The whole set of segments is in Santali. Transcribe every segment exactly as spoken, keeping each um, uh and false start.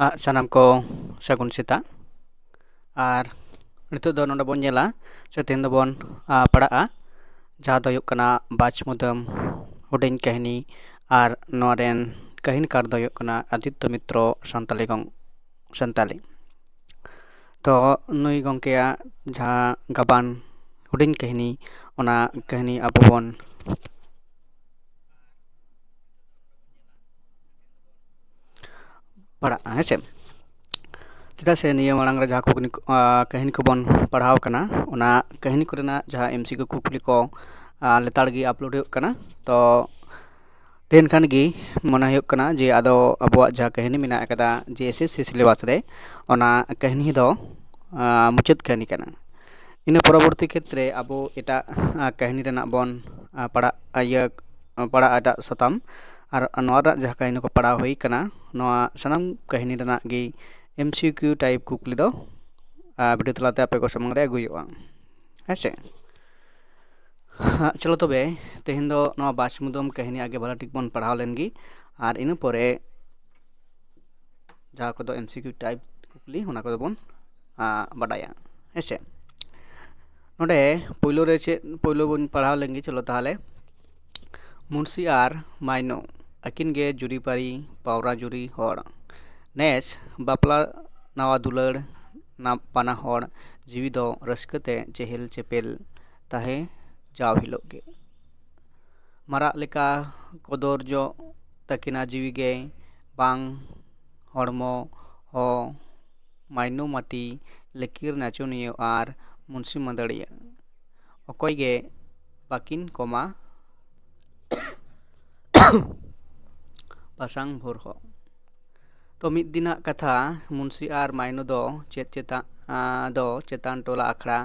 ᱟᱜ ᱥᱟᱱᱟᱢ ᱠᱚ ᱥᱟᱹᱜᱩᱱ ᱥᱮᱛᱟᱜ᱾ ᱟᱨ ᱱᱤᱛᱚᱜ ᱫᱚ ᱱᱚᱰᱮ ᱵᱚᱱ ᱧᱮᱞᱟ ᱥᱮ ᱛᱮᱦᱮᱧ ᱫᱚᱵᱚᱱ ᱟ, ᱯᱟᱲᱦᱟᱜᱼᱟ, ᱡᱟᱦᱟᱸ ᱫᱚ ᱦᱩᱭᱩᱜ ᱠᱟᱱᱟ ᱵᱟᱪ ᱢᱩᱫᱟᱹᱢ ᱦᱩᱰᱤᱧ ᱠᱟᱹᱦᱱᱤ᱾ ᱟᱨ ᱱᱚᱣᱟ ᱨᱮᱱ ᱠᱟᱹᱦᱱᱤᱠᱟᱨ ᱫᱚ ᱦᱩᱭᱩᱜ ᱠᱟᱱᱟ ᱟᱫᱤᱛᱛᱚ ᱢᱤᱛᱨᱚ ᱥᱟᱱᱛᱟᱞᱤ ᱜᱚᱝ ᱥᱟᱱᱛᱟᱞᱤ᱾ ᱛᱚ ᱱᱩᱭ ᱜᱚᱢᱠᱮᱭᱟᱜ ᱡᱟᱦᱟᱸ ᱜᱟᱵᱟᱱ ᱦᱩᱰᱤᱧ ᱠᱟᱹᱦᱱᱤ, ᱚᱱᱟ ᱠᱟᱹᱦᱱᱤ ᱟᱵᱚ ᱵᱚᱱ ᱯᱟᱲᱦᱟᱜᱼᱟ, ᱦᱮᱸ ᱥᱮ? ᱪᱮᱫᱟᱜ ᱥᱮ ᱱᱤᱭᱟᱹ ᱢᱟᱲᱟᱝ ᱨᱮ ᱡᱟᱦᱟᱸ ᱠᱩᱠᱞᱤ ᱠᱚ, ᱟ, ᱠᱟᱹᱦᱱᱤ ᱠᱚᱵᱚᱱ ᱯᱟᱲᱦᱟᱣ ᱠᱟᱱᱟ, ᱚᱱᱟ ᱠᱟᱹᱦᱱᱤ ᱠᱚᱨᱮᱱᱟᱜ ᱡᱟᱦᱟᱸ ᱮᱢ ᱥᱤ ᱠᱤᱭᱩ ᱠᱩᱠᱞᱤ ᱠᱚ, ᱟ, ᱞᱮᱛᱟᱲ ᱜᱮ ᱟᱯᱞᱳᱰ ᱦᱩᱭᱩᱜ ᱠᱟᱱᱟ᱾ ᱛᱚ ᱛᱮᱦᱮᱧ ᱠᱷᱟᱱ ᱜᱮ ᱢᱚᱱᱮ ᱦᱩᱭᱩᱜ ᱠᱟᱱᱟ ᱡᱮ ᱟᱫᱚ ᱟᱵᱚᱣᱟᱜ ᱡᱟᱦᱟᱸ ᱠᱟᱹᱦᱱᱤ ᱢᱮᱱᱟᱜ ᱟᱠᱟᱫᱟ ᱡᱮ ᱮᱥ ᱮᱥ ᱥᱤ ᱥᱤᱞᱮᱵᱟᱥ ᱨᱮ, ᱚᱱᱟ ᱠᱟᱹᱦᱱᱤ ᱫᱚ, ᱟ, ᱢᱩᱪᱟᱹᱫ ᱠᱟᱹᱦᱱᱤ ᱠᱟᱱᱟ᱾ ᱤᱱᱟᱹ ᱯᱚᱨᱚᱵᱚᱨᱛᱤ ᱠᱷᱮᱛᱨᱮ ᱟᱵᱚ ᱮᱴᱟᱜ, ᱟ, ᱠᱟᱹᱦᱱᱤ ᱨᱮᱱᱟᱜ ᱵᱚᱱ, ᱟ, ᱯᱟᱲᱦᱟᱜ, ᱤᱭᱟᱹ, ᱯᱟᱲᱦᱟᱜ ᱮᱴᱟᱜ ᱥᱟᱛᱟᱢ᱾ ᱟᱨ ᱱᱚᱣᱟ ᱨᱮᱱᱟᱜ ᱡᱟᱦᱟᱸ ᱠᱟᱹᱦᱱᱤ ᱠᱚ ᱯᱟᱲᱦᱟᱣ ᱦᱩᱭ ᱠᱟᱱᱟ, ᱱᱚᱣᱟ ᱥᱟᱱᱟᱢ ᱠᱟᱹᱦᱱᱤ ᱨᱮᱱᱟᱜ ᱜᱮ ᱮᱢ ᱥᱤ ᱠᱤᱭᱩ ᱴᱟᱭᱤᱯ ᱠᱩᱠᱞᱤ ᱫᱚ, ᱟ, ᱵᱷᱤᱰᱤᱭᱳ ᱛᱟᱞᱟᱛᱮ ᱟᱯᱮ ᱠᱚ ᱥᱟᱢᱟᱝ ᱨᱮ ᱟᱹᱜᱩᱭ ᱦᱩᱭᱩᱜᱼᱟ, ᱦᱮᱸ ᱥᱮ? ᱦᱟᱸᱜ, ᱪᱚᱞᱚ ᱛᱚᱵᱮ, ᱛᱮᱦᱮᱧ ᱫᱚ ᱱᱚᱣᱟ ᱵᱟᱪ ᱢᱩᱫᱟᱹᱢ ᱠᱟᱹᱦᱱᱤ ᱟᱜᱮ ᱵᱷᱟᱞᱟ ᱴᱷᱤᱠ ᱵᱚᱱ ᱯᱟᱲᱦᱟᱣ ᱞᱮᱱ ᱜᱮ, ᱟᱨ ᱤᱱᱟᱹ ᱯᱚᱨᱮ ᱡᱟᱦᱟᱸ ᱠᱚᱫᱚ ᱮᱢ ᱥᱤ ᱠᱤᱭᱩ ᱴᱟᱭᱤᱯ ᱠᱩᱠᱞᱤ, ᱚᱱᱟ ᱠᱚᱫᱚ ᱵᱚᱱ, ᱟ, ᱵᱟᱰᱟᱭᱟ, ᱦᱮᱸ ᱥᱮ? ᱱᱚᱰᱮ ᱯᱳᱭᱞᱳ ᱨᱮ ᱪᱮᱫ, ᱯᱳᱭᱞᱳ ᱵᱚᱱ ᱯᱟᱲᱦᱟᱣ ᱞᱮᱱ ᱜᱮ, ᱪᱚᱞᱚ ᱛᱟᱦᱚᱞᱮ᱾ ᱢᱩᱱᱥᱤ ᱟᱨ ᱢᱟᱭᱱᱚ ᱟᱹᱠᱤᱱ ᱜᱮ ᱡᱩᱨᱤᱯᱟᱹᱨᱤ ᱯᱟᱣᱨᱟ ᱡᱩᱨᱤ ᱦᱚᱲ᱾ ᱱᱮᱥ ᱵᱟᱯᱞᱟ ᱱᱟᱣᱟ ᱫᱩᱞᱟᱹᱲ ᱱᱟ-, ᱵᱟᱱᱟ ᱦᱚᱲ ᱡᱤᱣᱤ ᱫᱚ ᱨᱟᱹᱥᱠᱟᱹ ᱛᱮ ᱪᱮᱦᱮᱞ ᱪᱮᱯᱮᱞ ᱛᱟᱦᱮᱸ ᱡᱟᱣ ᱦᱤᱞᱳᱜ ᱜᱮ᱾ ᱢᱟᱨᱟᱜ ᱞᱮᱠᱟ ᱠᱚᱫᱚᱨ ᱡᱚᱜ ᱛᱟᱹᱠᱤᱱᱟ ᱡᱤᱣᱤ ᱜᱮ, ᱵᱟᱝ ᱦᱚᱲᱢᱚ ᱦᱚᱸ ᱢᱟᱭᱱᱩᱢᱟᱛᱤ ᱞᱤᱠᱤᱨ ᱱᱟᱪᱚᱱᱤᱭᱟᱹ ᱟᱨ ᱢᱩᱱᱥᱤ ᱢᱟᱹᱫᱟᱹᱲᱤᱭᱟᱹ᱾ ᱚᱠᱚᱭ ᱜᱮ ᱵᱟᱹᱠᱤᱱ ᱠᱚᱢᱟ ᱯᱟᱥᱟᱝ ᱵᱷᱳᱨ ᱦᱚᱸ᱾ ᱛᱚ ᱢᱤᱫ ᱫᱤᱱᱟᱜ ᱠᱟᱛᱷᱟ, ᱢᱩᱱᱥᱤ ᱟᱨ ᱢᱟᱭᱱᱩ ᱫᱚ ᱪᱮᱫ ᱪᱮᱛᱟ-, ᱟ, ᱫᱚ ᱪᱮᱛᱟᱱ ᱴᱚᱞᱟ ᱟᱠᱷᱲᱟ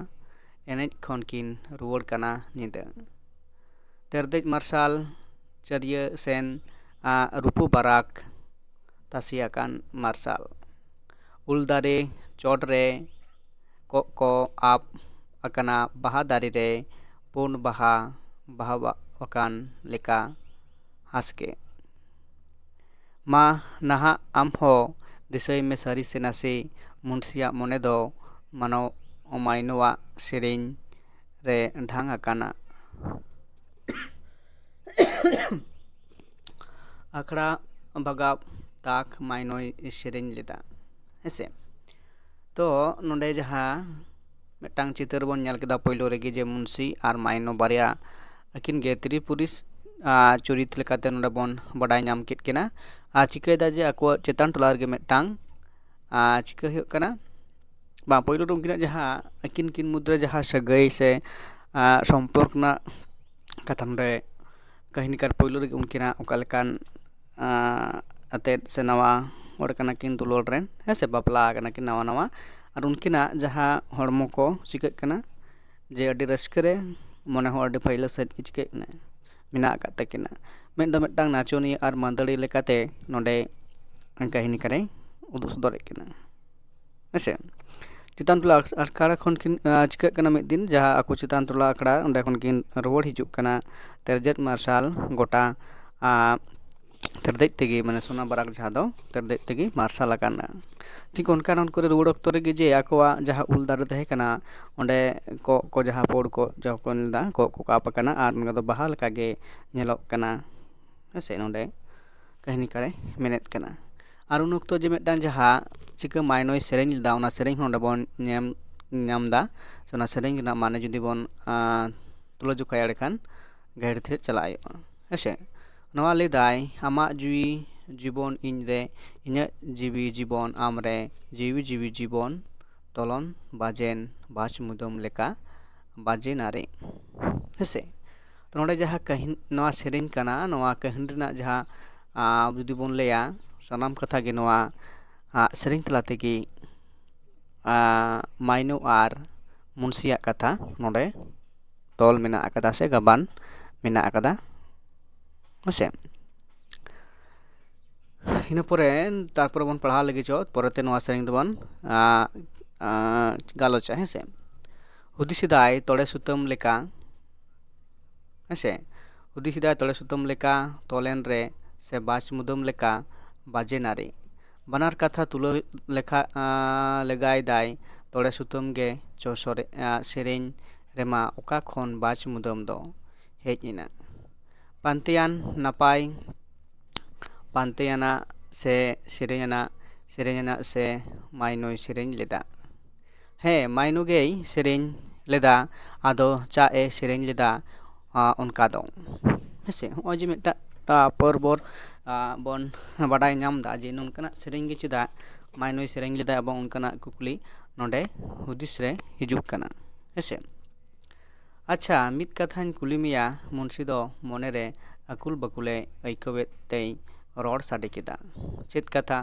ᱮᱱᱮᱡ ᱠᱷᱚᱱ ᱠᱤᱱ ᱨᱩᱣᱟᱹᱲ ᱠᱟᱱᱟ ᱧᱤᱫᱟᱹ᱾ ᱛᱮᱨᱫᱮᱡ ᱢᱟᱨᱥᱟᱞ ᱪᱟᱹᱨᱭᱟᱹ ᱥᱮᱱ, ᱟ, ᱨᱩᱯᱩ ᱵᱟᱨᱟᱠ ᱛᱟᱥᱮ ᱟᱠᱟᱱ ᱢᱟᱨᱥᱟᱞ᱾ ᱩᱞ ᱫᱟᱨᱮ ᱪᱚᱴ ᱨᱮ ᱠᱚᱜ ᱠᱚ ᱟᱵ ᱟᱠᱟᱱᱟ, ᱵᱟᱦᱟ ᱫᱟᱨᱮ ᱨᱮ ᱯᱩᱸᱰ ᱵᱟᱦᱟ ᱵᱟᱦᱟᱣᱟᱜ ᱟᱠᱟᱱ ᱞᱮᱠᱟ ᱦᱟᱸᱥᱠᱮ᱾ ᱢᱟ ᱱᱟᱦᱟᱜ ᱟᱢ ᱦᱚᱸ ᱫᱤᱥᱟᱹᱭ ᱢᱮ ᱥᱟᱹᱨᱤ ᱥᱮ ᱱᱟᱥᱮ, ᱢᱩᱱᱥᱤᱭᱟᱜ ᱢᱚᱱᱮ ᱫᱚ ᱢᱟᱱᱚ ᱢᱟᱭᱱᱚᱣᱟᱜ ᱥᱮᱨᱮᱧ ᱨᱮ ᱰᱷᱟᱝ ᱟᱠᱟᱱᱟ᱾ ᱟᱠᱷᱲᱟ ᱵᱟᱜᱟᱣ ᱛᱟᱠ ᱢᱟᱭᱱᱚᱭ ᱥᱮᱨᱮᱧ ᱞᱮᱫᱟ᱾ ᱦᱮᱸᱥᱮ? ᱛᱚ ᱱᱚᱰᱮ ᱡᱟᱦᱟᱸ ᱢᱤᱫᱴᱟᱝ ᱪᱤᱛᱟᱹᱨ ᱵᱚᱱ ᱧᱮᱞ ᱠᱮᱫᱟ ᱯᱳᱭᱞᱳ ᱨᱮᱜᱮ, ᱡᱮ ᱢᱩᱱᱥᱤ ᱟᱨ ᱢᱟᱭᱱᱚ ᱵᱟᱨᱭᱟ ᱟᱹᱠᱤᱱ ᱜᱮ ᱛᱨᱤ ᱯᱩᱨᱤᱥ, ᱟᱨ ᱪᱩᱨᱤᱛ ᱞᱮᱠᱟᱛᱮ ᱱᱚᱰᱮ ᱵᱚᱱ ᱵᱟᱰᱟᱭ ᱧᱟᱢ ᱠᱮᱫ ᱠᱤᱱᱟ᱾ ᱟᱨ ᱪᱤᱠᱟᱹᱭᱮᱫᱟ ᱡᱮ ᱟᱠᱚᱣᱟᱜ ᱪᱮᱛᱟᱱ ᱴᱚᱞᱟ ᱨᱮᱜᱮ ᱢᱤᱫᱴᱟᱝ, ᱟᱨ ᱪᱤᱠᱟᱹ ᱦᱩᱭᱩᱜ ᱠᱟᱱᱟ, ᱵᱟᱝ, ᱯᱳᱭᱞᱳ ᱨᱮ ᱩᱱᱠᱤᱱᱟᱜ ᱡᱟᱦᱟᱸ ᱟᱹᱠᱤᱱ ᱠᱤᱱ ᱢᱩᱫᱽᱨᱮ ᱡᱟᱦᱟᱸ ᱥᱟᱹᱜᱟᱹᱭ ᱥᱮ, ᱟᱨ ᱥᱚᱢᱯᱚᱨᱠ ᱨᱮᱱᱟᱜ ᱠᱟᱛᱷᱟ ᱱᱚᱰᱮ ᱠᱟᱹᱦᱱᱤᱠᱟᱨ ᱯᱳᱭᱞᱳ ᱨᱮᱜᱮ ᱩᱱᱠᱤᱱᱟᱜ ᱚᱠᱟ ᱞᱮᱠᱟᱱ, ᱟᱸ, ᱟᱛᱮᱫ ᱥᱮ ᱱᱟᱣᱟ ᱦᱚᱲ ᱠᱟᱱᱟ ᱠᱤᱱ ᱫᱩᱞᱟᱹᱲ ᱨᱮᱱ, ᱦᱮᱸ ᱥᱮ, ᱵᱟᱯᱞᱟ ᱟᱠᱟᱱᱟ ᱠᱤᱱ ᱱᱟᱣᱟ ᱱᱟᱣᱟ᱾ ᱟᱨ ᱩᱱᱠᱤᱱᱟᱜ ᱡᱟᱦᱟᱸ ᱦᱚᱲᱢᱚ ᱠᱚ ᱪᱤᱠᱟᱹᱜ ᱠᱟᱱᱟ, ᱡᱮ ᱟᱹᱰᱤ ᱨᱟᱹᱥᱠᱟᱹ ᱨᱮ, ᱢᱚᱱᱮ ᱦᱚᱸ ᱟᱹᱰᱤ ᱯᱷᱟᱹᱭᱞᱟᱹ ᱥᱟᱺᱦᱤᱡ ᱜᱮ ᱪᱤᱠᱟᱹᱜ ᱠᱟᱱᱟ, ᱢᱮᱱᱟᱜ ᱟᱠᱟᱫ ᱛᱟᱹᱠᱤᱱᱟ᱾ ᱢᱤᱫ ᱫᱚ ᱢᱤᱫᱴᱟᱝ ᱱᱟᱪᱚᱱᱤᱭᱟᱹ ᱟᱨ ᱢᱟᱹᱫᱟᱹᱲᱤᱭᱟᱹ ᱞᱮᱠᱟᱛᱮ ᱱᱚᱰᱮ ᱠᱟᱹᱦᱱᱤᱠᱟᱨᱮ ᱩᱫᱩᱜ ᱥᱚᱫᱚᱨᱮᱫ ᱠᱤᱱᱟ, ᱦᱮᱸ ᱥᱮ᱾ ᱪᱮᱛᱟᱱ ᱴᱚᱞᱟ ᱟᱠ-, ᱟᱠᱷᱲᱟ ᱠᱷᱚᱱ ᱠᱤᱱ, ᱟᱸ, ᱪᱤᱠᱟᱹᱜ ᱠᱟᱱᱟ, ᱢᱤᱫ ᱫᱤᱱ ᱡᱟᱦᱟᱸ ᱟᱠᱚ ᱪᱮᱛᱟᱱ ᱴᱚᱞᱟ ᱟᱠᱷᱲᱟ, ᱚᱸᱰᱮ ᱠᱷᱚᱱ ᱠᱤᱱ ᱨᱩᱣᱟᱹᱲ ᱦᱤᱡᱩᱜ ᱠᱟᱱᱟ ᱛᱮᱨᱡᱮᱫ ᱢᱟᱨᱥᱟᱞ ᱜᱚᱴᱟ, ᱟᱸ, ᱛᱮᱨᱫᱮᱡ ᱛᱮᱜᱮ, ᱢᱟᱱᱮ ᱥᱳᱱᱟ ᱵᱟᱨᱟᱠ ᱡᱟᱦᱟᱸ ᱫᱚ ᱛᱮᱨᱫᱮᱡ ᱛᱮᱜᱮ ᱢᱟᱨᱥᱟᱞ ᱟᱠᱟᱱᱟ᱾ ᱴᱷᱤᱠ ᱚᱱᱠᱟ ᱩᱱᱠᱩ ᱨᱮ ᱨᱩᱣᱟᱹᱲ ᱚᱠᱛᱚ ᱨᱮᱜᱮ ᱡᱮ ᱟᱠᱚᱣᱟᱜ ᱡᱟᱦᱟᱸ ᱩᱞ ᱫᱟᱨᱮ ᱛᱟᱦᱮᱸ ᱠᱟᱱᱟ, ᱚᱸᱰᱮ ᱠᱚᱸᱜ ᱠᱚ ᱡᱟᱦᱟᱸ ᱯᱳᱲ ᱠᱚ ᱡᱟᱦᱟᱸ ᱠᱚ ᱧᱮᱞ ᱮᱫᱟ, ᱠᱚᱸᱜ ᱠᱚ ᱟᱵ ᱟᱠᱟᱱᱟ ᱟᱨ ᱚᱱᱟ ᱫᱚ ᱵᱟᱦᱟ ᱞᱮᱠᱟᱜᱮ ᱧᱮᱞᱚᱜ ᱠᱟᱱᱟ, ᱦᱮᱸ ᱥᱮ, ᱱᱚᱰᱮ ᱠᱟᱹᱦᱱᱤᱠᱟᱨᱮ ᱢᱮᱱᱮᱫ ᱠᱟᱱᱟ᱾ ᱟᱨ ᱩᱱ ᱚᱠᱛᱚ ᱡᱮ ᱢᱤᱫᱴᱟᱝ ᱡᱟᱦᱟᱸ ᱪᱤᱠᱟᱹ ᱢᱟᱭᱱᱚᱭ ᱥᱮᱨᱮᱧ ᱞᱮᱫᱟ, ᱚᱱᱟ ᱥᱮᱨᱮᱧ ᱦᱚᱸ ᱱᱚᱰᱮ ᱵᱚᱱ ᱧᱮᱞ ᱧᱟᱢ ᱮᱫᱟ᱾ ᱥᱮ ᱚᱱᱟ ᱥᱮᱨᱮᱧ ᱨᱮᱱᱟᱜ ᱢᱟᱱᱮ ᱡᱩᱫᱤ ᱵᱚᱱ, ᱟᱸ, ᱛᱩᱞᱟᱹ ᱡᱚᱠᱷᱟᱭᱟ, ᱮᱸᱰᱮᱠᱷᱟᱱ ᱜᱟᱹᱦᱤᱨ ᱛᱮ ᱪᱟᱞᱟᱜ ᱦᱩᱭᱩᱜᱼᱟ, ᱦᱮᱸ ᱥᱮ᱾ ᱱᱚᱣᱟ ᱞᱟᱹᱭᱫᱟᱭ, ᱟᱢᱟᱜ ᱡᱤᱣᱤ ᱡᱤᱵᱚᱱ ᱤᱧ ᱨᱮ, ᱤᱧᱟᱹᱜ ᱡᱤᱣᱤ ᱡᱤᱵᱚᱱ ᱟᱢ ᱨᱮ, ᱡᱤᱣᱤ ᱡᱤᱣᱤ ᱡᱤᱵᱚᱱ ᱛᱚᱞᱚᱱ ᱵᱟᱡᱮᱱ ᱵᱟᱡᱽ ᱢᱩᱫᱟᱹᱢ ᱞᱮᱠᱟ ᱵᱟᱡᱮ ᱱᱟᱨᱮ, ᱦᱮᱸ ᱥᱮ᱾ ᱛᱚ ᱱᱚᱰᱮ ᱡᱟᱦᱟᱸ ᱠᱟᱹᱦᱤᱱ-, ᱱᱚᱣᱟ ᱥᱮᱨᱮᱧ ᱠᱟᱱᱟ, ᱱᱚᱣᱟ ᱠᱟᱹᱦᱱᱤ ᱨᱮᱱᱟᱜ ᱡᱟᱦᱟᱸ, ᱟᱸ, ᱡᱩᱫᱤ ᱵᱚᱱ ᱞᱟᱹᱭᱟ, ᱥᱟᱱᱟᱢ ᱠᱟᱛᱷᱟ ᱜᱮ ᱱᱚᱣᱟ, ᱟᱸ, ᱥᱮᱨᱮᱧ ᱛᱟᱞᱟ ᱛᱮᱜᱮ, ᱟᱸ, ᱢᱟᱭᱱᱚ ᱟᱨ ᱢᱩᱱᱥᱤᱭᱟᱜ ᱠᱟᱛᱷᱟ ᱱᱚᱰᱮ ᱛᱚᱞ ᱢᱮᱱᱟᱜ ᱟᱠᱟᱫᱟ ᱥᱮ ᱜᱟᱵᱟᱱ ᱢᱮᱱᱟᱜ ᱟᱠᱟᱫᱟ, ᱦᱮᱸ ᱥᱮ᱾ ᱤᱱᱟᱹ ᱯᱚᱨᱮ ᱛᱟᱨᱯᱚᱨᱮ ᱵᱚᱱ ᱯᱟᱲᱦᱟᱣ ᱞᱟᱹᱜᱤᱫ ᱪᱚ, ᱯᱚᱨᱮᱛᱮ ᱱᱚᱣᱟ ᱥᱮᱨᱮᱧ ᱫᱚᱵᱚᱱ, ᱟᱸ, ᱟᱸ, ᱜᱟᱞᱚᱪᱟ, ᱦᱮᱸ ᱥᱮ᱾ ᱦᱩᱫᱤᱥ ᱮᱫᱟᱭ ᱛᱚᱲᱮ ᱥᱩᱛᱟᱹᱢ ᱞᱮᱠᱟ, ᱦᱮᱸ ᱥᱮ᱾ ᱦᱩᱫᱤᱥ ᱮᱫᱟᱭ ᱛᱚᱲᱮ ᱥᱩᱛᱟᱹᱢ ᱞᱮᱠᱟ ᱛᱚᱞᱮᱱ ᱨᱮ, ᱥᱮ ᱵᱟᱡᱽ ᱢᱩᱫᱟᱹᱢ ᱞᱮᱠᱟ ᱵᱟᱡᱮ ᱱᱟᱨᱮ᱾ ᱵᱟᱱᱟᱨ ᱠᱟᱛᱷᱟ ᱛᱩᱞᱟᱹᱣ ᱞᱮᱠᱷᱟ ᱞᱮᱜᱟᱭ ᱫᱟᱭ, ᱛᱚᱲᱮ ᱥᱩᱛᱟᱹᱢ ᱜᱮ ᱪᱚ ᱥᱚᱨᱮ-, ᱥᱮᱨᱮᱧ ᱨᱮᱢᱟ ᱚᱠᱟ ᱠᱷᱚᱱ ᱵᱟᱪ ᱢᱩᱫᱟᱹᱢ ᱫᱚ ᱦᱮᱡ ᱮᱱᱟ? ᱯᱟᱱᱛᱮᱭᱟᱱ ᱱᱟᱯᱟᱭ ᱯᱟᱱᱛᱮᱭᱟᱱᱟᱜ ᱥᱮ ᱥᱮᱨᱮᱧ ᱟᱱᱟᱜ, ᱥᱮᱨᱮᱧ ᱟᱱᱟᱜ ᱥᱮ ᱢᱟᱭᱱᱩᱭ ᱥᱮᱨᱮᱧ ᱞᱮᱫᱟ? ᱦᱮᱸ, ᱢᱟᱭᱱᱩ ᱜᱮᱭ ᱥᱮᱨᱮᱧ ᱞᱮᱫᱟ᱾ ᱟᱫᱚ ᱪᱟᱜ ᱮ ᱥᱮᱨᱮᱧ ᱞᱮᱫᱟ ᱚᱱᱠᱟ ᱫᱚ? ᱦᱮᱸᱥᱮ, ᱦᱚᱸᱜᱼᱚᱭ ᱡᱮ ᱢᱤᱫᱴᱟᱜ ᱯᱚᱨᱵᱚᱨ ᱵᱚᱱ ᱵᱟᱰᱟᱭ ᱧᱟᱢ ᱮᱫᱟ ᱡᱮ ᱱᱚᱝᱠᱟᱱᱟᱜ ᱥᱮᱨᱮᱧ ᱜᱮ ᱪᱮᱫᱟᱜ ᱢᱟᱭᱱᱩᱭ ᱥᱮᱨᱮᱧ ᱞᱮᱫᱟ, ᱮᱵᱚᱝ ᱚᱱᱠᱟᱱᱟᱜ ᱠᱩᱠᱞᱤ ᱱᱚᱰᱮ ᱦᱩᱫᱤᱥ ᱨᱮ ᱦᱤᱡᱩᱜ ᱠᱟᱱᱟ᱾ ᱦᱮᱸᱥᱮ, ᱟᱪᱪᱷᱟ, ᱢᱤᱫ ᱠᱟᱛᱷᱟᱧ ᱠᱩᱞᱤ ᱢᱮᱭᱟ, ᱢᱩᱱᱥᱤ ᱫᱚ ᱢᱚᱱᱮᱨᱮ ᱟᱹᱠᱩᱞ ᱵᱟᱹᱠᱩᱞᱮ ᱟᱹᱭᱠᱟᱹᱣᱮᱫ ᱛᱮᱭ ᱨᱚᱲ ᱥᱟᱰᱮ ᱠᱮᱫᱟ᱾ ᱪᱮᱫ ᱠᱟᱛᱷᱟ?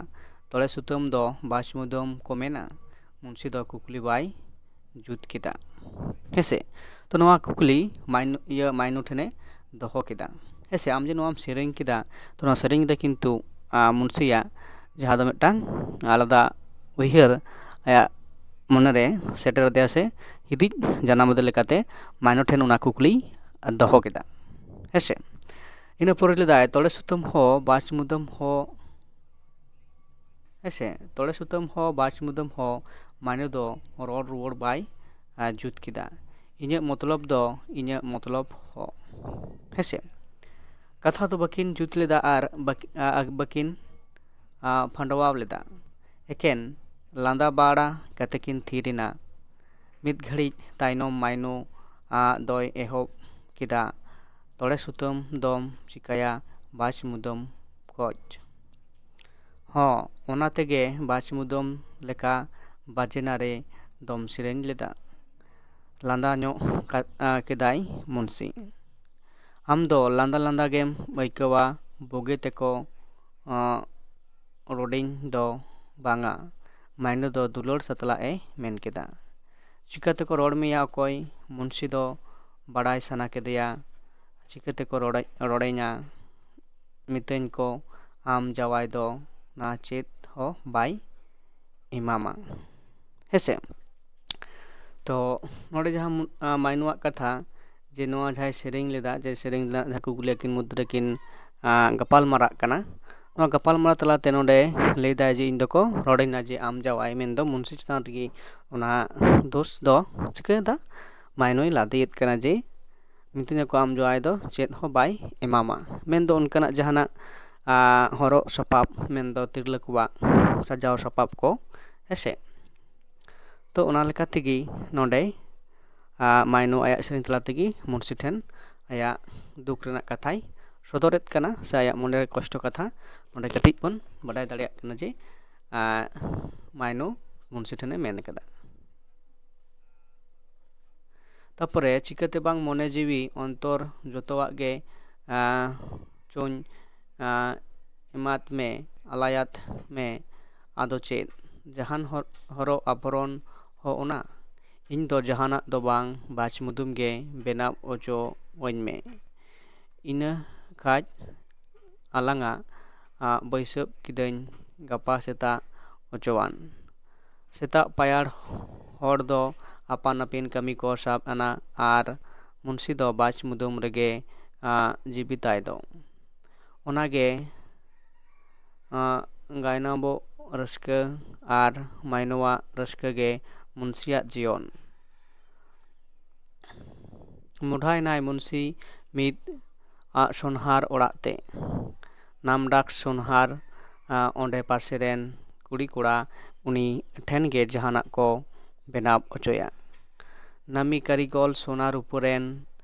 ᱛᱚᱲᱮ ᱥᱩᱛᱟᱹᱢ ᱫᱚ ᱵᱟᱪ ᱢᱩᱫᱟᱹᱢ ᱠᱚ ᱢᱮᱱᱟ? ᱢᱩᱱᱥᱤ ᱫᱚ ᱠᱩᱠᱞᱤ ᱵᱟᱭ ᱡᱩᱛ ᱠᱮᱫᱟ᱾ ᱦᱮᱸᱥᱮ, ᱛᱚ ᱱᱚᱣᱟ ᱠᱩᱠᱞᱤ ᱢᱟᱭᱱᱩ, ᱤᱭᱟᱹ ᱢᱟᱭᱱᱩ ᱴᱷᱮᱱᱮ ᱫᱚᱦᱚ ᱠᱮᱫᱟ᱾ ᱦᱮᱸᱥᱮ, ᱟᱢ ᱡᱮ ᱱᱚᱣᱟᱢ ᱥᱮᱨᱮᱧ ᱠᱮᱫᱟ, ᱛᱚ ᱱᱚᱣᱟ ᱥᱮᱨᱮᱧ ᱨᱮ ᱠᱤᱱᱛᱩ ᱢᱩᱱᱥᱤᱭᱟᱜ ᱡᱟᱦᱟᱸ ᱫᱚ ᱢᱤᱫᱴᱟᱝ ᱟᱞᱟᱫᱟ ᱩᱭᱦᱟᱹᱨ ᱟᱭᱟᱜ ᱢᱚᱱᱮᱨᱮ ᱥᱮᱴᱮᱨ ᱟᱫᱮᱭᱟ ᱥᱮ ᱦᱤᱫᱤᱡ ᱡᱟᱱᱟᱢ ᱟᱫᱮ ᱞᱮᱠᱟᱛᱮ ᱢᱟᱭᱱᱚ ᱴᱷᱮᱱ ᱚᱱᱟ ᱠᱩᱠᱞᱤ ᱫᱚᱦᱚ ᱠᱮᱫᱟ᱾ ᱦᱮᱸᱥᱮ, ᱤᱱᱟᱹ ᱯᱚᱨᱮ ᱞᱮᱫᱟᱭ, ᱛᱚᱲᱮ ᱥᱩᱛᱟᱹᱢ ᱦᱚ ᱵᱟᱪ ᱢᱩᱫᱟᱹᱢ ᱦᱚ, ᱦᱮᱸᱥᱮ, ᱛᱚᱲᱮ ᱥᱩᱛᱟᱹᱢ ᱦᱚ ᱵᱟᱪ ᱢᱩᱫᱟᱹᱢ ᱦᱚ ᱢᱟᱭᱱᱚ ᱫᱚ ᱨᱚᱲ ᱨᱩᱣᱟᱹᱲ ᱵᱟᱭ ᱡᱩᱛ ᱠᱮᱫᱟ᱾ ᱤᱧᱟᱹᱜ ᱢᱚᱛᱞᱚᱵ ᱫᱚ, ᱤᱧᱟᱹᱜ ᱢᱚᱛᱞᱚᱵ ᱦᱚ᱾ ᱦᱮᱸᱥᱮ, ᱠᱟᱛᱷᱟ ᱫᱚ ᱵᱟᱹᱠᱤᱱ ᱡᱩᱛ ᱞᱮᱫᱟ ᱟᱨ ᱵᱟᱹᱠᱤ-, ᱟ, ᱟ, ᱵᱟᱹᱠᱤᱱ, ᱟ, ᱯᱷᱟᱸᱰᱣᱟᱣ ᱞᱮᱫᱟ᱾ ᱮᱠᱮᱱ ᱞᱟᱸᱫᱟ ᱵᱟᱲᱟ ᱠᱟᱛᱮ ᱠᱤᱱ ᱛᱷᱤᱨ ᱮᱱᱟ᱾ ᱢᱤᱫ ᱜᱷᱟᱹᱲᱤᱡ ᱛᱟᱭᱱᱚᱢ ᱢᱟᱭᱱᱩ, ᱟ, ᱫᱚᱭ ᱮᱦᱚᱵ ᱠᱮᱫᱟ, ᱛᱚᱲᱮ ᱥᱩᱛᱟᱹᱢ ᱫᱚᱢ ᱪᱤᱠᱟᱹᱭᱟ ᱵᱟᱪ ᱢᱩᱫᱟᱹᱢ ᱠᱚᱪ? ᱦᱚᱸ, ᱚᱱᱟ ᱛᱮᱜᱮ ᱵᱟᱪ ᱢᱩᱫᱟᱹᱢ ᱞᱮᱠᱟ ᱵᱟᱡᱮᱱᱟ ᱨᱮ ᱫᱚᱢ ᱥᱮᱨᱮᱧ ᱞᱮᱫᱟ᱾ ᱞᱟᱸᱫᱟ ᱧᱚᱜ ᱠᱟ-, ᱟ, ᱠᱮᱫᱟᱭ ᱢᱩᱱᱥᱤ᱾ ᱟᱢ ᱫᱚ ᱞᱟᱸᱫᱟ ᱞᱟᱸᱫᱟ ᱜᱮᱢ ᱟᱹᱭᱠᱟᱹᱣᱟ, ᱵᱩᱜᱤ ᱛᱮᱠᱚ, ᱟ, ᱨᱚᱲᱤᱧ ᱫᱚ ᱵᱟᱝᱟ, ᱢᱟᱭᱱᱩ ᱫᱚ ᱫᱩᱞᱟᱹᱲ ᱥᱟᱛᱞᱟᱜ ᱮ ᱢᱮᱱ ᱠᱮᱫᱟ᱾ ᱪᱤᱠᱟᱹ ᱛᱮᱠᱚ ᱨᱚᱲ ᱢᱮᱭᱟ ᱚᱠᱚᱭ? ᱢᱩᱱᱥᱤ ᱫᱚ ᱵᱟᱲᱟᱭ ᱥᱟᱱᱟ ᱠᱮᱫᱮᱭᱟ᱾ ᱪᱤᱠᱟᱹ ᱛᱮᱠᱚ ᱨᱚᱲᱮ-, ᱨᱚᱲᱮᱧᱟ? ᱢᱤᱛᱟᱹᱧ ᱠᱚ, ᱟᱢ ᱡᱟᱶᱟᱭ ᱫᱚ ᱱᱟ ᱪᱮᱫ ᱦᱚᱸ ᱵᱟᱭ ᱮᱢᱟᱢᱟ᱾ ᱦᱮᱸᱥᱮ? ᱛᱚ ᱱᱚᱰᱮ ᱡᱟᱦᱟᱸ ᱢᱩ-, ᱟ, ᱢᱟᱭᱱᱩᱣᱟᱜ ᱠᱟᱛᱷᱟ, ᱡᱮ ᱱᱚᱣᱟ ᱡᱟᱦᱟᱸᱭ ᱥᱮᱨᱮᱧ ᱞᱮᱫᱟ, ᱡᱮ ᱥᱮᱨᱮᱧ ᱨᱮᱱᱟᱜ ᱡᱟᱦᱟᱸ ᱠᱩᱠᱞᱤ ᱟᱹᱠᱤᱱ ᱢᱚᱫᱽᱫᱷᱮ ᱨᱮᱠᱤᱱ, ᱟ, ᱜᱟᱯᱟᱞ ᱢᱟᱨᱟᱜ ᱠᱟᱱᱟ, ᱱᱚᱣᱟ ᱜᱟᱯᱟᱞᱢᱟᱨᱟᱣ ᱛᱟᱞᱟᱛᱮ ᱱᱚᱰᱮ ᱞᱟᱹᱭ ᱫᱟᱭ ᱡᱮ ᱤᱧ ᱫᱚᱠᱚ ᱨᱚᱲᱟᱹᱧᱟ ᱡᱮ ᱟᱢ ᱡᱟᱶᱟᱭ, ᱢᱮᱱᱫᱚ ᱢᱩᱱᱥᱤ ᱪᱮᱛᱟᱱ ᱨᱮᱜᱮ ᱚᱱᱟ ᱫᱳᱥ ᱫᱚ ᱪᱤᱠᱟᱹᱭᱮᱫᱟ, ᱢᱟᱭᱱᱩᱭ ᱞᱟᱫᱮᱭᱮᱫ ᱠᱟᱱᱟ ᱡᱮ ᱢᱤᱛᱟᱹᱧᱟᱠᱚ ᱟᱢ ᱡᱟᱶᱟᱭ ᱫᱚ ᱪᱮᱫ ᱦᱚᱸ ᱵᱟᱭ ᱮᱢᱟᱢᱟ, ᱢᱮᱱᱫᱚ ᱚᱱᱠᱟᱱᱟᱜ ᱡᱟᱦᱟᱱᱟᱜ ᱟᱸ, ᱦᱚᱨᱚᱜ ᱥᱟᱯᱟᱵ, ᱢᱮᱱᱫᱚ ᱛᱤᱨᱞᱟᱹ ᱠᱚᱣᱟᱜ ᱥᱟᱡᱟᱣ ᱥᱟᱯᱟᱵ ᱠᱚ, ᱦᱮᱸᱥᱮ᱾ ᱛᱚ ᱚᱱᱟ ᱞᱮᱠᱟ ᱛᱮᱜᱮ ᱱᱚᱰᱮ ᱟᱸ, ᱢᱟᱭᱱᱩ ᱟᱭᱟᱜ ᱥᱮᱨᱮᱧ ᱛᱟᱞᱟ ᱛᱮᱜᱮ ᱢᱩᱱᱥᱤ ᱴᱷᱮᱱ ᱟᱭᱟᱜ ᱫᱩᱠ ᱨᱮᱱᱟᱜ ᱠᱟᱛᱷᱟᱭ ᱥᱚᱫᱚᱨᱮᱫ ᱠᱟᱱᱟ, ᱥᱮ ᱟᱭᱟᱜ ᱢᱚᱱᱮ ᱨᱮ ᱠᱚᱥᱴᱚ ᱠᱟᱛᱷᱟ ᱱᱚᱰᱮ ᱠᱟᱹᱴᱤᱡ ᱵᱚᱱ ᱵᱟᱰᱟᱭ ᱫᱟᱲᱮᱭᱟᱜ ᱠᱟᱱᱟ ᱡᱮ ᱟᱸ, ᱢᱟᱭᱱᱩ ᱢᱩᱱᱥᱤ ᱴᱷᱮᱱᱮ ᱢᱮᱱ ᱠᱟᱫᱟ᱾ ᱛᱟᱯᱚᱨᱮ ᱪᱤᱠᱟᱹᱛᱮ ᱵᱟᱝ ᱢᱚᱱᱮ ᱡᱤᱣᱤ ᱚᱱᱛᱚᱨ ᱡᱚᱛᱚᱣᱟᱜ ᱜᱮ ᱟᱸ, ᱪᱚᱧ ᱟᱸ, ᱮᱢᱟᱫ ᱢᱮ, ᱟᱞᱟᱭᱟᱫ ᱢᱮ, ᱟᱫᱚ ᱪᱮᱫ? ᱡᱟᱦᱟᱱ ᱦᱚᱨ-, ᱦᱚᱨᱚᱜ ᱟᱵᱷᱚᱨᱚᱱ ᱦᱚᱸ ᱚᱱᱟ? ᱤᱧ ᱫᱚ ᱡᱟᱦᱟᱱᱟᱜ ᱫᱚ ᱵᱟᱝ, ᱵᱟᱪ ᱢᱩᱫᱩᱢ ᱜᱮ ᱵᱮᱱᱟᱣ ᱚᱪᱚᱣᱟᱹᱧ ᱢᱮ᱾ ᱤᱱᱟᱹ ᱠᱷᱟᱡ ᱟᱞᱟᱝᱟᱜ ᱟᱜ ᱵᱟᱹᱭᱥᱟᱹᱣ ᱠᱤᱫᱟᱹᱧ ᱜᱟᱯᱟ ᱥᱮᱛᱟᱜ ᱚᱪᱚᱣᱟᱱ᱾ ᱥᱮᱛᱟᱜ ᱯᱟᱭᱟᱲ ᱦᱚᱲ ᱫᱚ ᱟᱯᱟᱱ ᱟᱹᱯᱤᱱ ᱠᱟᱹᱢᱤ ᱠᱚ ᱥᱟᱵ ᱮᱱᱟ ᱟᱨ ᱢᱩᱱᱥᱤ ᱫᱚ ᱵᱟᱪ ᱢᱩᱫᱩᱢ ᱨᱮᱜᱮ ᱟᱜ ᱡᱤᱣᱤ ᱛᱟᱭ ᱫᱚ᱾ ᱚᱱᱟᱜᱮ ᱟᱜ ᱜᱟᱭᱱᱟᱵᱚ ᱨᱟᱹᱥᱠᱟᱹ ᱟᱨ ᱢᱟᱭᱱᱚᱣᱟᱜ ᱨᱟᱹᱥᱠᱟᱹ ᱜᱮ ᱢᱩᱱᱥᱤᱭᱟᱜ ᱡᱤᱭᱚᱱ᱾ ᱢᱚᱰᱷᱟᱭᱱᱟᱭ ᱢᱩᱱᱥᱤ ᱢᱤᱫ ᱟᱜ ᱥᱚᱱᱦᱟᱨ ᱚᱲᱟᱜ ᱛᱮ᱾ ᱱᱟᱢᱰᱟᱠ ᱥᱚᱱᱦᱟᱨ, ᱟᱜ ᱚᱸᱰᱮ ᱯᱟᱥᱮ ᱨᱮᱱ ᱠᱩᱲᱤ ᱠᱚᱲᱟ ᱩᱱᱤ ᱴᱷᱮᱱ ᱜᱮ ᱡᱟᱦᱟᱱᱟᱜ ᱠᱚ ᱵᱮᱱᱟᱣ ᱦᱚᱪᱚᱭᱟ᱾ ᱱᱟᱢᱤ ᱠᱟᱹᱨᱤᱜᱚᱞ ᱥᱚᱱᱟ ᱨᱩᱯᱟᱹ ᱨᱮᱱ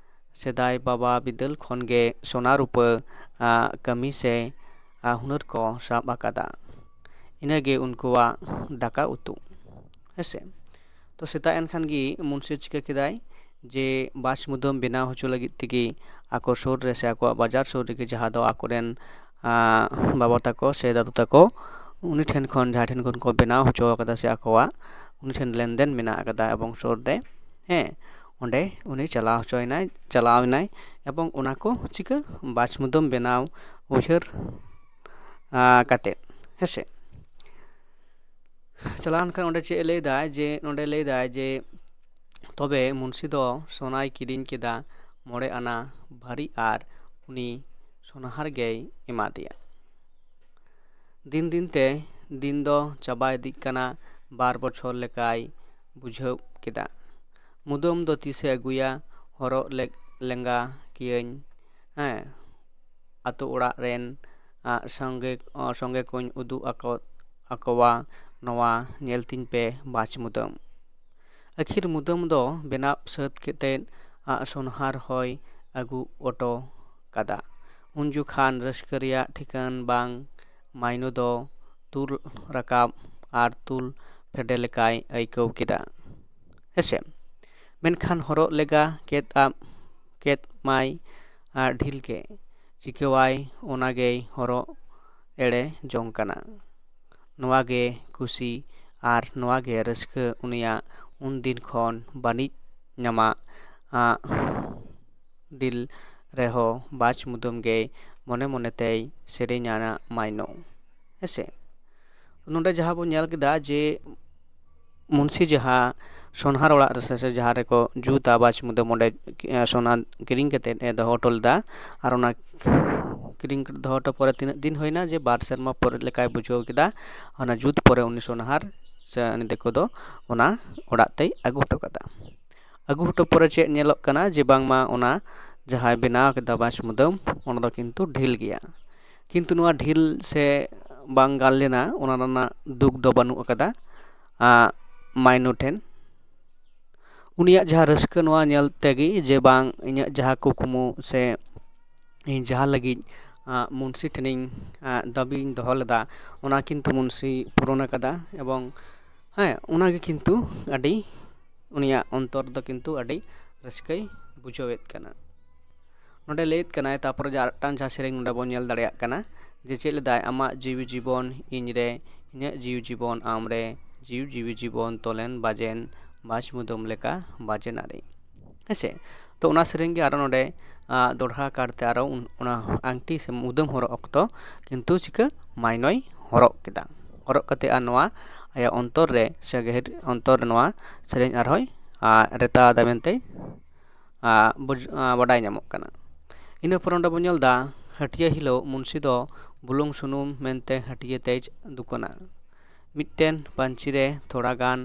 ᱥᱮᱫᱟᱭ ᱵᱟᱵᱟ ᱵᱤᱫᱟᱹᱞ ᱠᱷᱚᱱ ᱜᱮ ᱥᱚᱱᱟ ᱨᱩᱯᱟᱹ, ᱟᱜ ᱠᱟᱹᱢᱤ ᱥᱮ, ᱟᱜ ᱦᱩᱱᱟᱹᱨ ᱠᱚ ᱥᱟᱵ ᱟᱠᱟᱫᱟ᱾ ᱤᱱᱟᱹᱜᱮ ᱩᱱᱠᱩᱣᱟᱜ ᱫᱟᱠᱟ ᱩᱛᱩ᱾ ᱦᱮᱸᱥᱮ? ᱛᱚ ᱥᱮᱛᱟᱜ ᱮᱱ ᱠᱷᱟᱱ ᱜᱮ ᱢᱩᱱᱥᱤ ᱪᱤᱠᱟᱹ ᱠᱮᱫᱟᱭ ᱡᱮ ᱵᱟᱪ ᱢᱩᱫᱟᱹᱢ ᱵᱮᱱᱟᱣ ᱦᱚᱪᱚ ᱞᱟᱹᱜᱤᱫ ᱛᱮᱜᱮ ᱟᱠᱚ ᱥᱩᱨ ᱨᱮ ᱥᱮ ᱟᱠᱚᱣᱟᱜ ᱵᱟᱡᱟᱨ ᱥᱩᱨ ᱨᱮᱜᱮ ᱡᱟᱦᱟᱸ ᱫᱚ ᱟᱠᱚᱨᱮᱱ, ᱟᱸ, ᱵᱟᱵᱟ ᱛᱟᱠᱚ ᱥᱮ ᱫᱟᱫᱩ ᱛᱟᱠᱚ ᱩᱱᱤ ᱴᱷᱮᱱ ᱠᱷᱚᱱ, ᱡᱟᱦᱟᱸᱭ ᱴᱷᱮᱱ ᱠᱷᱚᱱ ᱠᱚ ᱵᱮᱱᱟᱣ ᱦᱚᱪᱚ ᱟᱠᱟᱫᱟ ᱥᱮ ᱟᱠᱚᱣᱟᱜ, ᱩᱱᱤ ᱴᱷᱮᱱ ᱞᱮᱱᱫᱮᱱ ᱢᱮᱱᱟᱜ ᱟᱠᱟᱫᱟ ᱮᱵᱚᱝ ᱥᱩᱨ ᱨᱮ, ᱦᱮᱸ, ᱚᱸᱰᱮ ᱩᱱᱤ ᱪᱟᱞᱟᱣ ᱦᱚᱪᱚᱭᱮᱱᱟᱭ, ᱪᱟᱞᱟᱣ ᱮᱱᱟᱭ ᱮᱵᱚᱝ ᱚᱱᱟ ᱠᱚ ᱪᱤᱠᱟᱹ ᱵᱟᱪ ᱢᱩᱫᱟᱹᱢ ᱵᱮᱱᱟᱣ ᱩᱭᱦᱟᱹᱨ, ᱟᱸ, ᱠᱟᱛᱮᱫ, ᱦᱮᱸᱥᱮ᱾ ᱪᱟᱞᱟᱣ ᱮᱱ ᱠᱷᱟᱱ ᱚᱸᱰᱮ ᱪᱮᱫ ᱮ ᱞᱟᱹᱭᱫᱟᱭ ᱡᱮ, ᱱᱚᱸᱰᱮ ᱞᱟᱹᱭᱫᱟᱭ ᱡᱮ, ᱛᱚᱵᱮ ᱢᱩᱱᱥᱤ ᱫᱚ ᱥᱚᱱᱟᱭ ᱠᱤᱨᱤᱧ ᱠᱮᱫᱟ ᱢᱚᱬᱮ ᱟᱱᱟ ᱵᱷᱟᱹᱨᱤ ᱟᱨ ᱩᱱᱤ ᱥᱚᱱᱟᱦᱟᱨ ᱜᱮᱭ ᱮᱢᱟᱫᱮᱭᱟ᱾ ᱫᱤᱱ ᱫᱤᱱ ᱛᱮ ᱫᱤᱱ ᱫᱚ ᱪᱟᱵᱟ ᱤᱫᱤᱜ ᱠᱟᱱᱟ᱾ ᱵᱟᱨ ᱵᱚᱪᱷᱚᱨ ᱞᱮᱠᱟᱭ ᱵᱩᱡᱷᱟᱹᱣ ᱠᱮᱫᱟ᱾ ᱢᱩᱫᱟᱹᱢ ᱫᱚ ᱛᱤᱥᱮ ᱟᱹᱜᱩᱭᱟ? ᱦᱚᱨᱚᱜ ᱞᱮ-, ᱞᱮᱸᱜᱟ ᱠᱤᱭᱟᱹᱧ᱾ ᱦᱮᱸ, ᱟᱛᱳ ᱚᱲᱟᱜ ᱨᱮᱱ, ᱟ, ᱥᱚᱸᱜᱮ, ᱚ, ᱥᱚᱸᱜᱮ ᱠᱚᱧ ᱩᱫᱩᱜ ᱟᱠᱚ, ᱟᱠᱚᱣᱟ᱾ ᱱᱚᱣᱟ ᱧᱮᱞ ᱛᱤᱧ ᱯᱮ ᱵᱟᱪ ᱢᱩᱫᱟᱹᱢ᱾ ᱟᱹᱠᱷᱤᱨ ᱢᱩᱫᱟᱹᱢ ᱫᱚ ᱵᱮᱱᱟᱣ ᱥᱟᱹᱛ ᱠᱟᱛᱮᱫ, ᱟ, ᱥᱚᱱᱦᱟᱨ ᱦᱚᱸᱭ ᱟᱹᱜᱩ ᱚᱴᱚ ᱠᱟᱫᱟ᱾ ᱩᱱ ᱡᱚᱠᱷᱟᱱ ᱨᱟᱹᱥᱠᱟᱹ ᱨᱮᱭᱟᱜ ᱴᱷᱤᱠᱟᱹᱱ ᱵᱟᱝ᱾ ᱢᱟᱭᱱᱩ ᱫᱚ ᱛᱩᱞ ᱨᱟᱠᱟᱵ ᱟᱨ ᱛᱩᱞ ᱯᱷᱮᱰᱮ ᱞᱮᱠᱟᱭ ᱟᱹᱭᱠᱟᱹᱣ ᱠᱮᱫᱟ᱾ ᱦᱮᱸᱥᱮ? ᱢᱮᱱᱠᱷᱟᱱ ᱦᱚᱨᱚᱜ ᱞᱮᱜᱟ ᱠᱮᱫ ᱟᱢ, ᱠᱮᱫ ᱢᱟᱭ ᱟᱨ ᱰᱷᱤᱞ ᱜᱮ᱾ ᱪᱤᱠᱟᱹᱣᱟᱭ, ᱚᱱᱟ ᱜᱮᱭ ᱦᱚᱨᱚᱜ ᱮᱲᱮ ᱡᱚᱝ ᱠᱟᱱᱟ᱾ ᱱᱚᱣᱟ ᱜᱮ ᱠᱩᱥᱤ ᱟᱨ ᱱᱚᱣᱟ ᱜᱮ ᱨᱟᱹᱥᱠᱟᱹ ᱩᱱᱤᱭᱟᱜ ᱩᱱᱫᱤᱱ ᱠᱷᱚᱱ ᱵᱟᱹᱱᱤᱡ ᱧᱟᱢᱟᱜ, ᱟᱜ, ᱰᱤᱞ ᱨᱮᱦᱚᱸ ᱵᱟᱪ ᱢᱩᱫᱟᱹᱢ ᱜᱮᱭ ᱢᱚᱱᱮ ᱢᱚᱱᱮ ᱛᱮᱭ ᱥᱮᱨᱮᱧ ᱟᱱᱟ ᱢᱟᱭᱱᱚ᱾ ᱦᱮᱸᱥᱮ? ᱱᱚᱰᱮ ᱡᱟᱦᱟᱸ ᱵᱚᱱ ᱧᱮᱞ ᱠᱮᱫᱟ ᱡᱮ ᱢᱩᱱᱥᱤ ᱡᱟᱦᱟᱸ ᱥᱚᱱᱦᱟᱨ ᱚᱲᱟᱜ ᱨᱮ ᱥᱮ, ᱥᱮ ᱡᱟᱦᱟᱸ ᱨᱮᱠᱚ ᱡᱩᱛᱟ ᱵᱟᱪ ᱢᱩᱫᱟᱹᱢ, ᱚᱸᱰᱮ, ᱮ, ᱥᱚᱱᱟ ᱠᱤᱨᱤᱧ ᱠᱟᱛᱮᱫ ᱮ ᱫᱚᱦᱚ ᱦᱚᱴᱚ ᱞᱮᱫᱟ᱾ ᱟᱨ ᱚᱱᱟ ᱠᱤᱨᱤᱧ ᱫᱚᱦᱚ ᱦᱚᱴᱚ ᱯᱚᱨᱮ ᱛᱤᱱᱟᱹᱜ ᱫᱤᱱ ᱦᱩᱭᱱᱟ ᱡᱮ ᱵᱟᱨ ᱥᱮᱨᱢᱟ ᱯᱚᱨᱮ ᱞᱮᱠᱟᱭ ᱵᱩᱡᱷᱟᱹᱣ ᱠᱮᱫᱟ᱾ ᱚᱱᱟ ᱡᱩᱛ ᱯᱚᱨᱮ ᱩᱱᱤ ᱥᱚᱱᱦᱟᱨ ᱥᱮ ᱩᱱᱤ ᱫᱤᱠᱩ ᱫᱚ ᱚᱱᱟ ᱚᱲᱟᱜ ᱛᱮᱭ ᱟᱹᱜᱩ ᱦᱚᱴᱚ ᱠᱟᱫᱟ᱾ ᱟᱹᱜᱩ ᱦᱚᱴᱚ ᱯᱚᱨᱮ ᱪᱮᱫ ᱧᱮᱞᱚᱜ ᱠᱟᱱᱟ ᱡᱮ ᱵᱟᱝᱢᱟ ᱚᱱᱟ ᱡᱟᱦᱟᱸᱭ ᱵᱮᱱᱟᱣ ᱠᱮᱫᱟ ᱵᱟᱪ ᱢᱩᱫᱟᱹᱢ, ᱚᱱᱟ ᱫᱚ ᱠᱤᱱᱛᱩ ᱰᱷᱤᱞ ᱜᱮᱭᱟ᱾ ᱠᱤᱱᱛᱩ ᱱᱚᱣᱟ ᱰᱷᱤᱞ ᱥᱮ ᱵᱟᱝ ᱜᱟᱱ ᱞᱮᱱᱟ, ᱚᱱᱟ ᱨᱮᱱᱟᱜ ᱫᱩᱠ ᱫᱚ ᱵᱟᱹᱱᱩᱜ ᱟᱠᱟᱫᱟ, ᱟ, ᱢᱟᱭᱱᱩ ᱴᱷᱮᱱ᱾ ᱩᱱᱤᱭᱟᱜ ᱡᱟᱦᱟᱸ ᱨᱟᱹᱥᱠᱟᱹ ᱱᱚᱣᱟ ᱧᱮᱞ ᱛᱮᱜᱮ ᱡᱮ ᱵᱟᱝ ᱤᱧᱟᱹᱜ ᱡᱟᱦᱟᱸ ᱠᱩᱠᱢᱩ ᱥᱮ ᱤᱧ ᱡᱟᱦᱟᱸ ᱞᱟᱹᱜᱤᱫ, ᱟ, ᱢᱩᱱᱥᱤ ᱴᱷᱮᱱᱤᱧ, ᱟ, ᱫᱟᱹᱵᱤᱧ ᱫᱚᱦᱚ ᱞᱮᱫᱟ, ᱚᱱᱟ ᱠᱤᱱᱛᱩ ᱢᱩᱱᱥᱤ ᱯᱩᱨᱚᱱ ᱟᱠᱟᱫᱟ᱾ ᱮᱵᱚᱝ ᱦᱮᱸ, ᱚᱱᱟᱜᱮ ᱠᱤᱱᱛᱩ ᱟᱹᱰᱤ, ᱩᱱᱤᱭᱟᱜ ᱚᱱᱛᱚᱨ ᱫᱚ ᱠᱤᱱᱛᱩ ᱟᱹᱰᱤ ᱨᱟᱹᱥᱠᱟᱹᱭ ᱵᱩᱡᱷᱟᱹᱣᱮᱫ ᱠᱟᱱᱟ᱾ ᱱᱚᱰᱮ ᱞᱟᱹᱭᱮᱫ ᱠᱟᱱᱟᱭ, ᱛᱟᱨᱯᱚᱨᱮ ᱡᱮ ᱟᱨ ᱢᱤᱫᱴᱟᱝ ᱡᱟᱦᱟᱸ ᱥᱮᱨᱮᱧ ᱱᱚᱰᱮ ᱵᱚᱱ ᱧᱮᱞ ᱫᱟᱲᱮᱭᱟᱜ ᱠᱟᱱᱟ ᱡᱮ ᱪᱮᱫ ᱞᱮᱫᱟᱭ, ᱟᱢᱟᱜ ᱡᱤᱣᱤ ᱡᱤᱵᱚᱱ ᱤᱧ ᱨᱮ, ᱤᱧᱟᱹᱜ ᱡᱤᱣᱤ ᱡᱤᱵᱚᱱ ᱟᱢ ᱨᱮ, ᱡᱤᱣᱤ ᱡᱤᱣᱤ ᱡᱤᱵᱚᱱ ᱛᱚᱞᱮᱱ ᱵᱟᱡᱮᱱ, ᱵᱟᱪ ᱢᱩᱫᱟᱹᱢ ᱞᱮᱠᱟ ᱵᱟᱡᱮᱱ ᱟᱨᱮ᱾ ᱦᱮᱸᱥᱮ? ᱛᱚ ᱚᱱᱟ ᱥᱮᱨᱮᱧ ᱜᱮ ᱟᱨᱚ ᱱᱚᱰᱮ, ᱟ, ᱫᱚᱲᱦᱟ ᱠᱟᱨᱛᱮ ᱟᱨᱚ ᱩᱱ-, ᱚᱱᱟ ᱟᱝᱴᱤ ᱥᱮ ᱢᱩᱫᱟᱹᱢ ᱦᱚᱨᱚᱜ ᱚᱠᱛᱚ ᱠᱤᱱᱛᱩ ᱪᱤᱠᱟᱹ ᱢᱟᱭᱱᱚᱭ ᱦᱚᱨᱚᱜ ᱠᱮᱫᱟ᱾ ᱦᱚᱨᱚᱜ ᱠᱟᱛᱮ ᱟᱨ ᱱᱚᱣᱟ ᱟᱭᱟᱜ ᱚᱱᱛᱚᱨ ᱨᱮ ᱥᱮ ᱜᱟᱹᱦᱤᱨ ᱚᱱᱛᱚᱨ ᱨᱮ ᱱᱚᱣᱟ ᱥᱮᱨᱮᱧ ᱟᱨᱦᱚᱸᱭ, ᱟ, ᱨᱮᱛᱟ ᱟᱫᱟ ᱢᱮᱱᱛᱮ, ᱟ, ᱵᱩᱡᱽ-, ᱟ, ᱵᱟᱰᱟᱭ ᱧᱟᱢᱚᱜ ᱠᱟᱱᱟ᱾ ᱤᱱᱟᱹ ᱯᱚᱨᱮ ᱚᱸᱰᱮ ᱵᱚᱱ ᱧᱮᱞ ᱮᱫᱟ, ᱦᱟᱹᱴᱤᱭᱟᱹ ᱦᱤᱞᱳᱜ ᱢᱩᱱᱥᱤ ᱫᱚ ᱵᱩᱞᱩᱝ ᱥᱩᱱᱩᱢ ᱢᱮᱱᱛᱮ ᱦᱟᱹᱴᱤᱭᱟᱹ ᱛᱮᱭ ᱫᱩᱠᱟᱹᱱᱟ᱾ ᱢᱤᱫᱴᱮᱱ ᱯᱟᱹᱧᱪᱤ ᱨᱮ ᱛᱷᱚᱲᱟ ᱜᱟᱱ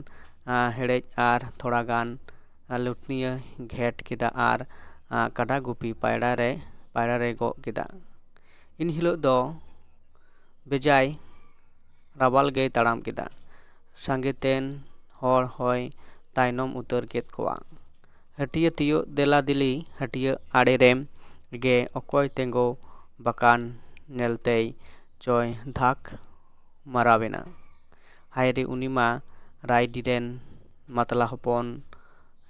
ᱟᱸ, ᱦᱮᱲᱮᱡ ᱟᱨ ᱛᱷᱚᱲᱟ ᱜᱟᱱ ᱞᱩᱴᱱᱤᱭᱟᱹ ᱜᱷᱮᱴ ᱠᱮᱫᱟ ᱟᱨ ᱟᱸ, ᱠᱟᱰᱟ ᱜᱩᱯᱤ ᱯᱟᱭᱲᱟ ᱨᱮ ᱯᱟᱭᱲᱟ ᱨᱮ ᱜᱚᱜ ᱠᱮᱫᱟ᱾ ᱤᱱ ᱦᱤᱞᱳᱜ ᱫᱚ ᱵᱮᱡᱟᱭ ᱨᱟᱣᱟᱞ ᱜᱮᱭ ᱛᱟᱲᱟᱢ ᱠᱮᱫᱟ᱾ ᱥᱟᱸᱜᱮ ᱛᱮᱱ ᱦᱚᱲ ᱦᱚᱸᱭ ᱛᱟᱭᱱᱚᱢ ᱩᱛᱟᱹᱨ ᱠᱮᱫ ᱠᱚᱣᱟ᱾ ᱦᱟᱹᱴᱤᱭᱟᱹ ᱛᱤᱭᱳᱜ ᱫᱮᱞᱟ ᱫᱮᱞᱤ ᱦᱟᱹᱴᱤᱭᱟᱹ ᱟᱲᱮ ᱨᱮ ᱜᱮ ᱚᱠᱚᱭ ᱛᱮᱸᱜᱳ ᱵᱟᱠᱟᱱ ᱧᱮᱞᱛᱮᱭ ᱪᱚᱭ ᱫᱷᱟᱠ ᱢᱟᱨᱟᱣᱮᱱᱟ᱾ ᱦᱟᱭᱨᱮ, ᱩᱱᱤ ᱢᱟ ᱨᱟᱭᱰᱤ ᱨᱮᱱ ᱢᱟᱛᱞᱟ ᱦᱚᱯᱚᱱ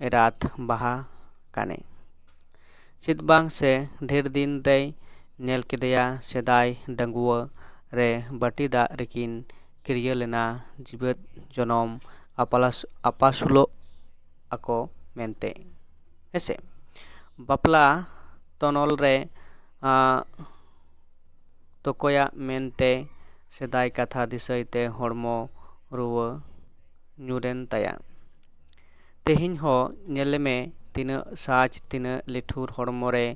ᱮᱨᱟᱛ ᱵᱟᱦᱟ ᱠᱟᱱᱮ᱾ ᱪᱮᱫ ᱵᱟᱝ ᱥᱮ ᱰᱷᱮᱨ ᱫᱤᱱ ᱨᱮᱭ ᱧᱮᱞ ᱠᱮᱫᱮᱭᱟ ᱥᱮᱫᱟᱭ ᱰᱟᱺᱜᱩᱣᱟᱹ ᱨᱮ ᱵᱟᱹᱴᱤ ᱫᱟᱜ ᱨᱮᱠᱤᱱ ᱠᱤᱨᱭᱟᱹ ᱞᱮᱱᱟ ᱡᱤᱣᱮᱫ ᱡᱚᱱᱚᱢ ᱟᱯᱟᱞᱟᱥ-, ᱟᱯᱟᱥᱩᱞᱚᱜ ᱟᱠᱚ ᱢᱮᱱᱛᱮ᱾ ᱦᱮᱸᱥᱮ? ᱵᱟᱯᱞᱟ ᱛᱚᱱᱚᱞ ᱨᱮ, ᱟᱸ, ᱛᱚᱠᱚᱭᱟᱜ ᱢᱮᱱᱛᱮ ᱥᱮᱫᱟᱭ ᱠᱟᱛᱷᱟ ᱫᱤᱥᱟᱹᱭ ᱛᱮ ᱦᱚᱲᱢᱚ ᱨᱩᱣᱟᱹ ᱧᱩᱨᱮᱱ ᱛᱟᱭᱟ᱾ ᱛᱮᱦᱮᱧ ᱦᱚᱸ ᱧᱮᱞᱮᱢᱮ ᱛᱤᱱᱟᱹᱜ ᱥᱟᱡᱽ, ᱛᱤᱱᱟᱹᱜ ᱞᱤᱴᱷᱩᱨ ᱦᱚᱲᱢᱚ ᱨᱮ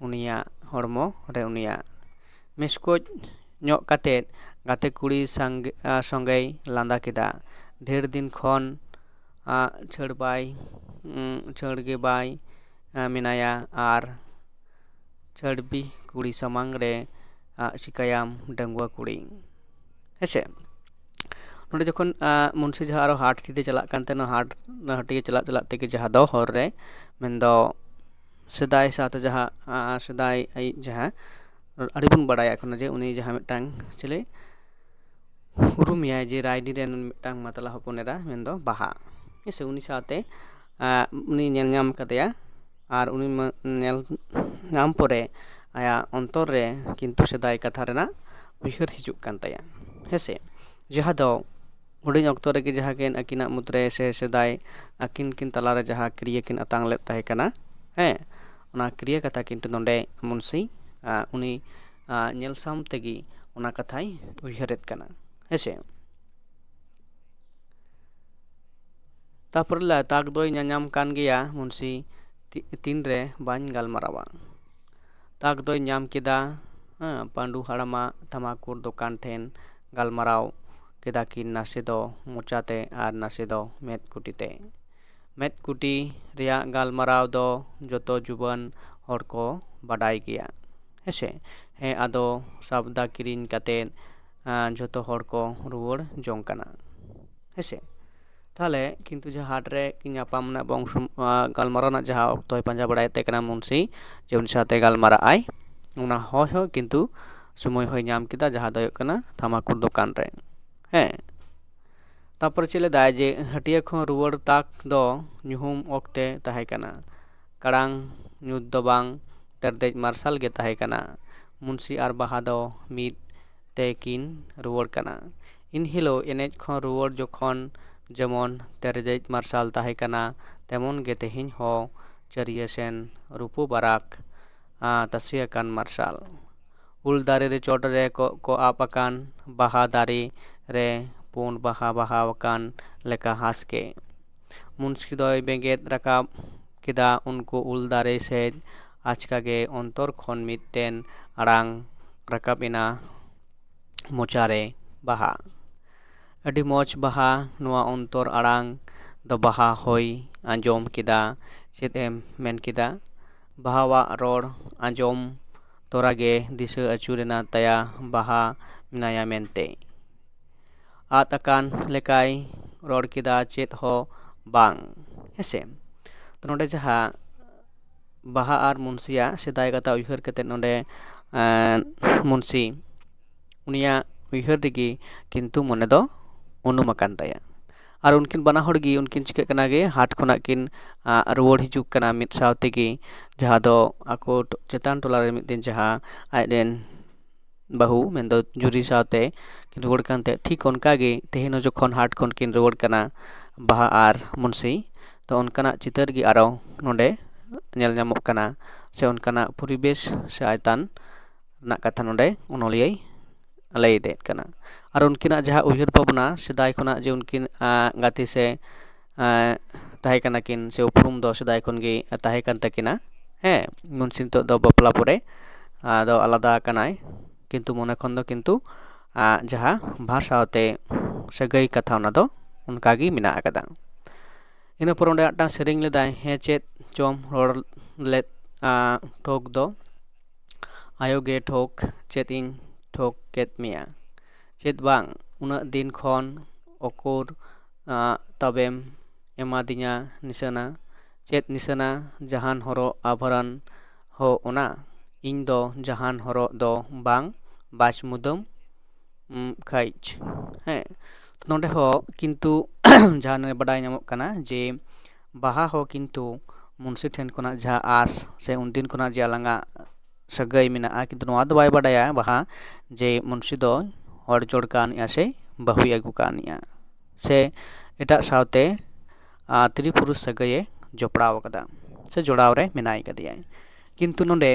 ᱩᱱᱤᱭᱟᱜ, ᱦᱚᱲᱢᱚ ᱨᱮ ᱩᱱᱤᱭᱟᱜ᱾ ᱢᱮᱥᱠᱚᱡ ᱧᱚᱜ ᱠᱟᱛᱮᱫ ᱜᱟᱛᱮ ᱠᱩᱲᱤ ᱥᱟᱝᱜᱮ-, ᱟ, ᱥᱚᱸᱜᱮᱭ ᱞᱟᱸᱫᱟ ᱠᱮᱫᱟ᱾ ᱰᱷᱮᱨ ᱫᱤᱱ ᱠᱷᱚᱱ, ᱟ, ᱪᱷᱟᱹᱲ ᱵᱟᱭ, ᱩᱸ, ᱪᱷᱟᱹᱲ ᱜᱮ ᱵᱟᱭ, ᱟ, ᱢᱮᱱᱟᱭᱟ ᱟᱨ ᱪᱷᱟᱹᱲᱵᱤ ᱠᱩᱲᱤ ᱥᱟᱢᱟᱝ ᱨᱮ, ᱟ, ᱪᱤᱠᱟᱹᱭᱟᱢ ᱰᱟᱺᱜᱩᱣᱟᱹ ᱠᱩᱲᱤ? ᱦᱮᱸᱥᱮ? ᱱᱚᱰᱮ ᱡᱚᱠᱷᱚᱱ, ᱟ, ᱢᱩᱱᱥᱤ ᱡᱟᱦᱟᱸ ᱟᱨᱚ ᱦᱟᱴ ᱛᱤᱛᱮ ᱪᱟᱞᱟᱜ ᱠᱟᱱ ᱛᱟᱦᱮᱱᱟ, ᱦᱟᱴ, ᱦᱟᱹᱴᱤᱭᱟᱹ ᱪᱟᱞᱟᱜ ᱪᱟᱞᱟᱜ ᱛᱮᱜᱮ ᱡᱟᱦᱟᱸ ᱫᱚ ᱦᱚᱨ ᱨᱮ, ᱢᱮᱱᱫᱚ ᱥᱮᱫᱟᱭ ᱥᱟᱶᱛᱮ ᱡᱟᱦᱟᱸ, ᱟ, ᱥᱮᱫᱟᱭ ᱟᱭᱤᱡ ᱡᱟᱦᱟᱸ, ᱟᱹᱰᱤ ᱵᱚᱱ ᱵᱟᱲᱟᱭᱟ ᱮᱠᱷᱚᱱᱚ ᱡᱮ ᱩᱱᱤ ᱡᱟᱦᱟᱸ ᱢᱤᱫᱴᱟᱝ ᱪᱤᱞᱤ ᱩᱨᱩᱢᱮᱭᱟᱭ ᱡᱮ ᱨᱟᱭᱰᱤ ᱨᱮᱱ ᱢᱤᱫᱴᱟᱝ ᱢᱟᱛᱞᱟ ᱦᱚᱯᱚᱱ ᱮᱨᱟ, ᱢᱮᱱᱫᱚ ᱵᱟᱦᱟ᱾ ᱦᱮᱸ ᱥᱮ, ᱩᱱᱤ ᱥᱟᱶᱛᱮ, ᱟ, ᱩᱱᱤ ᱧᱮᱞ ᱧᱟᱢ ᱠᱟᱫᱮᱭᱟ᱾ ᱟᱨ ᱩᱱᱤ ᱢᱟ-, ᱧᱮᱞ ᱧᱟᱢ ᱯᱚᱨᱮ ᱟᱭᱟᱜ ᱚᱱᱛᱚᱨ ᱨᱮ ᱠᱤᱱᱛᱩ ᱥᱮᱫᱟᱭ ᱠᱟᱛᱷᱟ ᱨᱮᱱᱟᱜ ᱩᱭᱦᱟᱹᱨ ᱦᱤᱡᱩᱜ ᱠᱟᱱ ᱛᱟᱭᱟ᱾ ᱦᱮᱸ ᱥᱮ, ᱡᱟᱦᱟᱸ ᱫᱚ ᱦᱩᱰᱤᱧ ᱚᱠᱛᱚ ᱨᱮᱜᱮ ᱡᱟᱦᱟᱸ ᱠᱤᱱ ᱟᱹᱠᱤᱱᱟᱜ ᱢᱩᱫᱽᱨᱮ ᱥᱮ ᱥᱮᱫᱟᱭ ᱟᱹᱠᱤᱱ ᱠᱤᱱ ᱛᱟᱞᱟᱨᱮ ᱡᱟᱦᱟᱸ ᱠᱤᱨᱭᱟᱹ ᱠᱤᱱ ᱟᱛᱟᱝ ᱞᱮᱫ ᱛᱟᱦᱮᱸ ᱠᱟᱱᱟ, ᱦᱮᱸ, ᱚᱱᱟ ᱠᱤᱨᱭᱟᱹ ᱠᱟᱛᱷᱟ ᱠᱤᱱᱛᱩ ᱱᱚᱰᱮ ᱢᱩᱱᱥᱤ, ᱟ, ᱩᱱᱤ, ᱟ, ᱧᱮᱞ ᱥᱟᱢ ᱛᱮᱜᱮ ᱚᱱᱟ ᱠᱟᱛᱷᱟᱭ ᱩᱭᱦᱟᱹᱨᱮᱫ ᱠᱟᱱᱟ᱾ ᱦᱮᱸ ᱥᱮ? ᱛᱟᱯᱚᱨᱮ ᱞᱟᱹᱭ, ᱛᱟᱠ ᱫᱚᱭ ᱧᱟᱧᱟᱢ ᱠᱟᱱ ᱜᱮᱭᱟ ᱢᱩᱱᱥᱤ, ᱛᱤ-, ᱛᱤᱱᱨᱮ ᱵᱟᱹᱧ ᱜᱟᱞᱢᱟᱨᱟᱣᱟ᱾ ᱛᱟᱠ ᱫᱚᱭ ᱧᱟᱢ ᱠᱮᱫᱟ, ᱦᱮᱸ, ᱯᱟᱹᱰᱩ ᱦᱟᱲᱟᱢᱟᱜ ᱛᱷᱟᱢᱟᱠᱩᱨ ᱫᱚᱠᱟᱱ ᱴᱷᱮᱱ ᱜᱟᱞᱢᱟᱨᱟᱣ ᱠᱮᱫᱟ ᱠᱤᱱ, ᱱᱟᱥᱮ ᱫᱚ ᱢᱚᱪᱟᱛᱮ ᱟᱨ ᱱᱟᱥᱮ ᱫᱚ ᱢᱮᱫ ᱠᱩᱴᱤᱛᱮ᱾ ᱢᱮᱫ ᱠᱩᱴᱤ ᱨᱮᱭᱟᱜ ᱜᱟᱞᱢᱟᱨᱟᱣ ᱫᱚ ᱡᱚᱛᱚ ᱡᱩᱣᱟᱹᱱ ᱦᱚᱲ ᱠᱚ ᱵᱟᱰᱟᱭ ᱜᱮᱭᱟ᱾ ᱦᱮᱸᱥᱮ? ᱦᱮᱸ, ᱟᱫᱚ ᱥᱟᱵᱫᱟ ᱠᱤᱨᱤᱧ ᱠᱟᱛᱮᱫ, ᱟᱸ, ᱡᱚᱛᱚ ᱦᱚᱲ ᱠᱚ ᱨᱩᱣᱟᱹᱲ ᱡᱚᱝ ᱠᱟᱱᱟ᱾ ᱦᱮᱸᱥᱮ? ᱛᱟᱦᱚᱞᱮ ᱠᱤᱱᱛᱩ ᱡᱟᱦᱟᱸ ᱦᱟᱴ ᱨᱮ ᱧᱟᱯᱟᱢ ᱨᱮᱱᱟᱜ ᱵᱚᱝ ᱥᱚᱢ-, ᱟᱸ, ᱜᱟᱞᱢᱟᱨᱟᱣ ᱨᱮᱱᱟᱜ ᱡᱟᱦᱟᱸ ᱚᱠᱛᱚᱭ ᱯᱟᱸᱡᱟ ᱵᱟᱲᱟᱭᱮᱫ ᱛᱟᱦᱮᱸ ᱠᱟᱱᱟ ᱢᱩᱱᱥᱤ, ᱡᱮ ᱩᱱᱤ ᱥᱟᱶᱛᱮ ᱜᱟᱞᱢᱟᱨᱟᱜ ᱟᱭ, ᱚᱱᱟ ᱦᱚᱸᱭ ᱦᱚᱸ ᱠᱤᱱᱛᱩ ᱥᱚᱢᱚᱭ ᱦᱚᱸᱭ ᱧᱟᱢ ᱠᱮᱫᱟ, ᱡᱟᱦᱟᱸ ᱫᱚ ᱦᱩᱭᱩᱜ ᱠᱟᱱᱟ ᱛᱷᱟᱢᱟᱠᱩᱨ ᱫᱚᱠᱟᱱ ᱨᱮ᱾ ᱦᱮᱸ᱾ ᱛᱟᱯᱚᱨᱮ ᱪᱮᱫ ᱞᱮᱫᱟᱭ ᱡᱮ ᱦᱟᱹᱴᱤᱭᱟᱹ ᱠᱷᱚᱱ ᱨᱩᱣᱟᱹᱲ ᱛᱟᱠ ᱫᱚ ᱧᱩᱦᱩᱢ ᱚᱠᱛᱮ ᱛᱟᱦᱮᱸ ᱠᱟᱱᱟ᱾ ᱠᱟᱲᱟᱝ ᱧᱩᱛ ᱫᱚ ᱵᱟᱝ, ᱛᱮᱨᱫᱮᱡ ᱢᱟᱨᱥᱟᱞ ᱜᱮ ᱛᱟᱦᱮᱸ ᱠᱟᱱᱟ᱾ ᱢᱩᱱᱥᱤ ᱟᱨ ᱵᱟᱦᱟ ᱫᱚ ᱢᱤᱫ ᱛᱮᱠᱤᱱ ᱨᱩᱣᱟᱹᱲ ᱠᱟᱱᱟ᱾ ᱮᱱᱦᱤᱞᱳᱜ ᱮᱱᱮᱡ ᱠᱷᱚᱱ ᱨᱩᱣᱟᱹᱲ ᱡᱚᱠᱷᱚᱱ ᱡᱮᱢᱚᱱ ᱛᱮᱨᱫᱮᱡ ᱢᱟᱨᱥᱟᱞ ᱛᱟᱦᱮᱸ ᱠᱟᱱᱟ, ᱛᱮᱢᱚᱱ ᱜᱮ ᱛᱮᱦᱮᱧ ᱦᱚᱸ ᱪᱟᱹᱨᱤᱭᱟᱹ ᱥᱮᱱ ᱨᱩᱯᱩ ᱵᱟᱨᱟᱠ, ᱟᱸ, ᱛᱟᱥᱮ ᱟᱠᱟᱱ ᱢᱟᱨᱥᱟᱞ᱾ ᱩᱞ ᱫᱟᱨᱮ ᱨᱮ ᱪᱚᱴ ᱨᱮ ᱠᱚ, ᱠᱚ ᱟᱵ ᱟᱠᱟᱱ ᱵᱟᱦᱟ ᱫᱟᱨᱮ ᱨᱮ ᱯᱩᱸᱰ ᱵᱟᱦᱟ ᱵᱟᱦᱟ ᱟᱠᱟᱱ ᱞᱮᱠᱟ ᱦᱟᱸᱥ ᱜᱮ᱾ ᱢᱩᱱᱥᱤ ᱫᱚᱭ ᱵᱮᱸᱜᱮᱫ ᱨᱟᱠᱟᱵ ᱠᱮᱫᱟ ᱩᱱᱠᱩ ᱩᱞ ᱫᱟᱨᱮ ᱥᱮᱫ᱾ ᱟᱪᱠᱟ ᱜᱮ ᱚᱱᱛᱚᱨ ᱠᱷᱚᱱ ᱢᱤᱫᱴᱮᱱ ᱟᱲᱟᱝ ᱨᱟᱠᱟᱵ ᱮᱱᱟ, ᱢᱚᱪᱟ ᱨᱮ ᱵᱟᱦᱟ᱾ ᱟᱹᱰᱤ ᱢᱚᱡᱽ ᱵᱟᱦᱟ, ᱱᱚᱣᱟ ᱚᱱᱛᱚᱨ ᱟᱲᱟᱝ ᱫᱚ ᱵᱟᱦᱟ ᱦᱚᱭ ᱟᱸᱡᱚᱢ ᱠᱮᱫᱟ᱾ ᱪᱮᱫ ᱮᱢ ᱢᱮᱱ ᱠᱮᱫᱟ? ᱵᱟᱦᱟᱣᱟᱜ ᱨᱚᱲ ᱟᱸᱡᱚᱢ ᱛᱚᱨᱟ ᱜᱮ ᱫᱤᱥᱟᱹ ᱟᱹᱪᱩᱨᱮᱱᱟ ᱛᱟᱭᱟ ᱵᱟᱦᱟ ᱢᱮᱱᱟᱭᱟ ᱢᱮᱱᱛᱮ᱾ ᱟᱫ ᱟᱠᱟᱱ ᱞᱮᱠᱟᱭ ᱨᱚᱲ ᱠᱮᱫᱟ, ᱪᱮᱫ ᱦᱚᱸ ᱵᱟᱝ᱾ ᱦᱮᱸᱥᱮ? ᱛᱚ, ᱱᱚᱰᱮ ᱡᱟᱦᱟᱸ ᱵᱟᱦᱟ ᱟᱨ ᱢᱩᱱᱥᱤᱭᱟᱜ ᱥᱮᱫᱟᱭ ᱠᱟᱛᱷᱟ ᱩᱭᱦᱟᱹᱨ ᱠᱟᱛᱮᱫ ᱱᱚᱰᱮ, ᱮᱸ, ᱢᱩᱱᱥᱤ ᱩᱱᱤᱭᱟᱜ ᱩᱭᱦᱟᱹᱨ ᱨᱮᱜᱮ ᱠᱤᱱᱛᱩ ᱢᱚᱱᱮ ᱫᱚ ᱩᱱᱩᱢ ᱟᱠᱟᱱ ᱛᱟᱭᱟ᱾ ᱟᱨ ᱩᱱᱠᱤᱱ ᱵᱟᱱᱟ ᱦᱚᱲ ᱜᱮ ᱩᱱᱠᱤᱱ ᱪᱤᱠᱟᱹᱜ ᱠᱟᱱᱟ ᱜᱮ, ᱦᱟᱴ ᱠᱷᱚᱱᱟᱜ ᱠᱤᱱ, ᱟ, ᱨᱩᱣᱟᱹᱲ ᱦᱤᱡᱩᱜ ᱠᱟᱱᱟ ᱢᱤᱫ ᱥᱟᱶ ᱛᱮᱜᱮ, ᱡᱟᱦᱟᱸ ᱫᱚ ᱟᱠᱚ ᱴᱚ-, ᱪᱮᱛᱟᱱ ᱴᱚᱞᱟ ᱨᱮ ᱢᱤᱫ ᱫᱤᱱ ᱡᱟᱦᱟᱸ ᱟᱡ ᱨᱮᱱ ᱵᱟᱹᱦᱩ, ᱢᱮᱱᱫᱚ ᱡᱩᱨᱤ ᱥᱟᱶᱛᱮ ᱠᱤᱱ ᱨᱩᱣᱟᱹᱲ ᱠᱟᱱ ᱛᱟᱦᱮᱸᱫ, ᱴᱷᱤᱠ ᱚᱱᱠᱟ ᱜᱮ ᱛᱮᱦᱮᱧ ᱦᱚᱸ ᱡᱚᱠᱷᱚᱱ ᱦᱟᱴ ᱠᱷᱚᱱ ᱠᱤᱱ ᱨᱩᱣᱟᱹᱲ ᱠᱟᱱᱟ ᱵᱟᱦᱟ ᱟᱨ ᱢᱩᱱᱥᱤ, ᱛᱚ ᱚᱱᱠᱟᱱᱟᱜ ᱪᱤᱛᱟᱹᱨ ᱜᱮ ᱟᱨᱚ ᱱᱚᱰᱮ ᱧᱮᱞ ᱧᱟᱢᱚᱜ ᱠᱟᱱᱟ, ᱥᱮ ᱚᱱᱠᱟᱱᱟᱜ ᱯᱚᱨᱤᱵᱮᱥ ᱥᱮ ᱟᱭᱛᱟᱱ ᱨᱮᱱᱟᱜ ᱠᱟᱛᱷᱟ ᱱᱚᱰᱮ ᱚᱱᱚᱞᱤᱭᱟᱹᱭ ᱞᱟᱹᱭ ᱤᱫᱤᱭᱮᱫ ᱠᱟᱱᱟ᱾ ᱟᱨ ᱩᱱᱠᱤᱱᱟᱜ ᱡᱟᱦᱟᱸ ᱩᱭᱦᱟᱹᱨ ᱵᱷᱟᱵᱽᱱᱟ ᱥᱮᱫᱟᱭ ᱠᱷᱚᱱᱟᱜ ᱡᱮ ᱩᱱᱠᱤᱱ, ᱟᱸ, ᱜᱟᱛᱮ ᱥᱮ, ᱟᱸ, ᱛᱟᱦᱮᱸ ᱠᱟᱱᱟ ᱠᱤᱱ, ᱥᱮ ᱩᱯᱨᱩᱢ ᱫᱚ ᱥᱮᱫᱟᱭ ᱠᱷᱚᱱ ᱜᱮ ᱛᱟᱦᱮᱸ ᱠᱟᱱ ᱛᱟᱹᱠᱤᱱᱟ᱾ ᱦᱮᱸ, ᱢᱩᱱᱥᱤ ᱱᱤᱛᱚᱜ ᱫᱚ ᱵᱟᱯᱞᱟ ᱯᱚᱨᱮ, ᱫᱚ ᱟᱞᱟᱫᱟ ᱟᱠᱟᱱᱟᱭ, ᱠᱤᱱᱛᱩ ᱢᱚᱱᱮ ᱠᱷᱚᱱ ᱫᱚ ᱠᱤᱱᱛᱩ ᱡᱟᱦᱟᱸ ᱵᱟᱦᱟ ᱥᱟᱶᱛᱮ ᱥᱟᱹᱜᱟᱹᱭ ᱠᱟᱛᱷᱟ ᱚᱱᱟ ᱫᱚ ᱚᱱᱠᱟᱜᱮ ᱢᱮᱱᱟᱜ ᱟᱠᱟᱫᱟ᱾ ᱤᱱᱟᱹ ᱯᱚᱨ ᱚᱸᱰᱮ ᱢᱤᱫᱴᱟᱝ ᱥᱮᱨᱮᱧ ᱞᱮᱫᱟᱭ, ᱦᱮᱸ ᱪᱮᱫ ᱪᱚᱢ ᱨᱚᱲ ᱞᱮᱫ ᱴᱷᱳᱠ ᱫᱚ, ᱟᱭᱳ ᱜᱮ ᱴᱷᱳᱠ, ᱪᱮᱫ ᱤᱧ ᱴᱷᱳᱠ ᱠᱮᱫ ᱢᱮᱭᱟ? ᱪᱮᱫ ᱵᱟᱝ ᱩᱱᱟᱹᱜ ᱫᱤᱱ ᱠᱷᱚᱱ ᱩᱠᱩᱨ ᱛᱚᱵᱮᱢ ᱮᱢᱟᱫᱤᱧᱟ ᱱᱤᱥᱟᱹᱱᱟ? ᱪᱮᱫ ᱱᱤᱥᱟᱹᱱᱟ? ᱡᱟᱦᱟᱱ ᱦᱚᱨᱚᱜ ᱟᱵᱷᱨᱚᱱ ᱦᱚᱸ ᱚᱱᱟ? ᱤᱧ ᱫᱚ ᱡᱟᱦᱟᱱ ᱦᱚᱨᱚᱜ ᱫᱚ ᱵᱟᱝ, ᱵᱟᱪ ᱢᱩᱫᱟᱹᱢ ᱠᱷᱟᱹᱡ᱾ ᱦᱮᱸ, ᱱᱚᱰᱮ ᱦᱚᱸ ᱠᱤᱱᱛᱩ ᱡᱟᱦᱟᱸ ᱵᱟᱰᱟᱭ ᱧᱟᱢᱚᱜ ᱠᱟᱱᱟ ᱡᱮ ᱵᱟᱦᱟ ᱦᱚᱸ ᱠᱤᱱᱛᱩ ᱢᱩᱱᱥᱤ ᱴᱷᱮᱱ ᱠᱷᱚᱱᱟᱜ ᱡᱟᱦᱟᱸ ᱟᱸᱥ ᱥᱮ ᱩᱱᱫᱤᱱ ᱠᱷᱚᱱᱟᱜ ᱡᱮ ᱟᱞᱟᱝᱟᱜ ᱥᱟᱹᱜᱟᱹᱭ ᱢᱮᱱᱟᱜᱼᱟ, ᱠᱤᱱᱛᱩ ᱱᱚᱣᱟ ᱫᱚ ᱵᱟᱭ ᱵᱟᱰᱟᱭᱟ ᱵᱟᱦᱟ ᱡᱮ ᱢᱩᱱᱥᱤ ᱫᱚ ᱦᱚᱲ ᱡᱚᱲ ᱠᱟᱱᱮᱜᱼᱟ ᱥᱮ ᱵᱟᱹᱦᱩᱭ ᱟᱹᱜᱩ ᱠᱟᱱᱮᱜᱼᱟ ᱥᱮ ᱮᱴᱟᱜ ᱥᱟᱶᱛᱮ ᱛᱨᱤ ᱯᱩᱨᱩᱥ ᱥᱟᱹᱜᱟᱹᱭᱮ ᱡᱚᱯᱲᱟᱣ ᱟᱠᱟᱫᱟ ᱥᱮ ᱡᱚᱲᱟᱣ ᱨᱮ ᱢᱮᱱᱟᱭ ᱠᱟᱫᱮᱭᱟ᱾ ᱠᱤᱱᱛᱩ ᱱᱚᱰᱮ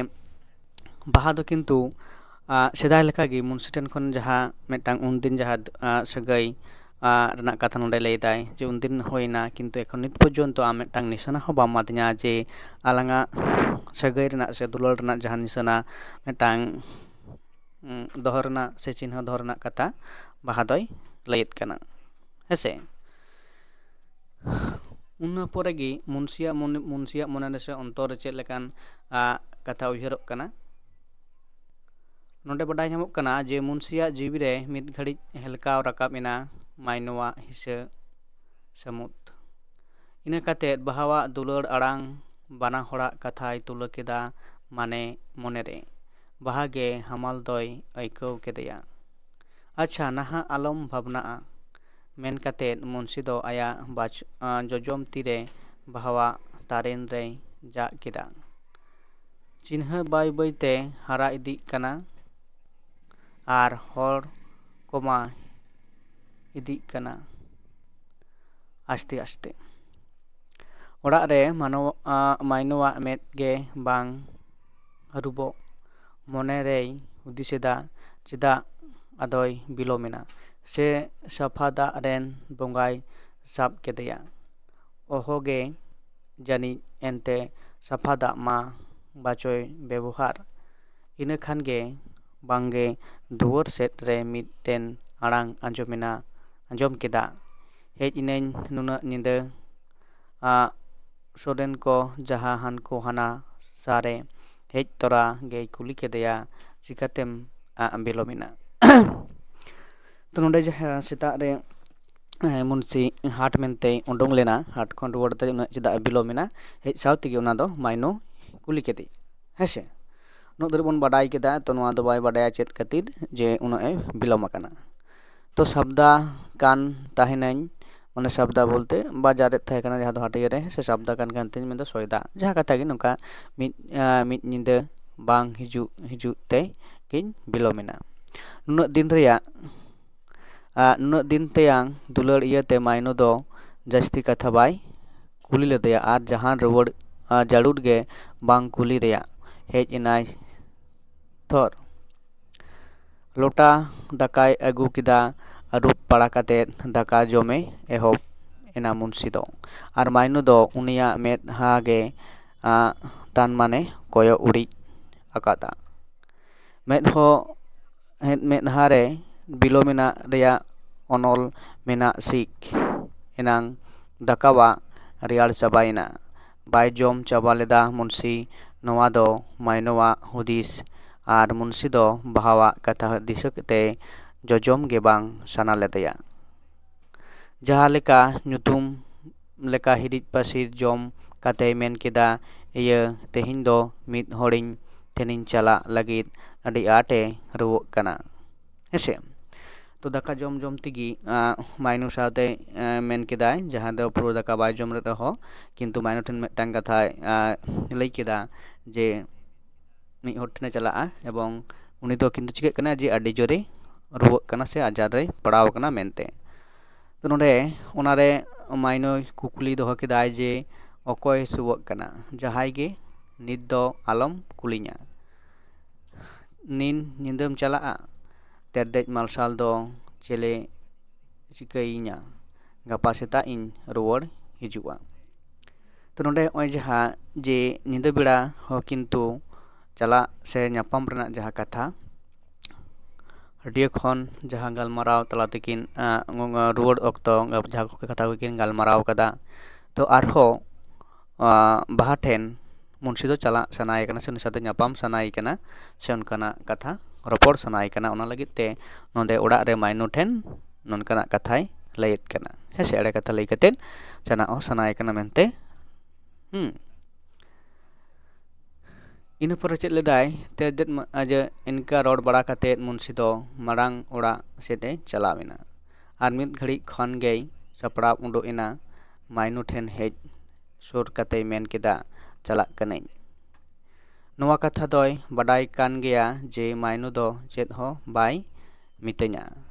ᱵᱟᱦᱟ ᱫᱚ ᱠᱤᱱᱛᱩ ᱥᱮᱫᱟᱭ ᱞᱮᱠᱟᱜᱮ ᱢᱩᱱᱥᱤ ᱴᱷᱮᱱ ᱠᱷᱚᱱ ᱡᱟᱦᱟᱸ ᱢᱤᱫᱴᱟᱝ ᱩᱱᱫᱤᱱ ᱡᱟᱦᱟᱸ ᱥᱟᱹᱜᱟᱹᱭ ᱨᱮᱱᱟᱜ ᱠᱟᱛᱷᱟ ᱱᱚᱰᱮ ᱞᱟᱹᱭᱫᱟᱭ ᱡᱮ ᱩᱱᱫᱤᱱ ᱦᱩᱭᱱᱟ, ᱠᱤᱱᱛᱩ ᱮᱠᱷᱚᱱ ᱱᱤᱛ ᱯᱚᱨᱡᱚᱱᱛᱚ ᱟᱢ ᱢᱤᱫᱴᱟᱝ ᱱᱤᱥᱟᱹᱱᱟ ᱦᱚᱸ ᱵᱟᱢ ᱮᱢᱟᱫᱤᱧᱟ ᱡᱮ ᱟᱞᱟᱝᱟᱜ ᱥᱟᱹᱜᱟᱹᱭ ᱨᱮᱱᱟᱜ ᱥᱮ ᱫᱩᱞᱟᱹᱲ ᱨᱮᱱᱟᱜ ᱡᱟᱦᱟᱸ ᱱᱤᱥᱟᱹᱱᱟ ᱢᱤᱫᱴᱟᱝ ᱫᱚᱦᱚ ᱨᱮᱱᱟᱜ ᱥᱮ ᱪᱤᱱᱦᱟᱹ ᱫᱚᱦᱚ ᱨᱮᱱᱟᱜ ᱠᱟᱛᱷᱟ ᱵᱟᱦᱟ ᱫᱚᱭ ᱞᱟᱹᱭᱮᱫ ᱠᱟᱱᱟ᱾ ᱦᱮᱸᱥᱮ? ᱚᱱᱟ ᱯᱚᱨᱮ ᱜᱮ ᱢᱩᱱᱥᱤᱭᱟᱜ ᱢᱚᱱᱮ ᱢᱩᱱᱥᱤᱭᱟᱜ ᱢᱚᱱᱮ ᱨᱮ ᱥᱮ ᱚᱱᱛᱚᱨ ᱨᱮ ᱪᱮᱫ ᱞᱮᱠᱟᱱ ᱠᱟᱛᱷᱟ ᱩᱭᱦᱟᱹᱨᱚᱜ ᱠᱟᱱᱟ? ᱱᱚᱰᱮ ᱵᱟᱰᱟᱭ ᱧᱟᱢᱚᱜ ᱠᱟᱱᱟ ᱡᱮ ᱢᱩᱱᱥᱤᱭᱟᱜ ᱡᱤᱣᱤ ᱨᱮ ᱢᱤᱫ ᱜᱷᱟᱹᱲᱤᱡ ᱦᱮᱞᱠᱟᱣ ᱨᱟᱠᱟᱵ ᱮᱱᱟ ᱢᱟᱭᱱᱚᱣᱟᱜ ᱦᱤᱥᱟᱹ ᱥᱟᱹᱢᱩᱫ᱾ ᱤᱱᱟᱹ ᱠᱟᱛᱮᱫ ᱵᱟᱦᱟᱣᱟᱜ ᱫᱩᱞᱟᱹᱲ ᱟᱲᱟᱝ ᱵᱟᱱᱟ ᱦᱚᱲᱟᱜ ᱠᱟᱛᱷᱟᱭ ᱛᱩᱞᱟᱹ ᱠᱮᱫᱟ ᱢᱟᱱᱮ ᱢᱚᱱᱮᱨᱮ᱾ ᱵᱟᱦᱟ ᱜᱮ ᱦᱟᱢᱟᱞ ᱫᱚᱭ ᱟᱹᱭᱠᱟᱹᱣ ᱠᱮᱫᱮᱭᱟ᱾ ᱟᱪᱪᱷᱟ, ᱱᱟᱦᱟᱜ ᱟᱞᱚᱢ ᱵᱷᱟᱵᱽᱱᱟᱜᱼᱟ, ᱢᱮᱱ ᱠᱟᱛᱮᱫ ᱢᱩᱱᱥᱤ ᱫᱚ ᱟᱭᱟᱜ ᱵᱟᱪ-, ᱟᱸ, ᱡᱚᱡᱚᱢ ᱛᱤᱨᱮ ᱵᱟᱦᱟᱣᱟᱜ ᱛᱟᱨᱮᱱ ᱨᱮᱭ ᱡᱟᱜ ᱠᱮᱫᱟ᱾ ᱪᱤᱱᱦᱟᱹ ᱵᱟᱹᱭ ᱵᱟᱹᱭᱛᱮ ᱦᱟᱨᱟ ᱤᱫᱤᱜ ᱠᱟᱱᱟ ᱟᱨ ᱦᱚᱲ ᱠᱚᱢᱟ ᱤᱫᱤᱜ ᱠᱟᱱᱟ ᱟᱥᱛᱮ ᱟᱥᱛᱮ᱾ ᱚᱲᱟᱜ ᱨᱮ ᱢᱟᱱᱚ-, ᱟᱸ, ᱢᱟᱭᱱᱚᱣᱟᱜ ᱢᱮᱫ ᱜᱮ ᱵᱟᱝ ᱟᱹᱨᱩᱵᱚᱜ ᱢᱚᱱᱮ ᱨᱮᱭ ᱦᱩᱫᱤᱥᱮᱫᱟ, ᱪᱮᱫᱟᱜ ᱟᱫᱚᱭ ᱵᱤᱞᱚᱢᱮᱱᱟ? ᱥᱮ ᱥᱟᱯᱷᱟ ᱫᱟᱜ ᱨᱮᱱ ᱵᱚᱸᱜᱟᱭ ᱥᱟᱵ ᱠᱮᱫᱮᱭᱟ? ᱚᱦᱚᱜᱮ ᱡᱟᱹᱱᱤᱡ, ᱮᱱᱛᱮ ᱥᱟᱯᱷᱟ ᱫᱟᱜ ᱢᱟ ᱵᱟᱪᱚᱭ ᱵᱮᱵᱚᱦᱟᱨ᱾ ᱤᱱᱟᱹ ᱠᱷᱟᱱ ᱜᱮ ᱵᱟᱝᱜᱮ ᱫᱩᱣᱟᱹᱨ ᱥᱮᱫ ᱨᱮ ᱢᱤᱫᱴᱮᱱ ᱟᱲᱟᱝ ᱟᱸᱡᱚᱢᱮᱱᱟ, ᱟᱸᱡᱚᱢ ᱠᱮᱫᱟ, "ᱦᱮᱡ ᱮᱱᱟᱹᱧ ᱱᱩᱱᱟᱹᱜ ᱧᱤᱫᱟᱹ, ᱟᱜ, ᱥᱚᱨᱮᱱ ᱠᱚ ᱡᱟᱦᱟᱸ ᱦᱟᱱᱠᱩ ᱦᱟᱱᱟ ᱥᱟᱨᱮ ᱦᱮᱡ ᱛᱚᱨᱟ ᱜᱮᱭ ᱠᱩᱞᱤ ᱠᱮᱫᱮᱭᱟ, 'ᱪᱤᱠᱟᱹᱛᱮᱢ, ᱟᱜ, ᱵᱤᱞᱚᱢᱮᱱᱟ?'" ᱛᱚ ᱱᱚᱰᱮ ᱡᱟᱦᱟᱸ ᱥᱮᱛᱟᱜ ᱨᱮ, ᱮ, ᱢᱩᱱᱥᱤ ᱦᱟᱴ ᱢᱮᱱᱛᱮᱭ ᱩᱰᱩᱝ ᱞᱮᱱᱟ, ᱦᱟᱴ ᱠᱷᱚᱱ ᱨᱩᱣᱟᱹᱲ ᱛᱮ ᱩᱱᱟᱹᱜ ᱪᱮᱫᱟᱜ ᱮ ᱵᱤᱞᱚᱢᱮᱱᱟ? ᱦᱮᱡ ᱥᱟᱶ ᱛᱮᱜᱮ ᱚᱱᱟ ᱫᱚ ᱢᱟᱭᱱᱚ ᱠᱩᱞᱤ ᱠᱮᱫᱮ, ᱦᱮᱸ ᱥᱮ? ᱩᱱᱟᱹᱜ ᱫᱷᱟᱹᱨᱤᱡ ᱵᱚᱱ ᱵᱟᱰᱟᱭ ᱠᱮᱫᱟ, ᱛᱚ ᱱᱚᱣᱟ ᱫᱚ ᱵᱟᱭ ᱵᱟᱰᱟᱭᱟ ᱪᱮᱫ ᱠᱷᱟᱹᱛᱤᱨ ᱡᱮ ᱩᱱᱟᱹᱜ ᱮ ᱵᱤᱞᱚᱢ ᱟᱠᱟᱱᱟ᱾ ᱛᱚ ᱥᱟᱵᱫᱟ ᱠᱟᱱ ᱛᱟᱦᱮᱱᱟᱹᱧ, ᱢᱟᱱᱮ ᱥᱟᱵᱫᱟ ᱵᱚᱞᱛᱮ ᱵᱟᱡᱟᱨᱮᱫ ᱛᱟᱦᱮᱸ ᱠᱟᱱᱟ, ᱡᱟᱦᱟᱸ ᱫᱚ ᱦᱟᱹᱴᱭᱟᱹ ᱨᱮ, ᱥᱮ ᱥᱟᱵᱫᱟ ᱠᱟᱱ ᱠᱟᱱ ᱛᱤᱧ ᱢᱮᱱᱫᱚ ᱥᱚᱭᱫᱟ, ᱡᱟᱦᱟᱸ ᱠᱟᱛᱷᱟ ᱜᱮ ᱱᱚᱝᱠᱟ ᱢᱤᱫ, ᱟᱸ, ᱢᱤᱫ ᱧᱤᱫᱟᱹ ᱵᱟᱝ ᱦᱤᱡᱩᱜ, ᱦᱤᱡᱩᱜ ᱛᱮ ᱠᱤᱱ ᱵᱤᱞᱚᱢᱮᱱᱟ᱾ ᱱᱩᱱᱟᱹᱜ ᱫᱤᱱ ᱨᱮᱭᱟᱜ, ᱟᱸ, ᱱᱩᱱᱟᱹᱜ ᱫᱤᱱ ᱛᱮᱭᱟᱝ ᱫᱩᱞᱟᱹᱲ ᱤᱭᱟᱹᱛᱮ ᱢᱟᱭᱱᱩ ᱫᱚ ᱡᱟᱹᱥᱛᱤ ᱠᱟᱛᱷᱟ ᱵᱟᱭ ᱠᱩᱞᱤ ᱞᱮᱫᱮᱭᱟ ᱟᱨ ᱡᱟᱦᱟᱱ ᱨᱩᱣᱟᱹᱲ, ᱟᱸ, ᱡᱟᱹᱨᱩᱲ ᱜᱮ ᱵᱟᱝ ᱠᱩᱞᱤ ᱨᱮᱭᱟᱜ ᱦᱮᱡ ᱮᱱᱟᱭ ᱛᱷᱚᱨ᱾ ᱞᱚᱴᱟ ᱫᱟᱠᱟᱭ ᱟᱹᱜᱩ ᱠᱮᱫᱟ᱾ ᱟᱹᱨᱩᱵ ᱵᱟᱲᱟ ᱠᱟᱛᱮ ᱫᱟᱠᱟ ᱡᱚᱢᱮ ᱮᱦᱚᱵ ᱮᱱᱟ ᱢᱩᱱᱥᱤ ᱫᱚ᱾ ᱟᱨ ᱢᱟᱭᱱᱩ ᱫᱚ ᱩᱱᱤᱭᱟᱜ ᱢᱮᱫᱦᱟ ᱜᱮ, ᱟᱸ, ᱛᱟᱱ ᱢᱟᱱᱮ ᱠᱚᱭᱚᱜ ᱩᱨᱤᱡ ᱟᱠᱟᱫᱟ᱾ ᱢᱮᱫ ᱦᱚᱸ, ᱢᱮᱫ-, ᱢᱮᱫᱦᱟ ᱨᱮ ᱵᱤᱞᱚᱢ ᱢᱮᱱᱟᱜ ᱨᱮᱭᱟᱜ ᱚᱱᱚᱞ ᱢᱮᱱᱟᱜ ᱥᱤᱠ ᱮᱱᱟᱝ ᱫᱟᱠᱟᱣᱟᱜ ᱨᱮᱭᱟᱲ ᱪᱟᱵᱟᱭᱮᱱᱟ᱾ ᱵᱟᱭ ᱡᱚᱢ ᱪᱟᱵᱟ ᱞᱮᱫᱟ ᱢᱩᱱᱥᱤ᱾ ᱱᱚᱣᱟ ᱫᱚ ᱢᱟᱭᱱᱚᱣᱟᱜ ᱦᱩᱫᱤᱥ ᱟᱨ ᱢᱩᱱᱥᱤ ᱫᱚ ᱵᱟᱦᱟᱣᱟᱜ ᱠᱟᱛᱷᱟ ᱫᱤᱥᱟᱹ ᱠᱟᱛᱮ ᱡᱚᱡᱚᱢ ᱜᱮ ᱵᱟᱝ ᱥᱟᱱᱟ ᱞᱮᱫᱮᱭᱟ᱾ ᱡᱟᱦᱟᱸ ᱞᱮᱠᱟ ᱧᱩᱛᱩᱢ ᱞᱮᱠᱟ ᱦᱤᱨᱤᱡ ᱯᱟᱹᱥᱤᱨ ᱡᱚᱢ ᱠᱟᱛᱮᱭ ᱢᱮᱱ ᱠᱮᱫᱟ, "ᱤᱭᱟᱹ, ᱛᱮᱦᱮᱧ ᱫᱚ ᱢᱤᱫ ᱦᱚᱲᱤᱧ ᱴᱷᱮᱱᱤᱧ ᱪᱟᱞᱟᱜ ᱞᱟᱹᱜᱤᱫ ᱟᱹᱰᱤ ᱟᱸᱴᱮ ᱨᱩᱣᱟᱹᱜ ᱠᱟᱱᱟ", ᱦᱮᱸᱥᱮ᱾ ᱛᱚ ᱫᱟᱠᱟ ᱡᱚᱢ ᱡᱚᱢ ᱛᱮᱜᱮ, ᱟᱸ, ᱢᱟᱭᱱᱩ ᱥᱟᱶᱛᱮ, ᱟᱸ, ᱢᱮᱱ ᱠᱮᱫᱟᱭ, ᱡᱟᱦᱟᱸ ᱫᱚ ᱯᱩᱨᱟᱹ ᱫᱟᱠᱟ ᱵᱟᱭ ᱡᱚᱢ ᱞᱮᱫ ᱨᱮᱦᱚᱸ, ᱠᱤᱱᱛᱩ ᱢᱟᱭᱱᱩ ᱴᱷᱮᱱ ᱢᱤᱫᱴᱟᱝ ᱠᱟᱛᱷᱟᱭ, ᱟᱸ, ᱞᱟᱹᱭ ᱠᱮᱫᱟ ᱡᱮ ᱢᱤᱫ ᱦᱚᱲ ᱴᱷᱮᱱᱮ ᱪᱟᱞᱟᱜᱼᱟ ᱮᱵᱚᱝ ᱩᱱᱤ ᱫᱚ ᱠᱤᱱᱛᱩ ᱪᱤᱠᱟᱹᱜ ᱠᱟᱱᱟ ᱡᱮ ᱟᱹᱰᱤ ᱡᱳᱨᱮ ᱨᱩᱣᱟᱹᱜ ᱠᱟᱱᱟ ᱥᱮ ᱟᱡᱟᱨ ᱨᱮᱭ ᱯᱟᱲᱟᱣ ᱟᱠᱟᱱᱟ ᱢᱮᱱᱛᱮ᱾ ᱛᱚ ᱱᱚᱰᱮ ᱚᱱᱟᱨᱮ ᱢᱟᱭᱱᱩᱭ ᱠᱩᱠᱞᱤ ᱫᱚᱦᱚ ᱠᱮᱫᱟᱭ ᱡᱮ, "ᱚᱠᱚᱭ ᱨᱩᱣᱟᱹᱜ ᱠᱟᱱᱟ? ᱡᱟᱦᱟᱸᱭ ᱜᱮ, ᱱᱤᱛ ᱫᱚ ᱟᱞᱚᱢ ᱠᱩᱞᱤᱧᱟ᱾ ᱱᱤᱱ ᱧᱤᱫᱟᱹᱢ ᱪᱟᱞᱟᱜᱼᱟ? ᱛᱮᱨᱫᱮᱡ ᱢᱟᱨᱥᱟᱞ ᱫᱚ ᱪᱮᱞᱮ ᱪᱤᱠᱟᱹᱭᱤᱧᱟ? ᱜᱟᱯᱟ ᱥᱮᱛᱟᱜ ᱤᱧ ᱨᱩᱣᱟᱹᱲ ᱦᱤᱡᱩᱜᱼᱟ᱾" ᱛᱚ ᱱᱚᱰᱮ ᱱᱚᱜᱼᱚᱭ ᱡᱟᱦᱟᱸ ᱡᱮ ᱧᱤᱫᱟᱹ ᱵᱮᱲᱟ ᱦᱚᱸ ᱠᱤᱱᱛᱩ ᱪᱟᱞᱟᱜ ᱥᱮ ᱧᱟᱯᱟᱢ ᱨᱮᱱᱟᱜ ᱡᱟᱦᱟᱸ ᱠᱟᱛᱷᱟ, ᱦᱟᱹᱴᱤᱭᱟᱹ ᱠᱷᱚᱱ ᱡᱟᱦᱟᱸ ᱜᱟᱞᱢᱟᱨᱟᱣ ᱛᱟᱞᱟ ᱛᱮᱠᱤᱱ ᱨᱩᱣᱟᱹᱲ ᱚᱠᱛᱚ ᱡᱟᱦᱟᱸ ᱠᱚ ᱠᱟᱛᱷᱟ ᱠᱚᱠᱤᱱ ᱜᱟᱞᱢᱟᱨᱟᱣ ᱠᱟᱫᱟ, ᱛᱚ ᱟᱨᱦᱚᱸ ᱵᱟᱦᱟ ᱴᱷᱮᱱ ᱢᱩᱱᱥᱤ ᱫᱚ ᱪᱟᱞᱟᱜ ᱥᱟᱱᱟᱭᱮ ᱠᱟᱱᱟ ᱥᱮ ᱩᱱᱤ ᱥᱟᱶᱛᱮ ᱧᱟᱯᱟᱢ ᱥᱟᱱᱟᱭᱮ ᱠᱟᱱᱟ ᱥᱮ ᱚᱱᱠᱟᱱᱟᱜ ᱠᱟᱛᱷᱟ ᱨᱚᱯᱚᱲ ᱥᱟᱱᱟᱭᱮ ᱠᱟᱱᱟ᱾ ᱚᱱᱟ ᱞᱟᱹᱜᱤᱫ ᱛᱮ ᱱᱚᱰᱮ ᱚᱲᱟᱜ ᱨᱮ ᱢᱟᱭᱱᱩ ᱴᱷᱮᱱ ᱱᱚᱝᱠᱟᱱᱟᱜ ᱠᱟᱛᱷᱟᱭ ᱞᱟᱹᱭᱮᱫ ᱠᱟᱱᱟ, ᱦᱮᱸ ᱥᱮ, ᱮᱲᱮ ᱠᱟᱛᱷᱟ ᱞᱟᱹᱭ ᱠᱟᱛᱮᱫ ᱪᱟᱞᱟᱜ ᱦᱚᱸ ᱥᱟᱱᱟᱭᱮ ᱠᱟᱱᱟ ᱢᱮᱱᱛᱮ᱾ ᱦᱩᱸ᱾ ᱤᱱᱟᱹ ᱯᱚᱨᱮ ᱪᱮᱫ ᱞᱮᱫᱟᱭ, ᱛᱮ ᱫᱮᱫ ᱢᱟ-, ᱟᱡ ᱤᱱᱠᱟ ᱨᱚᱲ ᱵᱟᱲᱟ ᱠᱟᱛᱮᱫ ᱢᱩᱱᱥᱤ ᱫᱚ ᱢᱟᱲᱟᱝ ᱚᱲᱟᱜ ᱥᱮᱫ ᱮ ᱪᱟᱞᱟᱣ ᱮᱱᱟ᱾ ᱟᱨ ᱢᱤᱫ ᱜᱷᱟᱹᱲᱤᱡ ᱠᱷᱚᱱ ᱜᱮᱭ ᱥᱟᱯᱲᱟᱣ ᱩᱰᱩᱠ ᱮᱱᱟ ᱢᱟᱭᱱᱩ ᱴᱷᱮᱱ ᱦᱮᱡ ᱥᱩᱨ ᱠᱟᱛᱮᱭ ᱢᱮᱱ ᱠᱮᱫᱟ, "ᱪᱟᱞᱟᱜ ᱠᱟᱹᱱᱟᱹᱧ᱾" ᱱᱚᱣᱟ ᱠᱟᱛᱷᱟ ᱫᱚᱭ ᱵᱟᱰᱟᱭ ᱠᱟᱱ ᱜᱮᱭᱟ ᱡᱮ ᱢᱟᱭᱱᱩ ᱫᱚ ᱪᱮᱫ ᱦᱚᱸ ᱵᱟᱭ ᱢᱤᱛᱟᱹᱧᱟ,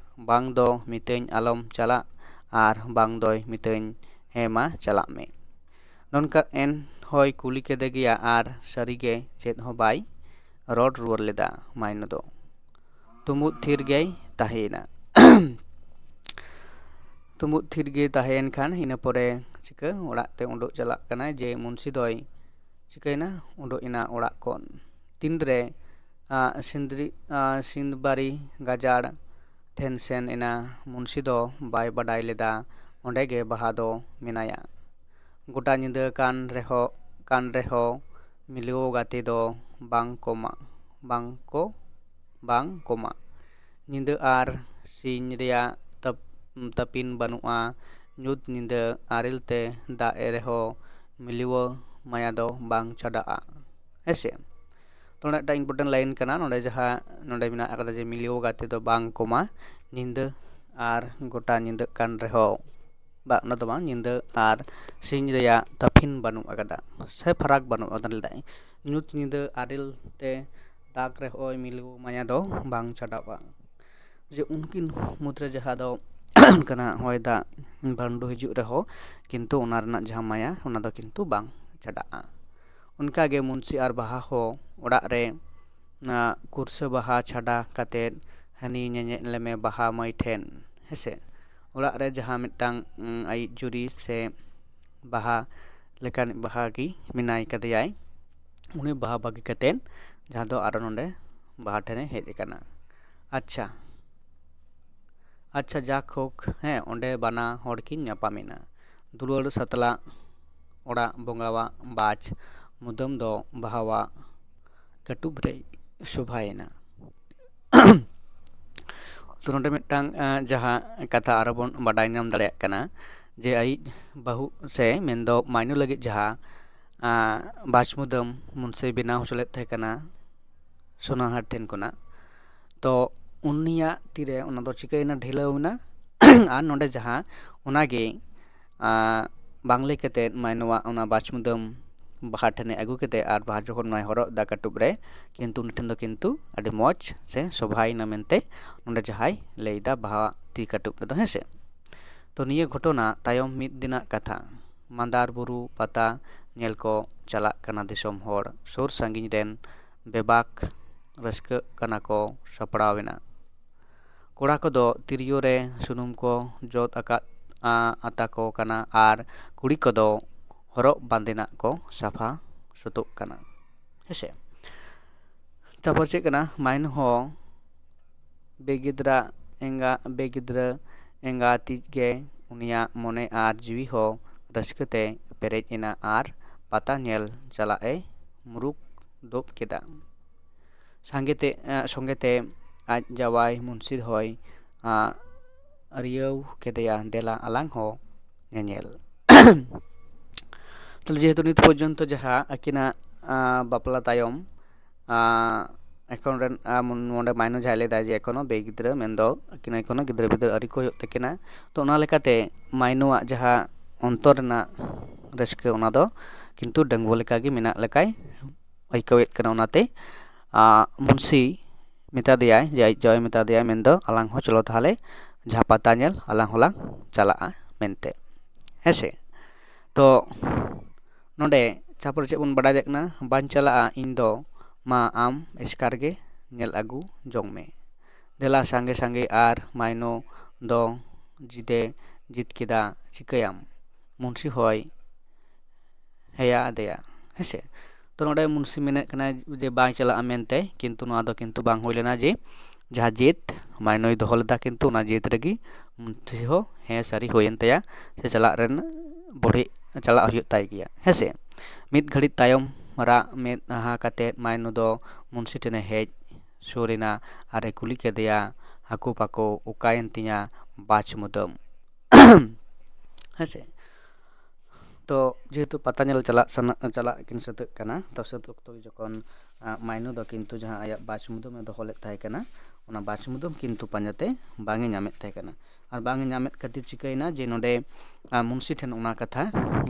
ᱵᱟᱝ ᱫᱚ ᱢᱤᱛᱟᱹᱧ ᱟᱞᱚᱢ ᱪᱟᱞᱟᱜ ᱟᱨ ᱵᱟᱝ ᱫᱚᱭ ᱢᱤᱛᱟᱹᱧ ᱦᱮᱸ ᱢᱟ ᱪᱟᱞᱟᱜ ᱢᱮ᱾ ᱱᱚᱝᱠᱟ ᱮᱱ ᱦᱚᱸᱭ ᱠᱩᱞᱤ ᱠᱮᱫᱮ ᱜᱮᱭᱟ ᱟᱨ ᱥᱟᱹᱨᱤᱜᱮ ᱪᱮᱫ ᱦᱚᱸ ᱵᱟᱭ ᱨᱚᱲ ᱨᱩᱣᱟᱹᱲ ᱞᱮᱫᱟ ᱢᱟᱭᱱᱩ ᱫᱚ᱾ ᱛᱩᱢᱩᱫ ᱛᱷᱤᱨ ᱜᱮᱭ ᱛᱟᱦᱮᱸᱭᱮᱱᱟ᱾ ᱛᱩᱢᱩᱫ ᱛᱷᱤᱨ ᱜᱮ ᱛᱟᱦᱮᱸᱭᱮᱱ ᱠᱷᱟᱱ ᱤᱱᱟᱹ ᱯᱚᱨᱮ ᱪᱤᱠᱟᱹ ᱚᱲᱟᱜ ᱛᱮ ᱩᱰᱩᱠ ᱪᱟᱞᱟᱜ ᱠᱟᱱᱟᱭ ᱡᱮ ᱢᱩᱱᱥᱤ ᱫᱚᱭ ᱪᱤᱠᱟᱹᱭᱮᱱᱟ, ᱩᱰᱩᱠ ᱮᱱᱟ ᱚᱲᱟᱜ ᱠᱷᱚᱱ᱾ ᱛᱤᱱᱨᱮ ᱟᱜ, ᱥᱤᱸᱫᱽᱨᱤ-, ᱟᱜ, ᱥᱤᱸᱫᱽᱵᱟᱨᱤ ᱜᱟᱡᱟᱲ ᱴᱷᱮᱱ ᱥᱮᱱ ᱮᱱᱟ, ᱢᱩᱱᱥᱤ ᱫᱚ ᱵᱟᱭ ᱵᱟᱰᱟᱭ ᱞᱮᱫᱟ ᱚᱸᱰᱮ ᱜᱮ ᱵᱟᱦᱟ ᱫᱚ ᱢᱮᱱᱟᱭᱟ᱾ ᱜᱚᱴᱟ ᱧᱤᱫᱟᱹ ᱠᱟᱱ ᱨᱮᱦᱚᱸ, ᱠᱟᱱ ᱨᱮᱦᱚᱸ ᱢᱤᱞᱟᱹᱣ ᱜᱟᱛᱮ ᱫᱚ ᱵᱟᱝ ᱠᱚᱢᱟ, ᱵᱟᱝ ᱠᱚ, ᱵᱟᱝ ᱠᱚᱢᱟ᱾ ᱧᱤᱫᱟᱹ ᱟᱨ ᱥᱤᱧ ᱨᱮᱭᱟᱜ ᱛᱟᱯ-, ᱛᱟᱹᱯᱤᱱ ᱵᱟᱹᱱᱩᱜᱼᱟ᱾ ᱧᱩᱛ ᱧᱤᱫᱟᱹ ᱟᱨᱮᱞ ᱛᱮ ᱫᱟᱜ ᱮ ᱨᱮᱦᱚᱸ ᱢᱤᱞᱟᱹᱣ ᱢᱟᱭᱟ ᱫᱚ ᱵᱟᱝ ᱪᱷᱟᱰᱟᱜᱼᱟ᱾ ᱦᱮᱸ ᱥᱮ? ᱛᱚ ᱚᱱᱟ ᱢᱤᱫᱴᱟᱝ important line ᱠᱟᱱᱟ᱾ ᱱᱚᱰᱮ ᱡᱟᱦᱟᱸ ᱱᱚᱰᱮ ᱢᱮᱱᱟᱜ ᱟᱠᱟᱫᱟ ᱡᱮ ᱢᱤᱞᱟᱹᱣ ᱜᱟᱛᱮ ᱫᱚ ᱵᱟᱝ ᱠᱚᱢᱟ, ᱧᱤᱫᱟᱹ ᱟᱨ ᱜᱚᱴᱟ ᱧᱤᱫᱟᱹᱜ ᱠᱟᱱ ᱨᱮᱦᱚᱸ, ᱵᱟ, ᱚᱱᱟ ᱫᱚ ᱵᱟᱝ, ᱧᱤᱫᱟᱹ ᱟᱨ ᱥᱤᱧ ᱨᱮᱭᱟᱜ ᱛᱟᱹᱯᱷᱤᱱ ᱵᱟᱹᱱᱩᱜ ᱟᱠᱟᱫᱟ ᱥᱮ ᱯᱷᱟᱨᱟᱠ ᱵᱟᱹᱱᱩᱜ ᱟᱠᱟᱫᱟ ᱞᱮᱫᱟᱭ᱾ ᱧᱩᱛ ᱧᱤᱫᱟᱹ ᱟᱨᱮᱞ ᱛᱮ ᱫᱟᱜᱽ ᱨᱮᱦᱚᱸᱭ ᱢᱤᱞᱟᱹᱣ ᱢᱟᱭᱟ ᱫᱚ ᱵᱟᱝ ᱪᱷᱟᱰᱟᱜᱼᱟ᱾ ᱡᱮ ᱩᱱᱠᱤᱱ ᱢᱩᱫᱽᱨᱮ ᱡᱟᱦᱟᱸ ᱫᱚ ᱚᱱᱠᱟᱱᱟᱜ ᱦᱚᱭ ᱫᱟᱜ ᱵᱷᱟᱱᱰᱩ ᱦᱤᱡᱩᱜ ᱨᱮᱦᱚᱸ ᱠᱤᱱᱛᱩ ᱚᱱᱟ ᱨᱮᱱᱟᱜ ᱡᱟᱦᱟᱸ ᱢᱟᱭᱟ ᱚᱱᱟ ᱫᱚ ᱠᱤᱱᱛᱩ ᱵᱟᱝ ᱪᱷᱟᱰᱟᱜᱼᱟ᱾ ᱚᱱᱠᱟᱜᱮ ᱢᱩᱱᱥᱤ ᱟᱨ ᱵᱟᱦᱟ ᱦᱚᱸ ᱚᱲᱟᱜ ᱨᱮ ᱚᱱᱟ ᱠᱩᱨᱥᱟᱹ ᱵᱟᱦᱟ ᱪᱷᱟᱰᱟ ᱠᱟᱛᱮᱫ ᱦᱟᱹᱱᱤ ᱧᱮᱧᱮᱞᱮᱢᱮ ᱵᱟᱦᱟ ᱢᱟᱹᱭ ᱴᱷᱮᱱ, ᱦᱮᱸᱥᱮ, ᱚᱲᱟᱜ ᱨᱮ ᱡᱟᱦᱟᱸ ᱢᱤᱫᱴᱟᱝ, ᱩᱸ, ᱟᱭᱤᱡ ᱡᱩᱨᱤ ᱥᱮ ᱵᱟᱦᱟ ᱞᱮᱠᱟᱱᱤᱡ ᱵᱟᱦᱟ ᱜᱮ ᱢᱮᱱᱟᱭ ᱠᱟᱫᱮᱭᱟᱭ, ᱩᱱᱤ ᱵᱟᱦᱟ ᱵᱟᱹᱜᱤ ᱠᱟᱛᱮᱫ ᱡᱟᱦᱟᱸ ᱫᱚ ᱟᱨᱚ ᱱᱚᱰᱮ ᱵᱟᱦᱟ ᱴᱷᱮᱱᱮ ᱦᱮᱡ ᱟᱠᱟᱱᱟ᱾ ᱟᱪᱪᱷᱟ, ᱟᱪᱪᱷᱟ, ᱡᱟᱠ ᱦᱳᱠ, ᱦᱮᱸ, ᱚᱸᱰᱮ ᱵᱟᱱᱟ ᱦᱚᱲ ᱠᱤᱱ ᱧᱟᱯᱟᱢ ᱮᱱᱟ᱾ ᱫᱩᱞᱟᱹᱲ ᱥᱟᱛᱞᱟ ᱚᱲᱟᱜ ᱵᱚᱸᱜᱟᱣᱟᱜ ᱵᱟᱪ ᱢᱩᱫᱟᱹᱢ ᱫᱚ ᱵᱟᱦᱟᱣᱟᱜ ᱠᱟᱹᱴᱩᱵ ᱨᱮᱭ ᱥᱚᱵᱷᱟᱭᱮᱱᱟ᱾ ᱛᱚ ᱱᱚᱰᱮ ᱢᱤᱫᱴᱟᱝ, ᱟᱸ, ᱡᱟᱦᱟᱸ ᱠᱟᱛᱷᱟ ᱟᱨᱚ ᱵᱚᱱ ᱵᱟᱰᱟᱭ ᱧᱟᱢ ᱫᱟᱲᱮᱭᱟᱜ ᱠᱟᱱᱟ ᱡᱮ ᱟᱭᱤᱡ ᱵᱟᱹᱦᱩ ᱥᱮ ᱢᱮᱱᱫᱚ ᱢᱟᱭᱱᱩ ᱞᱟᱹᱜᱤᱫ ᱡᱟᱦᱟᱸ, ᱟᱸ, ᱵᱟᱪ ᱢᱩᱫᱟᱹᱢ ᱢᱩᱱᱥᱤ ᱵᱮᱱᱟᱣ ᱦᱚᱪᱚ ᱞᱮᱫ ᱛᱟᱦᱮᱸ ᱠᱟᱱᱟ ᱥᱳᱱᱟᱦᱟᱨ ᱴᱷᱮᱱ ᱠᱷᱚᱱᱟᱜ, ᱛᱚ ᱩᱱᱤᱭᱟᱜ ᱛᱤᱨᱮ ᱚᱱᱟ ᱫᱚ ᱪᱤᱠᱟᱹᱭᱮᱱᱟ? ᱰᱷᱤᱞᱟᱹᱣ ᱮᱱᱟ᱾ ᱟᱨ ᱱᱚᱰᱮ ᱡᱟᱦᱟᱸ ᱚᱱᱟᱜᱮ, ᱟᱸ, ᱵᱟᱝ ᱞᱟᱹᱭ ᱠᱟᱛᱮᱫ ᱢᱟᱭᱱᱩᱣᱟᱜ ᱚᱱᱟ ᱵᱟᱪ ᱢᱩᱫᱟᱹᱢ ᱵᱟᱦᱟ ᱴᱷᱮᱱᱮ ᱟᱹᱜᱩ ᱠᱮᱫᱮ ᱟᱨ ᱵᱟᱦᱟ ᱡᱚᱠᱷᱚᱱ ᱱᱚᱣᱟᱭ ᱦᱚᱨᱚᱜ ᱮᱫᱟ ᱠᱟᱹᱴᱩᱵ ᱨᱮ, ᱠᱤᱱᱛᱩ ᱩᱱᱤ ᱴᱷᱮᱱ ᱫᱚ ᱠᱤᱱᱛᱩ ᱟᱹᱰᱤ ᱢᱚᱡᱽ ᱥᱮ ᱥᱚᱵᱷᱟᱭᱮᱱᱟ ᱢᱮᱱᱛᱮ ᱱᱚᱰᱮ ᱡᱟᱦᱟᱸᱭ ᱞᱟᱹᱭᱫᱟ ᱵᱟᱦᱟ ᱛᱤ ᱠᱟᱹᱴᱩᱵ ᱨᱮᱫᱚ, ᱦᱮᱸ ᱥᱮ᱾ ᱛᱚ ᱱᱤᱭᱟᱹ ᱜᱷᱚᱴᱚᱱᱟ ᱛᱟᱭᱚᱢ ᱢᱤᱫ ᱫᱤᱱᱟᱜ ᱠᱟᱛᱷᱟ᱾ ᱢᱟᱱᱫᱟᱨ ᱵᱩᱨᱩ ᱯᱟᱛᱟ ᱧᱮᱞ ᱠᱚ ᱪᱟᱞᱟᱜ ᱠᱟᱱᱟ ᱫᱤᱥᱚᱢ ᱦᱚᱲ᱾ ᱥᱩᱨ ᱥᱟᱺᱜᱤᱧ ᱨᱮᱱ ᱵᱮᱵᱟᱠ ᱨᱟᱹᱥᱠᱟᱹᱜ ᱠᱟᱱᱟ ᱠᱚ, ᱥᱟᱯᱲᱟᱣ ᱮᱱᱟ᱾ ᱠᱚᱲᱟ ᱠᱚᱫᱚ ᱛᱤᱨᱭᱳ ᱨᱮ ᱥᱩᱱᱩᱢ ᱠᱚ ᱡᱚᱫ ᱟᱠᱟᱫ, ᱟ, ᱟᱛᱟ ᱠᱚ ᱠᱟᱱᱟ ᱟᱨ ᱠᱩᱲᱤ ᱠᱚᱫᱚ ᱦᱚᱨᱚᱜ ᱵᱟᱸᱫᱮᱱᱟᱜ ᱠᱚ ᱥᱟᱯᱷᱟ ᱥᱩᱛᱩᱜ ᱠᱟᱱᱟ᱾ ᱦᱮᱸᱥᱮ? ᱛᱟᱨᱯᱚᱨ ᱪᱮᱫ ᱠᱟᱱᱟ? ᱢᱟᱭᱱᱩ ᱦᱚᱸ ᱵᱮᱜᱤᱫᱽᱨᱟ ᱮᱸᱜᱟ, ᱵᱮᱜᱤᱫᱽᱨᱟᱹ ᱮᱸᱜᱟᱛᱤᱡ ᱜᱮ ᱩᱱᱤᱭᱟᱜ ᱢᱚᱱᱮ ᱟᱨ ᱡᱤᱣᱤ ᱦᱚᱸ ᱨᱟᱹᱥᱠᱟᱹ ᱛᱮ ᱯᱮᱨᱮᱡ ᱮᱱᱟ ᱟᱨ ᱯᱟᱛᱟ ᱧᱮᱞ ᱪᱟᱞᱟᱜ ᱮ ᱢᱩᱨᱩᱠ ᱰᱳᱵ ᱠᱮᱫᱟ᱾ ᱥᱟᱸᱜᱮ ᱛᱮ, ᱮᱸ, ᱥᱚᱸᱜᱮ ᱛᱮ ᱟᱡ ᱡᱟᱶᱟᱭ ᱢᱩᱱᱥᱤ ᱦᱚᱸᱭ, ᱟᱸ, ᱟᱹᱨᱭᱟᱹᱣ ᱠᱮᱫᱮᱭᱟ, "ᱫᱮᱞᱟ ᱟᱞᱟᱝ ᱦᱚᱸ ᱧᱮᱧᱮᱞ᱾" ᱛᱟᱦᱞᱮ ᱡᱮᱦᱮᱛᱩ ᱱᱤᱛ ᱯᱚᱨᱡᱚᱱᱛᱚ ᱡᱟᱦᱟᱸ ᱟᱹᱠᱤᱱᱟᱜ, ᱟᱸ, ᱵᱟᱯᱞᱟ ᱛᱟᱭᱚᱢ, ᱟᱸ, ᱮᱠᱷᱚᱱ ᱨᱮᱱ, ᱟᱸ, ᱱᱚᱰᱮ ᱢᱟᱭᱱᱩ ᱡᱟᱦᱟᱸᱭ ᱞᱟᱹᱭᱫᱟᱭ ᱡᱮ ᱮᱠᱷᱚᱱᱳ ᱵᱮ ᱜᱤᱫᱽᱨᱟᱹ, ᱢᱮᱱᱫᱚ ᱟᱹᱠᱤᱱ ᱮᱠᱷᱚᱱᱳ ᱜᱤᱫᱽᱨᱟᱹ ᱯᱤᱫᱽᱨᱟᱹ ᱟᱹᱣᱨᱤ ᱠᱚ ᱦᱩᱭᱩᱜ ᱛᱟᱹᱠᱤᱱᱟ᱾ ᱛᱚ ᱚᱱᱟ ᱞᱮᱠᱟᱛᱮ ᱢᱟᱭᱱᱩᱣᱟᱜ ᱡᱟᱦᱟᱸ ᱚᱱᱛᱚᱨ ᱨᱮᱱᱟᱜ ᱨᱟᱹᱥᱠᱟᱹ, ᱚᱱᱟ ᱫᱚ ᱠᱤᱱᱛᱩ ᱰᱟᱺᱜᱩᱣᱟᱹ ᱞᱮᱠᱟᱜᱮ ᱢᱮᱱᱟᱜ ᱞᱮᱠᱟᱭ ᱟᱹᱭᱠᱟᱹᱣᱮᱫ ᱠᱟᱱᱟ᱾ ᱚᱱᱟᱛᱮ, ᱟᱸ, ᱢᱩᱱᱥᱤ ᱢᱮᱛᱟ ᱫᱮᱭᱟᱭ, ᱡᱮ ᱟᱡ ᱡᱟᱶᱟᱭ ᱢᱮᱛᱟ ᱫᱮᱭᱟᱭ, ᱢᱮᱱᱫᱚ, "ᱟᱞᱟᱝ ᱦᱚᱸ ᱪᱚᱞᱚ ᱛᱟᱦᱞᱮ ᱡᱟᱦᱟᱸ ᱯᱟᱛᱟ ᱧᱮᱞ ᱟᱞᱟᱝ ᱦᱚᱸᱞᱟᱝ ᱪᱟᱞᱟᱜᱼᱟ" ᱢᱮᱱᱛᱮ, ᱦᱮᱸ ᱥᱮ᱾ ᱛᱚ ᱱᱚᱰᱮ ᱛᱟᱨᱯᱚᱨᱮ ᱪᱮᱫ ᱵᱚᱱ ᱵᱟᱰᱟᱭ ᱫᱟᱲᱮᱭᱟᱜ ᱠᱟᱱᱟ? "ᱵᱟᱹᱧ ᱪᱟᱞᱟᱜᱼᱟ ᱤᱧ ᱫᱚ, ᱢᱟ ᱟᱢ ᱮᱥᱠᱟᱨ ᱜᱮ ᱧᱮᱞ ᱟᱹᱜᱩ ᱡᱚᱝ ᱢᱮ᱾ ᱫᱮᱞᱟ ᱥᱟᱸᱜᱮ ᱥᱟᱸᱜᱮ", ᱟᱨ ᱢᱟᱭᱱᱚ ᱫᱚ ᱡᱤᱫᱮ ᱡᱤᱫ ᱠᱮᱫᱟ, ᱪᱤᱠᱟᱹᱭᱟᱢ? ᱢᱩᱱᱥᱤ ᱦᱚᱸᱭ ᱦᱮᱭᱟ ᱟᱫᱮᱭᱟ, ᱦᱮᱸ ᱥᱮ᱾ ᱛᱚ ᱱᱚᱰᱮ ᱢᱩᱱᱥᱤ ᱢᱮᱱᱮᱫ ᱠᱟᱱᱟᱭ ᱡᱮ ᱵᱟᱭ ᱪᱟᱞᱟᱜᱼᱟ ᱢᱮᱱᱛᱮ, ᱠᱤᱱᱛᱩ ᱱᱚᱣᱟ ᱫᱚ ᱠᱤᱱᱛᱩ ᱵᱟᱝ ᱦᱩᱭ ᱞᱮᱱᱟ, ᱡᱮ ᱡᱟᱦᱟᱸ ᱡᱮᱫ ᱢᱟᱭᱱᱚᱭ ᱫᱚᱦᱚ ᱞᱮᱫᱟ, ᱠᱤᱱᱛᱩ ᱚᱱᱟ ᱡᱮᱫ ᱨᱮᱜᱮ ᱢᱩᱱᱥᱤ ᱦᱚᱸ ᱦᱮᱸ ᱥᱟᱹᱨᱤ ᱦᱩᱭᱮᱱ ᱛᱟᱭᱟ, ᱥᱮ ᱪᱟᱞᱟᱜ ᱨᱮᱱ ᱵᱩᱲᱦᱤ ᱪᱟᱞᱟᱜ ᱦᱩᱭᱩᱜ ᱛᱟᱭ ᱜᱮᱭᱟ, ᱦᱮᱸ ᱥᱮ᱾ ᱢᱤᱫ ᱜᱷᱟᱹᱲᱤᱡ ᱛᱟᱭᱚᱢ ᱨᱟᱜ ᱢᱮᱫᱦᱟ ᱠᱟᱛᱮ ᱢᱟᱭᱱᱚ ᱫᱚ ᱢᱩᱱᱥᱤ ᱴᱷᱮᱱᱮ ᱦᱮᱡ ᱥᱩᱨ ᱮᱱᱟ ᱟᱨ ᱮ ᱠᱩᱞᱤ ᱠᱮᱫᱮᱭᱟ, "ᱦᱟᱹᱠᱩ ᱯᱟᱹᱠᱩ ᱚᱠᱟᱭᱮᱱ ᱛᱤᱧᱟ ᱵᱟᱪ ᱢᱩᱫᱟᱹᱢ?" ᱦᱮᱸ ᱥᱮ᱾ ᱛᱚ ᱡᱮᱦᱮᱛᱩ ᱯᱟᱛᱟ ᱧᱮᱞ ᱪᱟᱞᱟᱜ ᱥᱟᱱᱟ, ᱪᱟᱞᱟᱜ ᱠᱤᱱ ᱥᱟᱹᱛᱟᱹᱜ ᱠᱟᱱᱟ, ᱛᱚ ᱥᱟᱹᱛ ᱚᱠᱛᱚ ᱜᱮ ᱡᱚᱠᱷᱚᱱ, ᱟᱸ, ᱢᱟᱭᱱᱚ ᱫᱚ ᱠᱤᱱᱛᱩ ᱡᱟᱦᱟᱸ ᱟᱭᱟᱜ ᱵᱟᱪ ᱢᱩᱫᱟᱹᱢ ᱮ ᱫᱚᱦᱚ ᱞᱮᱫ ᱛᱟᱦᱮᱸ ᱠᱟᱱᱟ, ᱚᱱᱟ ᱵᱟᱪ ᱢᱩᱫᱟᱹᱢ ᱠᱤᱱᱛᱩ ᱯᱟᱸᱡᱟᱛᱮ ᱵᱟᱝ ᱮ ᱧᱟᱢᱮᱫ ᱛᱟᱦᱮᱸ ᱠᱟᱱᱟ᱾ ᱟᱨ ᱵᱟᱝ ᱮ ᱧᱟᱢᱮᱫ ᱠᱷᱟᱹᱛᱤᱨ ᱪᱤᱠᱟᱹᱭᱮᱱᱟ ᱡᱮ ᱱᱚᱰᱮ, ᱟᱸ, ᱢᱩᱱᱥᱤ ᱴᱷᱮᱱ ᱚᱱᱟ ᱠᱟᱛᱷᱟ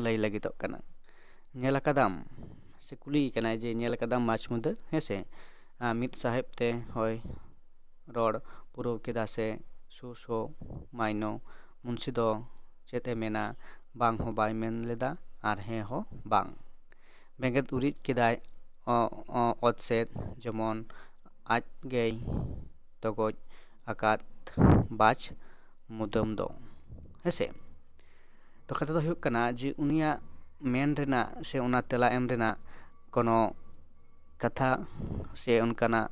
ᱞᱟᱹᱭ ᱞᱟᱹᱜᱤᱫᱚᱜ ᱠᱟᱱᱟ᱾ "ᱧᱮᱞ ᱟᱠᱟᱫᱟᱢ?" ᱥᱮ ᱠᱩᱞᱤᱭᱮ ᱠᱟᱱᱟᱭ ᱡᱮ, "ᱧᱮᱞ ᱟᱠᱟᱫᱟᱢ ᱵᱟᱪ ᱢᱩᱫᱟᱹ?" ᱦᱮᱸ ᱥᱮ᱾ ᱟᱸ, ᱢᱤᱫ ᱥᱟᱦᱮᱵ ᱛᱮ ᱦᱚᱭ ᱨᱚᱲ ᱯᱩᱨᱟᱹᱣ ᱠᱮᱫᱟ ᱥᱮ ᱥᱩ ᱥᱚ ᱢᱟᱭᱱᱚ ᱢᱩᱱᱥᱤ ᱫᱚ ᱪᱮᱫ ᱮ ᱢᱮᱱᱟ, ᱵᱟᱝ ᱦᱚᱸ ᱵᱟᱭ ᱢᱮᱱ ᱞᱮᱫᱟ ᱟᱨ ᱦᱮᱸ ᱦᱚᱸ ᱵᱟᱝ᱾ ᱵᱮᱸᱜᱮᱫ ᱩᱨᱤᱡ ᱠᱮᱫᱟᱭ ᱚ-, ᱚ-, ᱚᱛ ᱥᱮᱫ, ᱡᱮᱢᱚᱱ ᱟᱡ ᱜᱮᱭ ᱛᱚᱜᱚᱡ ᱟᱠᱟᱫ ᱵᱟᱪ ᱢᱩᱫᱟᱹᱢ ᱫᱚ᱾ ᱦᱮᱸᱥᱮ? ᱛᱚ ᱠᱟᱛᱷᱟ ᱫᱚ ᱦᱩᱭᱩᱜ ᱠᱟᱱᱟ ᱡᱮ ᱩᱱᱤᱭᱟᱜ ᱢᱮᱱ ᱨᱮᱱᱟᱜ ᱥᱮ ᱚᱱᱟ ᱛᱮᱞᱟ ᱮᱢ ᱨᱮᱱᱟᱜ ᱠᱳᱱᱳ ᱠᱟᱛᱷᱟ ᱥᱮ ᱚᱱᱠᱟᱱᱟᱜ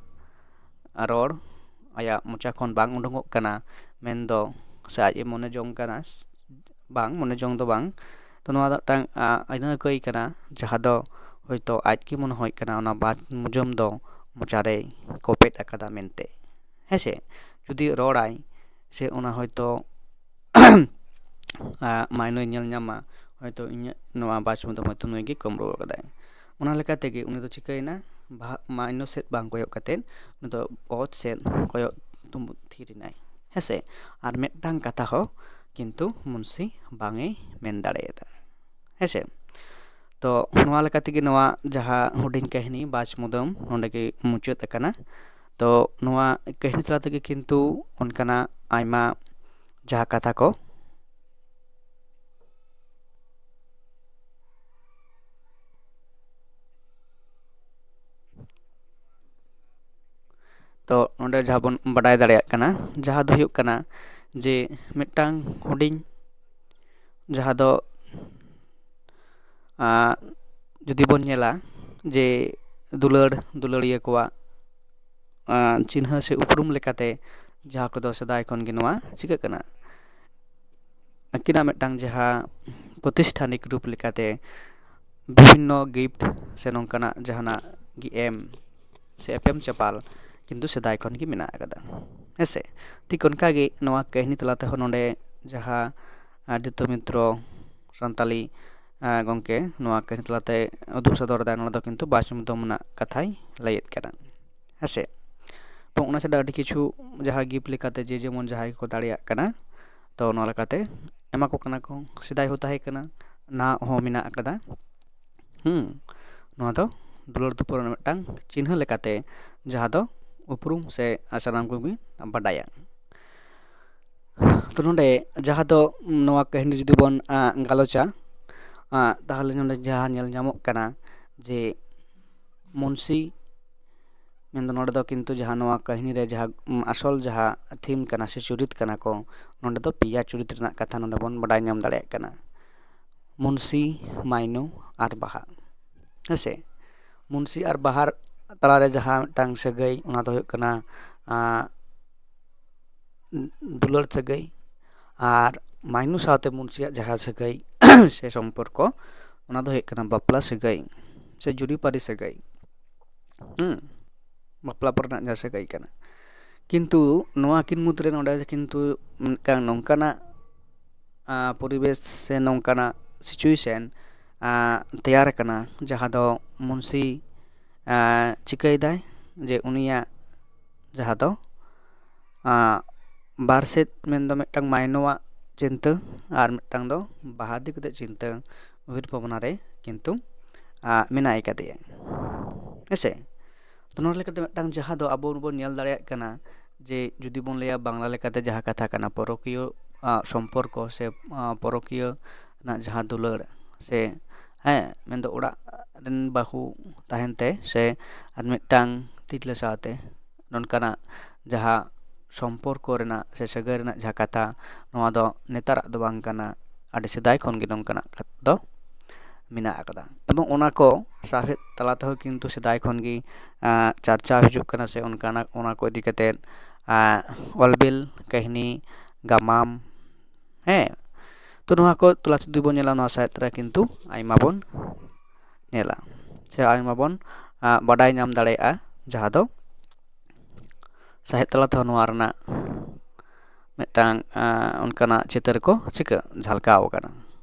ᱨᱚᱲ ᱟᱭᱟᱜ ᱢᱚᱪᱟ ᱠᱷᱚᱱ ᱵᱟᱝ ᱩᱰᱩᱠᱚᱜ ᱠᱟᱱᱟ, ᱢᱮᱱᱫᱚ ᱥᱮ ᱟᱡ ᱮ ᱢᱚᱱᱮ ᱡᱚᱝ ᱠᱟᱱᱟ, ᱵᱟᱝ, ᱢᱚᱱᱮ ᱡᱚᱝ ᱫᱚ ᱵᱟᱝ᱾ ᱛᱚ ᱱᱚᱣᱟ ᱫᱚ ᱢᱤᱫᱴᱟᱝ, ᱟ, ᱟᱹᱱᱟᱹᱭᱠᱟᱹᱭ ᱠᱟᱱᱟ, ᱡᱟᱦᱟᱸ ᱫᱚ ᱦᱚᱭᱛᱳ ᱟᱡ ᱜᱮ ᱢᱚᱱᱮ ᱦᱩᱭᱩᱜ ᱠᱟᱱᱟ ᱚᱱᱟ ᱵᱟᱪ ᱢᱩᱫᱟᱹᱢ ᱫᱚ ᱢᱚᱪᱟᱨᱮᱭ ᱠᱚᱯᱮᱫ ᱟᱠᱟᱫᱟ ᱢᱮᱱᱛᱮ᱾ ᱦᱮᱸᱥᱮ? ᱡᱩᱫᱤ ᱨᱚᱲᱟᱭ ᱥᱮ ᱚᱱᱟ ᱦᱚᱭᱛᱳ ᱟᱜ, ᱢᱟᱭᱱᱚᱭ ᱧᱮᱞ ᱧᱟᱢᱟ, ᱦᱚᱭᱛᱳ ᱤᱧᱟᱹᱜ ᱱᱚᱣᱟ ᱵᱟᱪ ᱢᱩᱫᱟᱹᱢ ᱦᱚᱭᱛᱳ ᱱᱩᱭ ᱜᱮ ᱠᱩᱢᱵᱽᱲᱩ ᱟᱠᱟᱫᱟᱭ᱾ ᱚᱱᱟ ᱞᱮᱠᱟ ᱛᱮᱜᱮ ᱩᱱᱤ ᱫᱚ ᱪᱤᱠᱟᱹᱭᱮᱱᱟ, ᱵᱟᱦᱟ-, ᱢᱟᱭᱱᱚ ᱥᱮᱫ ᱵᱟᱝ ᱠᱚᱭᱚᱜ ᱠᱟᱛᱮᱫ ᱩᱱᱤ ᱫᱚ ᱚᱛ ᱥᱮᱫ ᱠᱚᱭᱚᱜ ᱛᱩᱢᱵᱩᱫ ᱛᱷᱤᱨ ᱮᱱᱟᱭ, ᱦᱮᱸᱥᱮ? ᱟᱨ ᱢᱤᱫᱴᱟᱝ ᱠᱟᱛᱷᱟ ᱦᱚᱸ ᱠᱤᱱᱛᱩ ᱢᱩᱱᱥᱤ ᱵᱟᱝ ᱮ ᱢᱮᱱ ᱫᱟᱲᱮᱭᱟᱫᱟ, ᱦᱮᱸᱥᱮ? ᱛᱚ ᱱᱚᱣᱟ ᱞᱮᱠᱟ ᱛᱮᱜᱮ ᱱᱚᱣᱟ ᱡᱟᱦᱟᱸ ᱦᱩᱰᱤᱧ ᱠᱟᱹᱦᱱᱤ ᱵᱟᱪ ᱢᱩᱫᱟᱹᱢ ᱱᱚᱸᱰᱮ ᱜᱮ ᱢᱩᱪᱟᱹᱫ ᱟᱠᱟᱱᱟ᱾ ᱛᱚ ᱱᱚᱣᱟ ᱠᱟᱹᱦᱱᱤ ᱛᱟᱞᱟ ᱛᱮᱜᱮ ᱠᱤᱱᱛᱩ ᱚᱱᱠᱟᱱᱟᱜ ᱟᱭᱢᱟ ᱡᱟᱦᱟᱸ ᱠᱟᱛᱷᱟ ᱠᱚ ᱛᱚ ᱱᱚᱰᱮ ᱡᱟᱦᱟᱸ ᱵᱚᱱ ᱵᱟᱰᱟᱭ ᱫᱟᱲᱮᱭᱟᱜ ᱠᱟᱱᱟ, ᱡᱟᱦᱟᱸ ᱫᱚ ᱦᱩᱭᱩᱜ ᱠᱟᱱᱟ ᱡᱮ ᱢᱤᱫᱴᱟᱝ ᱦᱩᱰᱤᱧ, ᱡᱟᱦᱟᱸ ᱫᱚ, ᱟᱸ, ᱡᱩᱫᱤ ᱵᱚᱱ ᱧᱮᱞᱟ, ᱡᱮ ᱫᱩᱞᱟᱹᱲ ᱫᱩᱞᱟᱹᱲᱤᱭᱟᱹ ᱠᱚᱣᱟᱜ ᱪᱤᱱᱦᱟᱹ ᱥᱮ ᱩᱯᱨᱩᱢ ᱞᱮᱠᱟᱛᱮ ᱡᱟᱦᱟᱸ ᱠᱚᱫᱚ ᱥᱮᱫᱟᱭ ᱠᱷᱚᱱ ᱜᱮ ᱱᱚᱣᱟ ᱪᱤᱠᱟᱹᱜ ᱠᱟᱱᱟ, ᱟᱹᱠᱤᱱᱟᱜ ᱢᱤᱫᱴᱟᱝ ᱡᱟᱦᱟᱸ ᱯᱨᱚᱛᱤᱥᱴᱷᱟᱱᱤᱠ ᱨᱩᱯ ᱞᱮᱠᱟᱛᱮ ᱵᱤᱵᱷᱤᱱᱱᱚ ᱜᱤᱯᱷᱴ ᱥᱮ ᱱᱚᱝᱠᱟᱱᱟᱜ ᱡᱟᱦᱟᱱᱟᱜ ᱜᱮ ᱮᱢ ᱥᱮ ᱮᱯᱮᱢ ᱪᱟᱯᱟᱞ ᱠᱤᱱᱛᱩ ᱥᱮᱫᱟᱭ ᱠᱷᱚᱱ ᱜᱮ ᱢᱮᱱᱟᱜ ᱟᱠᱟᱫᱟ᱾ ᱦᱮᱸᱥᱮ? ᱴᱷᱤᱠ ᱚᱱᱠᱟᱜᱮ ᱱᱚᱣᱟ ᱠᱟᱹᱦᱱᱤ ᱛᱟᱞᱟ ᱛᱮᱦᱚᱸ ᱱᱚᱰᱮ ᱡᱟᱦᱟᱸ ᱟᱫᱤᱛᱛᱚ ᱢᱤᱛᱨᱚ ᱥᱟᱱᱛᱟᱞᱤ ᱜᱚᱢᱠᱮ ᱱᱚᱣᱟ ᱠᱟᱹᱦᱱᱤ ᱛᱟᱞᱟᱛᱮ ᱩᱫᱩᱜ ᱥᱚᱫᱚᱨ ᱮᱫᱟᱭ, ᱱᱚᱰᱮ ᱫᱚ ᱠᱤᱱᱛᱩ ᱵᱟᱪᱚᱱ ᱫᱚᱢᱚᱱᱟᱜ ᱠᱟᱛᱷᱟᱭ ᱞᱟᱹᱭᱮᱫ ᱠᱟᱱᱟ᱾ ᱦᱮᱸᱥᱮ? ᱛᱚ ᱚᱱᱟ ᱪᱷᱟᱰᱟ ᱟᱹᱰᱤ ᱠᱤᱪᱷᱩ ᱡᱟᱦᱟᱸ ᱜᱤᱯᱷᱴ ᱞᱮᱠᱟᱛᱮ ᱡᱮ ᱡᱮᱢᱚᱱ ᱡᱟᱦᱟᱸᱭ ᱜᱮᱠᱚ ᱫᱟᱲᱮᱭᱟᱜ ᱠᱟᱱᱟ, ᱛᱚ ᱱᱚᱣᱟ ᱞᱮᱠᱟᱛᱮ ᱮᱢᱟ ᱠᱚ ᱠᱟᱱᱟ ᱠᱚ᱾ ᱥᱮᱫᱟᱭ ᱦᱚᱸ ᱛᱟᱦᱮᱸ ᱠᱟᱱᱟ, ᱱᱟᱦᱟᱜ ᱦᱚᱸ ᱢᱮᱱᱟᱜ ᱟᱠᱟᱫᱟ᱾ ᱦᱩᱸ, ᱱᱚᱣᱟ ᱫᱚ ᱫᱩᱞᱟᱹᱲ ᱫᱩᱯᱩᱞᱟᱹᱲ ᱨᱮᱱᱟᱜ ᱢᱤᱫᱴᱟᱝ ᱪᱤᱱᱦᱟᱹ ᱞᱮᱠᱟᱛᱮ ᱡᱟᱦᱟᱸ ᱫᱚ ᱩᱯᱨᱩᱢ ᱥᱮ ᱥᱟᱱᱟᱢ ᱠᱚᱜᱮ ᱵᱟᱰᱟᱭᱟ᱾ ᱛᱚ ᱱᱚᱰᱮ ᱡᱟᱦᱟᱸ ᱫᱚ ᱱᱚᱣᱟ ᱠᱟᱹᱦᱱᱤ ᱡᱩᱫᱤ ᱵᱚᱱ ᱜᱟᱞᱚᱪᱟ, ᱛᱟᱦᱚᱞᱮ ᱱᱚᱰᱮ ᱡᱟᱦᱟᱸ ᱧᱮᱞ ᱧᱟᱢᱚᱜ ᱠᱟᱱᱟ ᱡᱮ ᱢᱩᱱᱥᱤ ᱢᱮᱱᱫᱚ ᱱᱚᱰᱮ ᱫᱚ ᱠᱤᱱᱛᱩ ᱡᱟᱦᱟᱸ ᱱᱚᱣᱟ ᱠᱟᱹᱦᱱᱤ ᱨᱮ ᱡᱟᱦᱟᱸ ᱟᱥᱚᱞ ᱡᱟᱦᱟᱸ ᱛᱷᱤᱢ ᱠᱟᱱᱟ ᱥᱮ ᱪᱩᱨᱤᱛ ᱠᱟᱱᱟ ᱠᱚ, ᱱᱚᱰᱮ ᱫᱚ ᱯᱮᱭᱟ ᱪᱩᱨᱤᱛ ᱨᱮᱱᱟᱜ ᱠᱟᱛᱷᱟ ᱱᱚᱰᱮ ᱵᱚᱱ ᱵᱟᱰᱟᱭ ᱧᱟᱢ ᱫᱟᱲᱮᱭᱟᱜ ᱠᱟᱱᱟ, ᱢᱩᱱᱥᱤ, ᱢᱟᱭᱱᱩ ᱟᱨ ᱵᱟᱦᱟ᱾ ᱦᱮᱸᱥᱮ? ᱢᱩᱱᱥᱤ ᱟᱨ ᱵᱟᱦᱟ ᱛᱟᱞᱟᱨᱮ ᱡᱟᱦᱟᱸ ᱢᱤᱫᱴᱟᱝ ᱥᱟᱹᱜᱟᱹᱭ, ᱚᱱᱟ ᱫᱚ ᱦᱩᱭᱩᱜ ᱠᱟᱱᱟ ᱫᱩᱞᱟᱹᱲ ᱥᱟᱹᱜᱟᱹᱭ᱾ ᱟᱨ ᱢᱟᱭᱱᱩ ᱥᱟᱶᱛᱮ ᱢᱩᱱᱥᱤᱭᱟᱜ ᱡᱟᱦᱟᱸ ᱥᱟᱹᱜᱟᱹᱭ ᱥᱮ ᱥᱚᱢᱯᱚᱨᱠᱚ, ᱚᱱᱟ ᱫᱚ ᱦᱩᱭᱩᱜ ᱠᱟᱱᱟ ᱵᱟᱯᱞᱟ ᱥᱟᱹᱜᱟᱹᱭ ᱥᱮ ᱡᱩᱨᱤᱯᱟᱹᱨᱤ ᱥᱟᱹᱜᱟᱹᱭ᱾ ᱦᱩᱸ, ᱵᱟᱯᱞᱟ ᱯᱚᱨᱮᱱᱟᱜ ᱡᱟᱦᱟᱸ ᱥᱟᱹᱜᱟᱹᱭ ᱠᱟᱱᱟ᱾ ᱠᱤᱱᱛᱩ ᱱᱚᱣᱟ ᱠᱤᱱ ᱢᱩᱫᱽᱨᱮ ᱱᱚᱰᱮ ᱠᱤᱱᱛᱩ ᱢᱤᱫᱴᱟᱝ ᱱᱚᱝᱠᱟᱱᱟᱜ ᱯᱚᱨᱤᱵᱮᱥ ᱥᱮ ᱱᱚᱝᱠᱟᱱᱟᱜ ᱥᱤᱪᱩᱭᱮᱥᱚᱱ ᱛᱮᱭᱟᱨ ᱟᱠᱟᱱᱟ, ᱡᱟᱦᱟᱸ ᱫᱚ ᱢᱩᱱᱥᱤ ᱪᱤᱠᱟᱹᱭᱮᱫᱟᱭ ᱡᱮ ᱩᱱᱤᱭᱟᱜ ᱡᱟᱦᱟᱸ ᱫᱚ ᱵᱟᱨ ᱥᱮᱫ ᱢᱮᱱᱫᱚ ᱢᱤᱫᱴᱟᱝ ᱢᱟᱭᱱᱚᱣᱟᱜ ᱪᱤᱱᱛᱟᱹ ᱟᱨ ᱢᱤᱫᱴᱟᱝ ᱫᱚ ᱵᱟᱦᱟ ᱤᱫᱤ ᱠᱟᱛᱮ ᱪᱤᱱᱛᱟᱹ ᱩᱭᱦᱟᱹᱨ ᱵᱷᱟᱵᱽᱱᱟ ᱨᱮ ᱠᱤᱱᱛᱩ ᱢᱮᱱᱟᱭ ᱠᱟᱫᱮᱭᱟ᱾ ᱦᱮᱸᱥᱮ? ᱛᱚ ᱱᱚᱣᱟ ᱞᱮᱠᱟᱛᱮ ᱢᱤᱫᱴᱟᱝ ᱡᱟᱦᱟᱸ ᱫᱚ ᱟᱵᱚ ᱵᱚᱱ ᱧᱮᱞ ᱫᱟᱲᱮᱭᱟᱜ ᱠᱟᱱᱟ ᱡᱮ ᱡᱩᱫᱤ ᱵᱚᱱ ᱞᱟᱹᱭᱟ ᱵᱟᱝᱞᱟ ᱞᱮᱠᱟᱛᱮ ᱡᱟᱦᱟᱸ ᱠᱟᱛᱷᱟ ᱠᱟᱱᱟ ᱯᱚᱨᱚᱠᱤᱭᱟᱹ ᱥᱚᱢᱯᱚᱨᱠᱚ ᱥᱮ ᱯᱚᱨᱚᱠᱤᱭᱟᱹ ᱨᱮᱱᱟᱜ ᱡᱟᱦᱟᱸ ᱫᱩᱞᱟᱹᱲ ᱥᱮ ᱦᱮᱸ ᱢᱮᱱᱫᱚ ᱚᱲᱟᱜ ᱨᱮᱱ ᱵᱟᱹᱦᱩ ᱛᱟᱦᱮᱱ ᱛᱮ ᱥᱮ ᱟᱨ ᱢᱤᱫᱴᱟᱝ ᱛᱤᱨᱞᱟᱹ ᱥᱟᱶᱛᱮ ᱱᱚᱝᱠᱟᱱᱟᱜ ᱡᱟᱦᱟᱸ ᱥᱚᱢᱯᱚᱨᱠᱚ ᱨᱮᱱᱟᱜ ᱥᱮ ᱥᱟᱹᱜᱟᱹᱭ ᱨᱮᱱᱟᱜ ᱡᱟᱦᱟᱸ ᱠᱟᱛᱷᱟ, ᱱᱚᱣᱟ ᱫᱚ ᱱᱮᱛᱟᱨᱟᱜ ᱫᱚ ᱵᱟᱝ ᱠᱟᱱᱟ, ᱟᱹᱰᱤ ᱥᱮᱫᱟᱭ ᱠᱷᱚᱱ ᱜᱮ ᱱᱚᱝᱠᱟᱱᱟᱜ ᱫᱚ ᱢᱮᱱᱟᱜ ᱟᱠᱟᱫᱟ᱾ ᱮᱵᱚᱝ ᱚᱱᱟ ᱠᱚ ᱥᱟᱶᱦᱮᱫ ᱛᱟᱞᱟ ᱛᱮᱦᱚᱸ ᱠᱤᱱᱛᱩ ᱥᱮᱫᱟᱭ ᱠᱷᱚᱱ ᱜᱮ ᱪᱟᱨᱪᱟᱣ ᱦᱤᱡᱩᱜ ᱠᱟᱱᱟ, ᱥᱮ ᱚᱱᱠᱟᱱᱟᱜ ᱚᱱᱟ ᱠᱚ ᱤᱫᱤ ᱠᱟᱛᱮᱫ ᱚᱞ ᱵᱤᱞ, ᱠᱟᱹᱦᱱᱤ, ᱜᱟᱢᱟᱢ, ᱦᱮᱸ᱾ ᱛᱚ ᱱᱚᱣᱟ ᱠᱚ ᱛᱚᱞᱟᱥ ᱡᱩᱫᱤ ᱵᱚᱱ ᱧᱮᱞᱟ, ᱱᱚᱣᱟ ᱥᱟᱶᱦᱮᱫ ᱨᱮ ᱠᱤᱱᱛᱩ ᱟᱭᱢᱟ ᱵᱚᱱ ᱧᱮᱞᱟ, ᱥᱮ ᱟᱭᱢᱟ ᱵᱚᱱ ᱵᱟᱰᱟᱭ ᱧᱟᱢ ᱫᱟᱲᱮᱭᱟᱜᱼᱟ, ᱡᱟᱦᱟᱸ ᱫᱚ ᱥᱟᱶᱦᱮᱫ ᱛᱟᱞᱟ ᱛᱮᱦᱚᱸ ᱱᱚᱣᱟ ᱨᱮᱱᱟᱜ ᱢᱤᱫᱴᱟᱝ ᱚᱱᱠᱟᱱᱟᱜ ᱪᱤᱛᱟᱹᱨ ᱠᱚ ᱪᱤᱠᱟᱹ ᱡᱷᱟᱞᱠᱟᱣ ᱟᱠᱟᱱᱟ,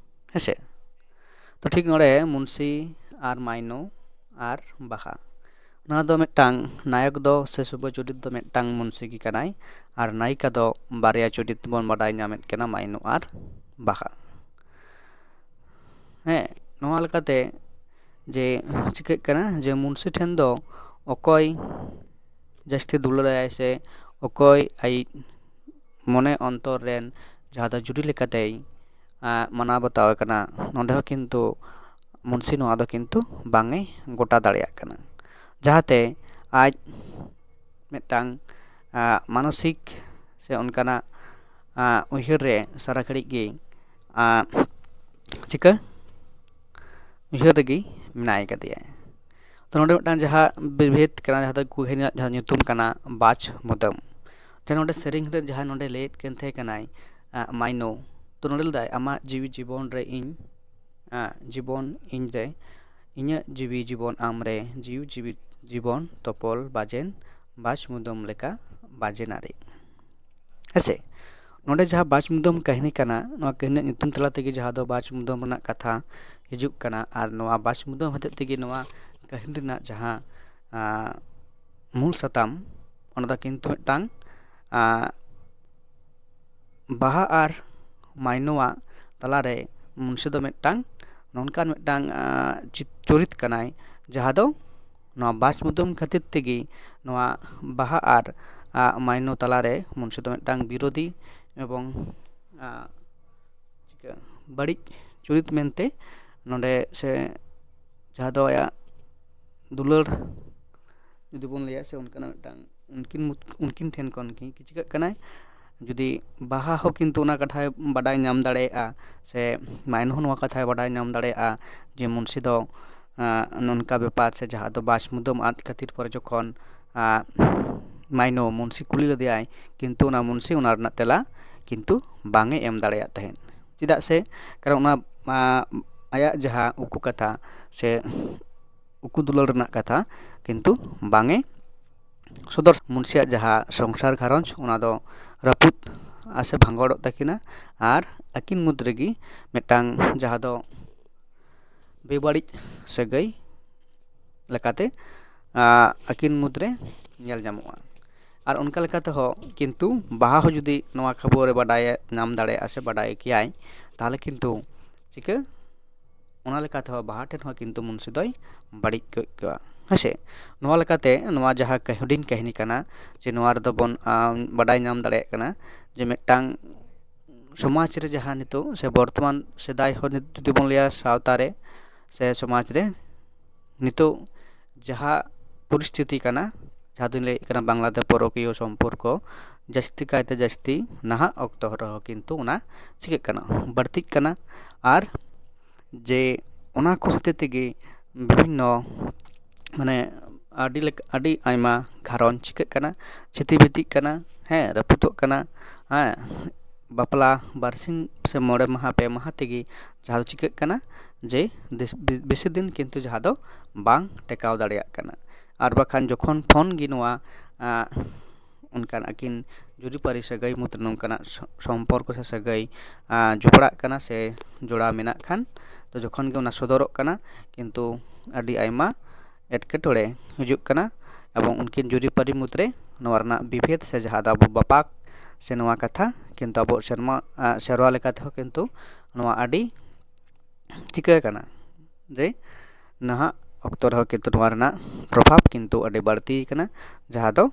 ᱦᱮᱸᱥᱮ᱾ ᱛᱚ ᱴᱷᱤᱠ ᱱᱚᱰᱮ ᱢᱩᱱᱥᱤ ᱟᱨ ᱢᱟᱭᱱᱚ ᱟᱨ ᱵᱟᱦᱟ, ᱱᱚᱣᱟ ᱫᱚ ᱢᱤᱫᱴᱟᱝ ᱱᱟᱭᱚᱠ ᱫᱚ ᱥᱮ ᱥᱩᱵᱷᱚ ᱪᱚᱨᱤᱛ ᱫᱚ ᱢᱤᱫᱴᱟᱝ ᱢᱩᱱᱥᱤ ᱜᱮ ᱠᱟᱱᱟᱭ, ᱟᱨ ᱱᱟᱭᱤᱠᱟ ᱫᱚ ᱵᱟᱨᱭᱟ ᱪᱚᱨᱤᱛ ᱵᱚᱱ ᱵᱟᱰᱟᱭ ᱧᱟᱢᱮᱫ ᱠᱟᱱᱟ, ᱢᱟᱭᱱᱚ ᱟᱨ ᱵᱟᱦᱟ᱾ ᱦᱮᱸ, ᱱᱚᱣᱟ ᱞᱮᱠᱟᱛᱮ ᱡᱮ ᱪᱤᱠᱟᱹᱜ ᱠᱟᱱᱟ, ᱡᱮ ᱢᱩᱱᱥᱤ ᱴᱷᱮᱱ ᱫᱚ ᱚᱠᱚᱭ ᱡᱟᱹᱥᱛᱤ ᱫᱩᱞᱟᱹᱲᱟᱭᱟᱭ ᱥᱮ ᱚᱠᱚᱭ ᱟᱡ ᱢᱚᱱᱮ ᱚᱱᱛᱚᱨ ᱨᱮᱱ ᱡᱟᱦᱟᱸ ᱫᱚ ᱡᱩᱨᱤ ᱞᱮᱠᱟᱛᱮᱭ ᱢᱟᱱᱟᱣ ᱵᱟᱛᱟᱣ ᱮ ᱠᱟᱱᱟ, ᱱᱚᱰᱮ ᱦᱚᱸ ᱠᱤᱱᱛᱩ ᱢᱩᱱᱥᱤ ᱱᱚᱣᱟ ᱫᱚ ᱠᱤᱱᱛᱩ ᱵᱟᱝ ᱮ ᱜᱚᱴᱟ ᱫᱟᱲᱮᱭᱟᱜ ᱠᱟᱱᱟ, ᱡᱟᱦᱟᱸᱛᱮ ᱟᱡ ᱢᱤᱫᱴᱟᱝ ᱢᱟᱱᱚᱥᱤᱠ ᱥᱮ ᱚᱱᱠᱟᱱᱟᱜ ᱩᱭᱦᱟᱹᱨ ᱨᱮ ᱥᱟᱨᱟ ᱜᱷᱟᱹᱲᱤᱡ ᱜᱮ ᱪᱤᱠᱟᱹ ᱩᱭᱦᱟᱹᱨ ᱨᱮᱜᱮ ᱢᱮᱱᱟᱭ ᱠᱟᱫᱮᱭᱟ᱾ ᱛᱚ ᱱᱚᱰᱮ ᱢᱤᱫᱴᱟᱝ ᱡᱟᱦᱟᱸ ᱵᱤᱵᱷᱮᱫ ᱠᱟᱱᱟ, ᱡᱟᱦᱟᱸ ᱫᱚ ᱠᱩᱠᱞᱤ ᱨᱮᱱᱟᱜ ᱡᱟᱦᱟᱸ ᱧᱩᱛᱩᱢ ᱠᱟᱱᱟ ᱵᱟᱪ ᱢᱩᱫᱟᱹᱢ, ᱡᱟᱦᱟᱸ ᱱᱚᱰᱮ ᱥᱮᱨᱮᱧ ᱨᱮ ᱡᱟᱦᱟᱸ ᱱᱚᱰᱮ ᱞᱟᱹᱭᱮᱫ ᱠᱟᱱ ᱛᱟᱦᱮᱸ ᱠᱟᱱᱟᱭ ᱢᱟᱭᱱᱚ, ᱛᱚ ᱱᱚᱰᱮ ᱞᱟᱹᱭᱫᱟᱭ, ᱟᱢᱟᱜ ᱡᱤᱣᱤ ᱡᱤᱵᱚᱱ ᱨᱮ ᱤᱧ ᱡᱤᱵᱚᱱ ᱤᱧ ᱨᱮ, ᱤᱧᱟᱹᱜ ᱡᱤᱣᱤ ᱡᱤᱵᱚᱱ ᱟᱢ ᱨᱮ, ᱡᱤᱣᱤ ᱡᱤᱣᱤ ᱡᱤᱵᱚᱱ ᱛᱚᱯᱚᱞ ᱵᱟᱡᱮᱱ, ᱵᱟᱪ ᱢᱩᱫᱟᱹᱢ ᱞᱮᱠᱟ ᱵᱟᱡᱮᱱ ᱟᱨᱮᱡ᱾ ᱦᱮᱸᱥᱮ, ᱱᱚᱰᱮ ᱡᱟᱦᱟᱸ ᱵᱟᱪ ᱢᱩᱫᱟᱹᱢ ᱠᱟᱹᱦᱱᱤ ᱠᱟᱱᱟ, ᱱᱚᱣᱟ ᱠᱟᱹᱦᱱᱤ ᱧᱩᱛᱩᱢ ᱛᱟᱞᱟ ᱛᱮᱜᱮ ᱡᱟᱦᱟᱸ ᱫᱚ ᱵᱟᱪ ᱢᱩᱫᱟᱹᱢ ᱨᱮᱱᱟᱜ ᱠᱟᱛᱷᱟ ᱦᱤᱡᱩᱜ ᱠᱟᱱᱟ, ᱟᱨ ᱱᱚᱣᱟ ᱵᱟᱪ ᱢᱩᱫᱟᱹᱢ ᱦᱚᱛᱮᱡ ᱛᱮᱜᱮ ᱱᱚᱣᱟ ᱠᱟᱹᱦᱱᱤ ᱨᱮᱱᱟᱜ ᱡᱟᱦᱟᱸ ᱢᱩᱞ ᱥᱟᱛᱟᱢ, ᱚᱱᱟ ᱫᱚ ᱠᱤᱱᱛᱩ ᱢᱤᱫᱴᱟᱝ ᱵᱟᱦᱟ ᱟᱨ ᱢᱟᱭᱱᱚᱣᱟᱜ ᱛᱟᱞᱟᱨᱮ ᱢᱩᱱᱥᱤ ᱫᱚ ᱢᱤᱫᱴᱟᱝ ᱱᱚᱝᱠᱟᱱ ᱢᱤᱫᱴᱟᱝ ᱪᱚᱨᱤᱛ ᱠᱟᱱᱟᱭ, ᱡᱟᱦᱟᱸ ᱫᱚ ᱱᱚᱣᱟ ᱵᱟᱪ ᱢᱩᱫᱟᱹᱢ ᱠᱷᱟᱹᱛᱤᱨ ᱛᱮᱜᱮ ᱱᱚᱣᱟ ᱵᱟᱦᱟ ᱟᱨ ᱢᱟᱭᱱᱚ ᱛᱟᱞᱟᱨᱮ ᱢᱩᱱᱥᱤ ᱫᱚ ᱢᱤᱫᱴᱟᱝ ᱵᱤᱨᱳᱫᱷᱤ ᱮᱵᱚᱝ ᱪᱤᱠᱟᱹ ᱵᱟᱹᱲᱤᱡ ᱪᱚᱨᱤᱛ ᱢᱮᱱᱛᱮ ᱱᱚᱰᱮ ᱥᱮ ᱡᱟᱦᱟᱸ ᱫᱚ ᱟᱭᱟᱜ ᱫᱩᱞᱟᱹᱲ ᱡᱩᱫᱤ ᱵᱚᱱ ᱞᱟᱹᱭᱟ, ᱥᱮ ᱚᱱᱠᱟᱱᱟᱜ ᱢᱤᱫᱴᱟᱝ ᱩᱱᱠᱤᱱ ᱩᱱᱠᱤᱱ ᱴᱷᱮᱱ ᱠᱷᱚᱱ ᱜᱮ ᱪᱤᱠᱟᱹᱜ ᱠᱟᱱᱟᱭ, ᱡᱩᱫᱤ ᱵᱟᱦᱟ ᱦᱚᱸ ᱠᱤᱱᱛᱩ ᱚᱱᱟ ᱠᱟᱛᱷᱟᱭ ᱵᱟᱰᱟᱭ ᱧᱟᱢ ᱫᱟᱲᱮᱭᱟᱜᱼᱟ, ᱥᱮ ᱢᱟᱭᱱᱚ ᱦᱚᱸ ᱱᱚᱣᱟ ᱠᱟᱛᱷᱟᱭ ᱵᱟᱰᱟᱭ ᱧᱟᱢ ᱫᱟᱲᱮᱭᱟᱜᱼᱟ ᱡᱮ ᱢᱩᱱᱥᱤ ᱫᱚ ᱱᱚᱝᱠᱟ ᱵᱮᱯᱟᱨ, ᱥᱮ ᱡᱟᱦᱟᱸ ᱫᱚ ᱵᱟᱥ ᱢᱩᱫᱟᱹᱢ ᱟᱫ ᱠᱷᱟᱹᱛᱤᱨ ᱯᱚᱨᱮ ᱡᱚᱠᱷᱚᱱ ᱢᱟᱭᱱᱚ ᱢᱩᱱᱥᱤ ᱠᱩᱞᱤ ᱞᱮᱫᱮᱭᱟᱭ, ᱠᱤᱱᱛᱩ ᱚᱱᱟ ᱢᱩᱱᱥᱤ ᱚᱱᱟ ᱨᱮᱱᱟᱜ ᱛᱮᱞᱟ ᱠᱤᱱᱛᱩ ᱵᱟᱝ ᱮ ᱮᱢ ᱫᱟᱲᱮᱭᱟᱜ ᱛᱟᱦᱮᱸᱫ᱾ ᱪᱮᱫᱟᱜ ᱥᱮ ᱠᱟᱨᱚᱱ ᱚᱱᱟ ᱟᱭᱟᱜ ᱡᱟᱦᱟᱸ ᱩᱠᱩ ᱠᱟᱛᱷᱟ ᱥᱮ ᱩᱠᱩ ᱫᱩᱞᱟᱹᱲ ᱨᱮᱱᱟᱜ ᱠᱟᱛᱷᱟ ᱠᱤᱱᱛᱩ ᱵᱟᱝ ᱮ ᱥᱚᱫᱚᱨ᱾ ᱢᱩᱱᱥᱤᱭᱟᱜ ᱡᱟᱦᱟᱸ ᱥᱚᱝᱥᱟᱨ ᱜᱷᱟᱨᱚᱸᱡᱽ, ᱚᱱᱟ ᱫᱚ ᱨᱟᱹᱯᱩᱫ ᱟᱥᱮ ᱵᱷᱟᱸᱜᱚᱲᱚᱜ ᱛᱟᱹᱠᱤᱱᱟ᱾ ᱟᱨ ᱟᱹᱠᱤᱱ ᱢᱩᱫᱽ ᱨᱮᱜᱮ ᱢᱤᱫᱴᱟᱝ ᱡᱟᱦᱟᱸ ᱫᱚ ᱵᱮᱵᱟᱹᱲᱤᱡ ᱥᱟᱹᱜᱟᱹᱭ ᱞᱮᱠᱟᱛᱮ ᱟᱹᱠᱤᱱ ᱢᱩᱫᱽᱨᱮ ᱧᱮᱞ ᱧᱟᱢᱚᱜᱼᱟ᱾ ᱟᱨ ᱚᱱᱠᱟ ᱞᱮᱠᱟ ᱛᱮᱦᱚᱸ ᱠᱤᱱᱛᱩ ᱵᱟᱦᱟ ᱦᱚᱸ ᱡᱩᱫᱤ ᱱᱚᱣᱟ ᱠᱷᱚᱵᱚᱨᱮ ᱵᱟᱰᱟᱭ ᱧᱟᱢ ᱫᱟᱲᱮᱭᱟᱜᱼᱟ ᱥᱮ ᱵᱟᱰᱟᱭ ᱠᱮᱭᱟᱭ, ᱛᱟᱦᱚᱞᱮ ᱠᱤᱱᱛᱩ ᱪᱤᱠᱟᱹ ᱚᱱᱟ ᱞᱮᱠᱟ ᱛᱮᱦᱚᱸ ᱵᱟᱦᱟ ᱴᱷᱮᱱ ᱦᱚᱸ ᱠᱤᱱᱛᱩ ᱢᱩᱱᱥᱤ ᱫᱚᱭ ᱵᱟᱹᱲᱤᱡ ᱠᱚᱡ ᱠᱚᱣᱟ᱾ ᱦᱮᱸᱥᱮ? ᱱᱚᱣᱟ ᱞᱮᱠᱟᱛᱮ ᱱᱚᱣᱟ ᱡᱟᱦᱟᱸ ᱦᱩᱰᱤᱧ ᱠᱟᱹᱦᱱᱤ ᱠᱟᱱᱟ, ᱡᱮ ᱱᱚᱣᱟ ᱨᱮᱫᱚ ᱵᱚᱱ ᱵᱟᱰᱟᱭ ᱧᱟᱢ ᱫᱟᱲᱮᱭᱟᱜ ᱠᱟᱱᱟ ᱡᱮ ᱢᱤᱫᱴᱟᱝ ᱥᱚᱢᱟᱡᱽ ᱨᱮ ᱡᱟᱦᱟᱸ ᱱᱤᱛᱚᱜ ᱥᱮ ᱵᱚᱨᱛᱚᱢᱟᱱ, ᱥᱮᱫᱟᱭ ᱦᱚᱸ ᱡᱩᱫᱤ ᱵᱚᱱ ᱞᱟᱹᱭᱟ, ᱥᱟᱶᱛᱟ ᱨᱮ ᱥᱮ ᱥᱚᱢᱟᱡᱽ ᱨᱮ ᱱᱤᱛᱚᱜ ᱡᱟᱦᱟᱸ ᱯᱚᱨᱤᱥᱛᱷᱤᱛᱤ ᱠᱟᱱᱟ, ᱡᱟᱦᱟᱸ ᱫᱚᱧ ᱞᱟᱹᱭᱮᱫ ᱠᱟᱱᱟ ᱵᱟᱝᱞᱟᱛᱮ ᱯᱚᱨᱚᱠᱤᱭᱟᱹ ᱥᱚᱢᱯᱚᱨᱠᱚ, ᱡᱟᱹᱥᱛᱤ ᱠᱟᱭᱛᱮ ᱡᱟᱹᱥᱛᱤ ᱱᱟᱦᱟᱜ ᱚᱠᱛᱚ ᱨᱮᱦᱚᱸ ᱠᱤᱱᱛᱩ ᱚᱱᱟ ᱪᱤᱠᱟᱹᱜ ᱠᱟᱱᱟ, ᱵᱟᱹᱲᱛᱤᱜ ᱠᱟᱱᱟ᱾ ᱟᱨ ᱡᱮ ᱚᱱᱟ ᱠᱚ ᱦᱚᱛᱮ ᱛᱮᱜᱮ ᱵᱤᱵᱷᱤᱱᱱᱚ ᱢᱟᱱᱮ ᱟᱹᱰᱤ ᱞᱮᱠᱟ, ᱟᱹᱰᱤ ᱟᱭᱢᱟ ᱜᱷᱟᱨᱚᱸᱡᱽ ᱪᱤᱠᱟᱹᱜ ᱠᱟᱱᱟ, ᱪᱷᱤᱛᱤ ᱵᱤᱛᱤᱜ ᱠᱟᱱᱟ, ᱦᱮᱸ, ᱨᱟᱹᱯᱩᱫᱚᱜ ᱠᱟᱱᱟ, ᱦᱮᱸ, ᱵᱟᱯᱞᱟ ᱵᱟᱨᱥᱤᱧ ᱥᱮ ᱢᱚᱬᱮ ᱢᱟᱦᱟ, ᱯᱮ ᱢᱟᱦᱟ ᱛᱮᱜᱮ ᱡᱟᱦᱟᱸ ᱫᱚ ᱪᱤᱠᱟᱹᱜ ᱠᱟᱱᱟ ᱡᱮ ᱵᱮᱥᱤ ᱫᱤᱱ ᱠᱤᱱᱛᱩ ᱡᱟᱦᱟᱸ ᱫᱚ ᱵᱟᱝ ᱴᱮᱠᱟᱣ ᱫᱟᱲᱮᱭᱟᱜ ᱠᱟᱱᱟ᱾ ᱟᱨ ᱵᱟᱠᱷᱟᱱ ᱡᱚᱠᱷᱚᱱ ᱯᱷᱳᱱ ᱜᱮ ᱱᱚᱣᱟ ᱚᱱᱠᱟᱱ ᱟᱹᱠᱤᱱ ᱡᱩᱨᱤᱯᱟᱹᱨᱤ ᱥᱟᱹᱜᱟᱹᱭ ᱢᱩᱫᱽᱨᱮ ᱱᱚᱝᱠᱟᱱᱟᱜ ᱥᱚᱢᱯᱚᱨᱠᱚ ᱥᱮ ᱥᱟᱹᱜᱟᱹᱭ ᱡᱚᱯᱲᱟᱜ ᱠᱟᱱᱟ ᱥᱮ ᱡᱚᱲᱟᱣ ᱢᱮᱱᱟᱜ ᱠᱷᱟᱱ, ᱛᱚ ᱡᱚᱠᱷᱚᱱ ᱜᱮ ᱚᱱᱟ ᱥᱚᱫᱚᱨᱚᱜ ᱠᱟᱱᱟ, ᱠᱤᱱᱛᱩ ᱟᱹᱰᱤ ᱟᱭᱢᱟ ᱮᱴᱠᱮᱴᱚᱬᱮ ᱦᱤᱡᱩᱜ ᱠᱟᱱᱟ᱾ ᱮᱵᱚᱝ ᱩᱱᱠᱤᱱ ᱡᱩᱨᱤᱯᱟᱹᱨᱤ ᱢᱩᱫᱽᱨᱮ ᱱᱚᱣᱟ ᱨᱮᱱᱟᱜ ᱵᱤᱵᱷᱮᱫ ᱥᱮ ᱡᱟᱦᱟᱸ ᱫᱚ ᱟᱵᱚ ᱵᱟᱯᱟᱠ ᱥᱮ ᱱᱚᱣᱟ ᱠᱟᱛᱷᱟ ᱠᱤᱱᱛᱩ ᱟᱵᱚ ᱥᱮᱨᱢᱟ ᱥᱮᱨᱣᱟ ᱞᱮᱠᱟ ᱛᱮᱦᱚᱸ ᱠᱤᱱᱛᱩ ᱱᱚᱣᱟ ᱟᱹᱰᱤ ᱪᱤᱠᱟᱹ ᱠᱟᱱᱟ ᱡᱮ ᱱᱟᱦᱟᱜ ᱚᱠᱛᱚ ᱨᱮᱦᱚᱸ ᱠᱤᱱᱛᱩ ᱱᱚᱣᱟ ᱨᱮᱱᱟᱜ ᱯᱨᱚᱵᱷᱟᱵᱽ ᱠᱤᱱᱛᱩ ᱟᱹᱰᱤ ᱵᱟᱹᱲᱛᱤ ᱠᱟᱱᱟ, ᱡᱟᱦᱟᱸ ᱫᱚ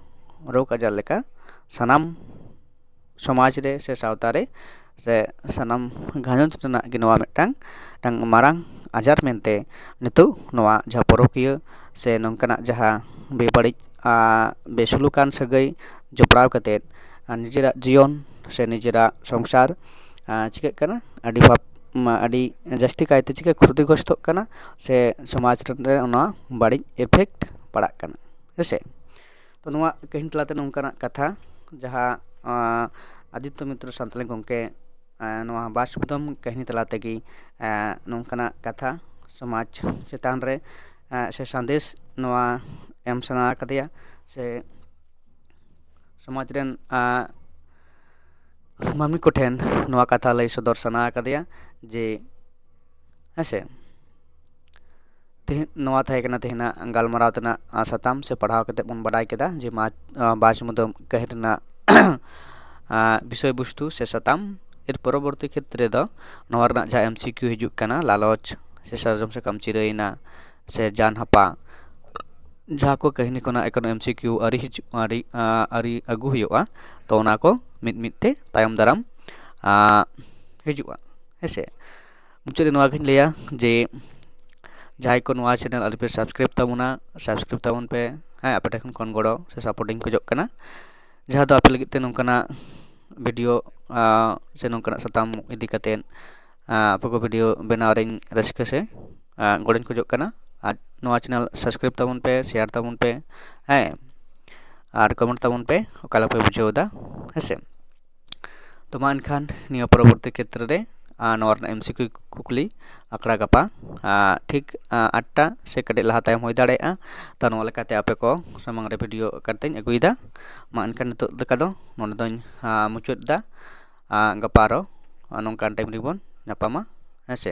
ᱨᱳᱜᱽ ᱟᱡᱟᱨ ᱞᱮᱠᱟ ᱥᱟᱱᱟᱢ ᱥᱚᱢᱟᱡᱽ ᱨᱮ ᱥᱮ ᱥᱟᱶᱛᱟ ᱨᱮ ᱥᱮ ᱥᱟᱱᱟᱢ ᱜᱷᱟᱨᱚᱸᱡᱽ ᱨᱮᱱᱟᱜ ᱜᱮ ᱱᱚᱣᱟ ᱢᱤᱫᱴᱟᱝ, ᱢᱤᱫᱴᱟᱝ ᱢᱟᱨᱟᱝ ᱟᱡᱟᱨ ᱢᱮᱱᱛᱮ ᱱᱤᱛᱚᱜ ᱱᱚᱣᱟ ᱡᱟᱦᱟᱸ ᱯᱚᱨᱚᱠᱤᱭᱟᱹ ᱥᱮ ᱱᱚᱝᱠᱟᱱᱟᱜ ᱡᱟᱦᱟᱸ ᱵᱮᱵᱟᱹᱲᱤᱡ ᱵᱮᱥᱩᱞᱩᱠᱟᱱ ᱥᱟᱹᱜᱟᱹᱭ ᱡᱚᱯᱲᱟᱣ ᱠᱟᱛᱮᱫ ᱟᱨ ᱱᱤᱡᱮᱨᱟᱜ ᱡᱤᱭᱚᱱ ᱥᱮ ᱱᱤᱡᱮᱨᱟᱜ ᱥᱚᱝᱥᱟᱨ ᱪᱤᱠᱟᱹᱜ ᱠᱟᱱᱟ, ᱟᱹᱰᱤ ᱵᱷᱟᱵᱽ ᱟᱹᱰᱤ ᱡᱟᱹᱥᱛᱤ ᱠᱟᱭᱛᱮ ᱪᱤᱠᱟᱹ ᱠᱷᱚᱛᱤᱜᱨᱚᱥᱛᱚᱜ ᱠᱟᱱᱟ ᱥᱮ ᱥᱚᱢᱟᱡᱽ ᱨᱮ ᱚᱱᱟ ᱵᱟᱹᱲᱤᱡ ᱮᱯᱷᱮᱠᱴ ᱯᱟᱲᱟᱜ ᱠᱟᱱᱟ, ᱦᱮᱸᱥᱮ᱾ ᱛᱚ ᱱᱚᱣᱟ ᱠᱟᱹᱦᱱᱤ ᱛᱟᱞᱟᱛᱮ ᱱᱚᱝᱠᱟᱱᱟᱜ ᱠᱟᱛᱷᱟ, ᱡᱟᱦᱟᱸ ᱟᱫᱤᱛᱛᱚ ᱢᱤᱛᱨᱚ ᱥᱟᱱᱛᱟᱲᱤ ᱜᱚᱢᱠᱮ ᱱᱚᱣᱟ ᱵᱟᱥ ᱢᱩᱫᱟᱹᱢ ᱠᱟᱹᱦᱱᱤ ᱛᱟᱞᱟ ᱛᱮᱜᱮ ᱱᱚᱝᱠᱟᱱᱟᱜ ᱠᱟᱛᱷᱟ ᱥᱚᱢᱟᱡᱽ ᱪᱮᱛᱟᱱ ᱨᱮ ᱥᱮ ᱥᱟᱸᱫᱮᱥ ᱱᱚᱣᱟ ᱮᱢ ᱥᱟᱱᱟ ᱠᱟᱫᱮᱭᱟ, ᱥᱮ ᱥᱚᱢᱟᱡᱽ ᱨᱮᱱ ᱢᱟᱹᱱᱢᱤ ᱠᱚᱴᱷᱮᱱ ᱱᱚᱣᱟ ᱠᱟᱛᱷᱟ ᱞᱟᱹᱭ ᱥᱚᱫᱚᱨ ᱥᱟᱱᱟ ᱠᱟᱫᱮᱭᱟ ᱡᱮ, ᱦᱮᱸᱥᱮ, ᱛᱮᱦᱮᱧ ᱱᱚᱣᱟ ᱛᱟᱦᱮᱸ ᱠᱟᱱᱟ ᱛᱮᱦᱮᱧᱟᱜ ᱜᱟᱞᱢᱟᱨᱟᱣ ᱛᱮᱱᱟᱜ ᱥᱟᱛᱟᱢ ᱥᱮ ᱯᱟᱲᱦᱟᱣ ᱠᱟᱛᱮ ᱵᱚᱱ ᱵᱟᱰᱟᱭ ᱠᱮᱫᱟ ᱡᱮ ᱢᱟ ᱵᱟᱥ ᱢᱩᱫᱟᱹᱢ ᱠᱟᱹᱦᱱᱤ ᱨᱮᱱᱟᱜ ᱵᱤᱥᱚᱭ ᱵᱚᱥᱛᱩ ᱥᱮ ᱥᱟᱛᱟᱢ᱾ ᱮᱨ ᱯᱚᱨᱚᱵᱚᱨᱛᱤ ᱠᱷᱮᱛᱨᱮ ᱫᱚ ᱱᱚᱣᱟ ᱨᱮᱱᱟᱜ ᱡᱟᱦᱟᱸ ᱮᱢ ᱥᱤ ᱠᱤᱭᱩ ᱦᱤᱡᱩᱜ ᱠᱟᱱᱟ, ᱞᱟᱞᱚᱪ ᱥᱮ ᱥᱟᱨᱡᱚᱢ ᱥᱟᱠᱟᱢ ᱪᱤᱨᱟᱹᱭᱮᱱᱟ ᱥᱮ ᱡᱟᱱ ᱦᱟᱯᱟ, ᱡᱟᱦᱟᱸ ᱠᱚ ᱠᱟᱹᱦᱱᱤ ᱠᱷᱚᱱᱟᱜ ᱮᱠᱷᱚᱱᱳ ᱮᱢ ᱥᱤ ᱠᱤᱭᱩ ᱟᱹᱣᱨᱤ ᱦᱤᱡᱩᱜ, ᱟᱹᱣᱨᱤ, ᱟᱹᱣᱨᱤ ᱟᱹᱜᱩ ᱦᱩᱭᱩᱜᱼᱟ, ᱛᱚ ᱚᱱᱟ ᱠᱚ ᱢᱤᱫ ᱢᱤᱫ ᱛᱮ ᱛᱟᱭᱚᱢ ᱫᱟᱨᱟᱢ ᱦᱤᱡᱩᱜᱼᱟ, ᱦᱮᱸᱥᱮ᱾ ᱢᱩᱪᱟᱹᱫ ᱨᱮ ᱱᱚᱣᱟ ᱜᱤᱧ ᱞᱟᱹᱭᱟ ᱡᱮ ᱡᱟᱦᱟᱸᱭ ᱠᱚ ᱱᱚᱣᱟ ᱪᱮᱱᱮᱞ ᱟᱹᱣᱨᱤ ᱯᱮ ᱥᱟᱵᱥᱠᱨᱟᱭᱤᱵ ᱛᱟᱵᱚᱱᱟ, ᱥᱟᱵᱥᱠᱨᱟᱭᱤᱵ ᱛᱟᱵᱚᱱ ᱯᱮ᱾ ᱦᱮᱸ, ᱟᱯᱮ ᱴᱷᱮᱱ ᱠᱷᱚᱱ ᱜᱚᱲᱚ ᱥᱮ ᱥᱟᱯᱳᱨᱴ ᱤᱧ ᱠᱷᱚᱡᱚᱜ ᱠᱟᱱᱟ, ᱡᱟᱦᱟᱸ ᱫᱚ ᱟᱯᱮ ᱞᱟᱹᱜᱤᱫ ᱛᱮ ᱱᱚᱝᱠᱟᱱᱟᱜ ᱵᱷᱤᱰᱤᱭᱳ ᱥᱮ ᱱᱚᱝᱠᱟᱱᱟᱜ ᱥᱟᱛᱟᱢ ᱤᱫᱤ ᱠᱟᱛᱮᱫ ᱟᱯᱮ ᱠᱚ ᱵᱷᱤᱰᱤᱭᱳ ᱵᱮᱱᱟᱣ ᱨᱮᱧ ᱨᱟᱹᱥᱠᱟᱹ ᱥᱮ ᱜᱚᱲᱚᱧ ᱠᱷᱚᱡᱚᱜ ᱠᱟᱱᱟ᱾ ᱟᱨ ᱱᱚᱣᱟ ᱪᱮᱱᱮᱞ ᱥᱟᱵᱥᱠᱨᱟᱭᱤᱵ ᱛᱟᱵᱚᱱ ᱯᱮ, ᱥᱮᱭᱟᱨ ᱛᱟᱵᱚᱱ ᱯᱮ, ᱦᱮᱸ, ᱟᱨ ᱠᱚᱢᱮᱱᱴ ᱛᱟᱵᱚᱱ ᱯᱮ ᱚᱠᱟ ᱞᱮᱠᱟ ᱯᱮ ᱵᱩᱡᱷᱟᱹᱣ ᱮᱫᱟ, ᱦᱮᱸᱥᱮ᱾ ᱛᱚ ᱢᱟ ᱮᱱᱠᱷᱟᱱ ᱱᱤᱭᱟᱹ ᱯᱚᱨᱚᱵᱚᱨᱛᱤ ᱠᱷᱮᱛᱨᱮ ᱨᱮ ᱱᱚᱣᱟ ᱨᱮᱱᱟᱜ ᱮᱢ ᱥᱤ ᱠᱤᱭᱩ ᱠᱩᱠᱞᱤ ᱟᱠᱷᱲᱟ ᱜᱟᱯᱟ ᱴᱷᱤᱠ ᱟᱴᱴᱟ ᱥᱮ ᱠᱟᱹᱴᱤᱡ ᱞᱟᱦᱟ ᱛᱟᱭᱚᱢ ᱦᱩᱭ ᱫᱟᱲᱮᱭᱟᱜᱼᱟ᱾ ᱛᱚ ᱱᱚᱣᱟ ᱞᱮᱠᱟᱛᱮ ᱟᱯᱮ ᱠᱚ ᱥᱟᱢᱟᱝ ᱨᱮ ᱵᱷᱤᱰᱤᱭᱳ ᱠᱟᱛᱮᱧ ᱟᱹᱜᱩᱭᱮᱫᱟ᱾ ᱢᱟ ᱮᱱᱠᱷᱟᱱ ᱱᱤᱛᱚᱜ ᱞᱮᱠᱟ ᱫᱚ ᱱᱚᱰᱮ ᱫᱚᱧ ᱢᱩᱪᱟᱹᱫ ᱮᱫᱟ᱾ ᱜᱟᱯᱟ ᱟᱨᱚ ᱱᱚᱝᱠᱟᱱ ᱴᱟᱭᱤᱢ ᱨᱮᱵᱚᱱ ᱧᱟᱯᱟᱢᱟ, ᱦᱮᱸᱥᱮ᱾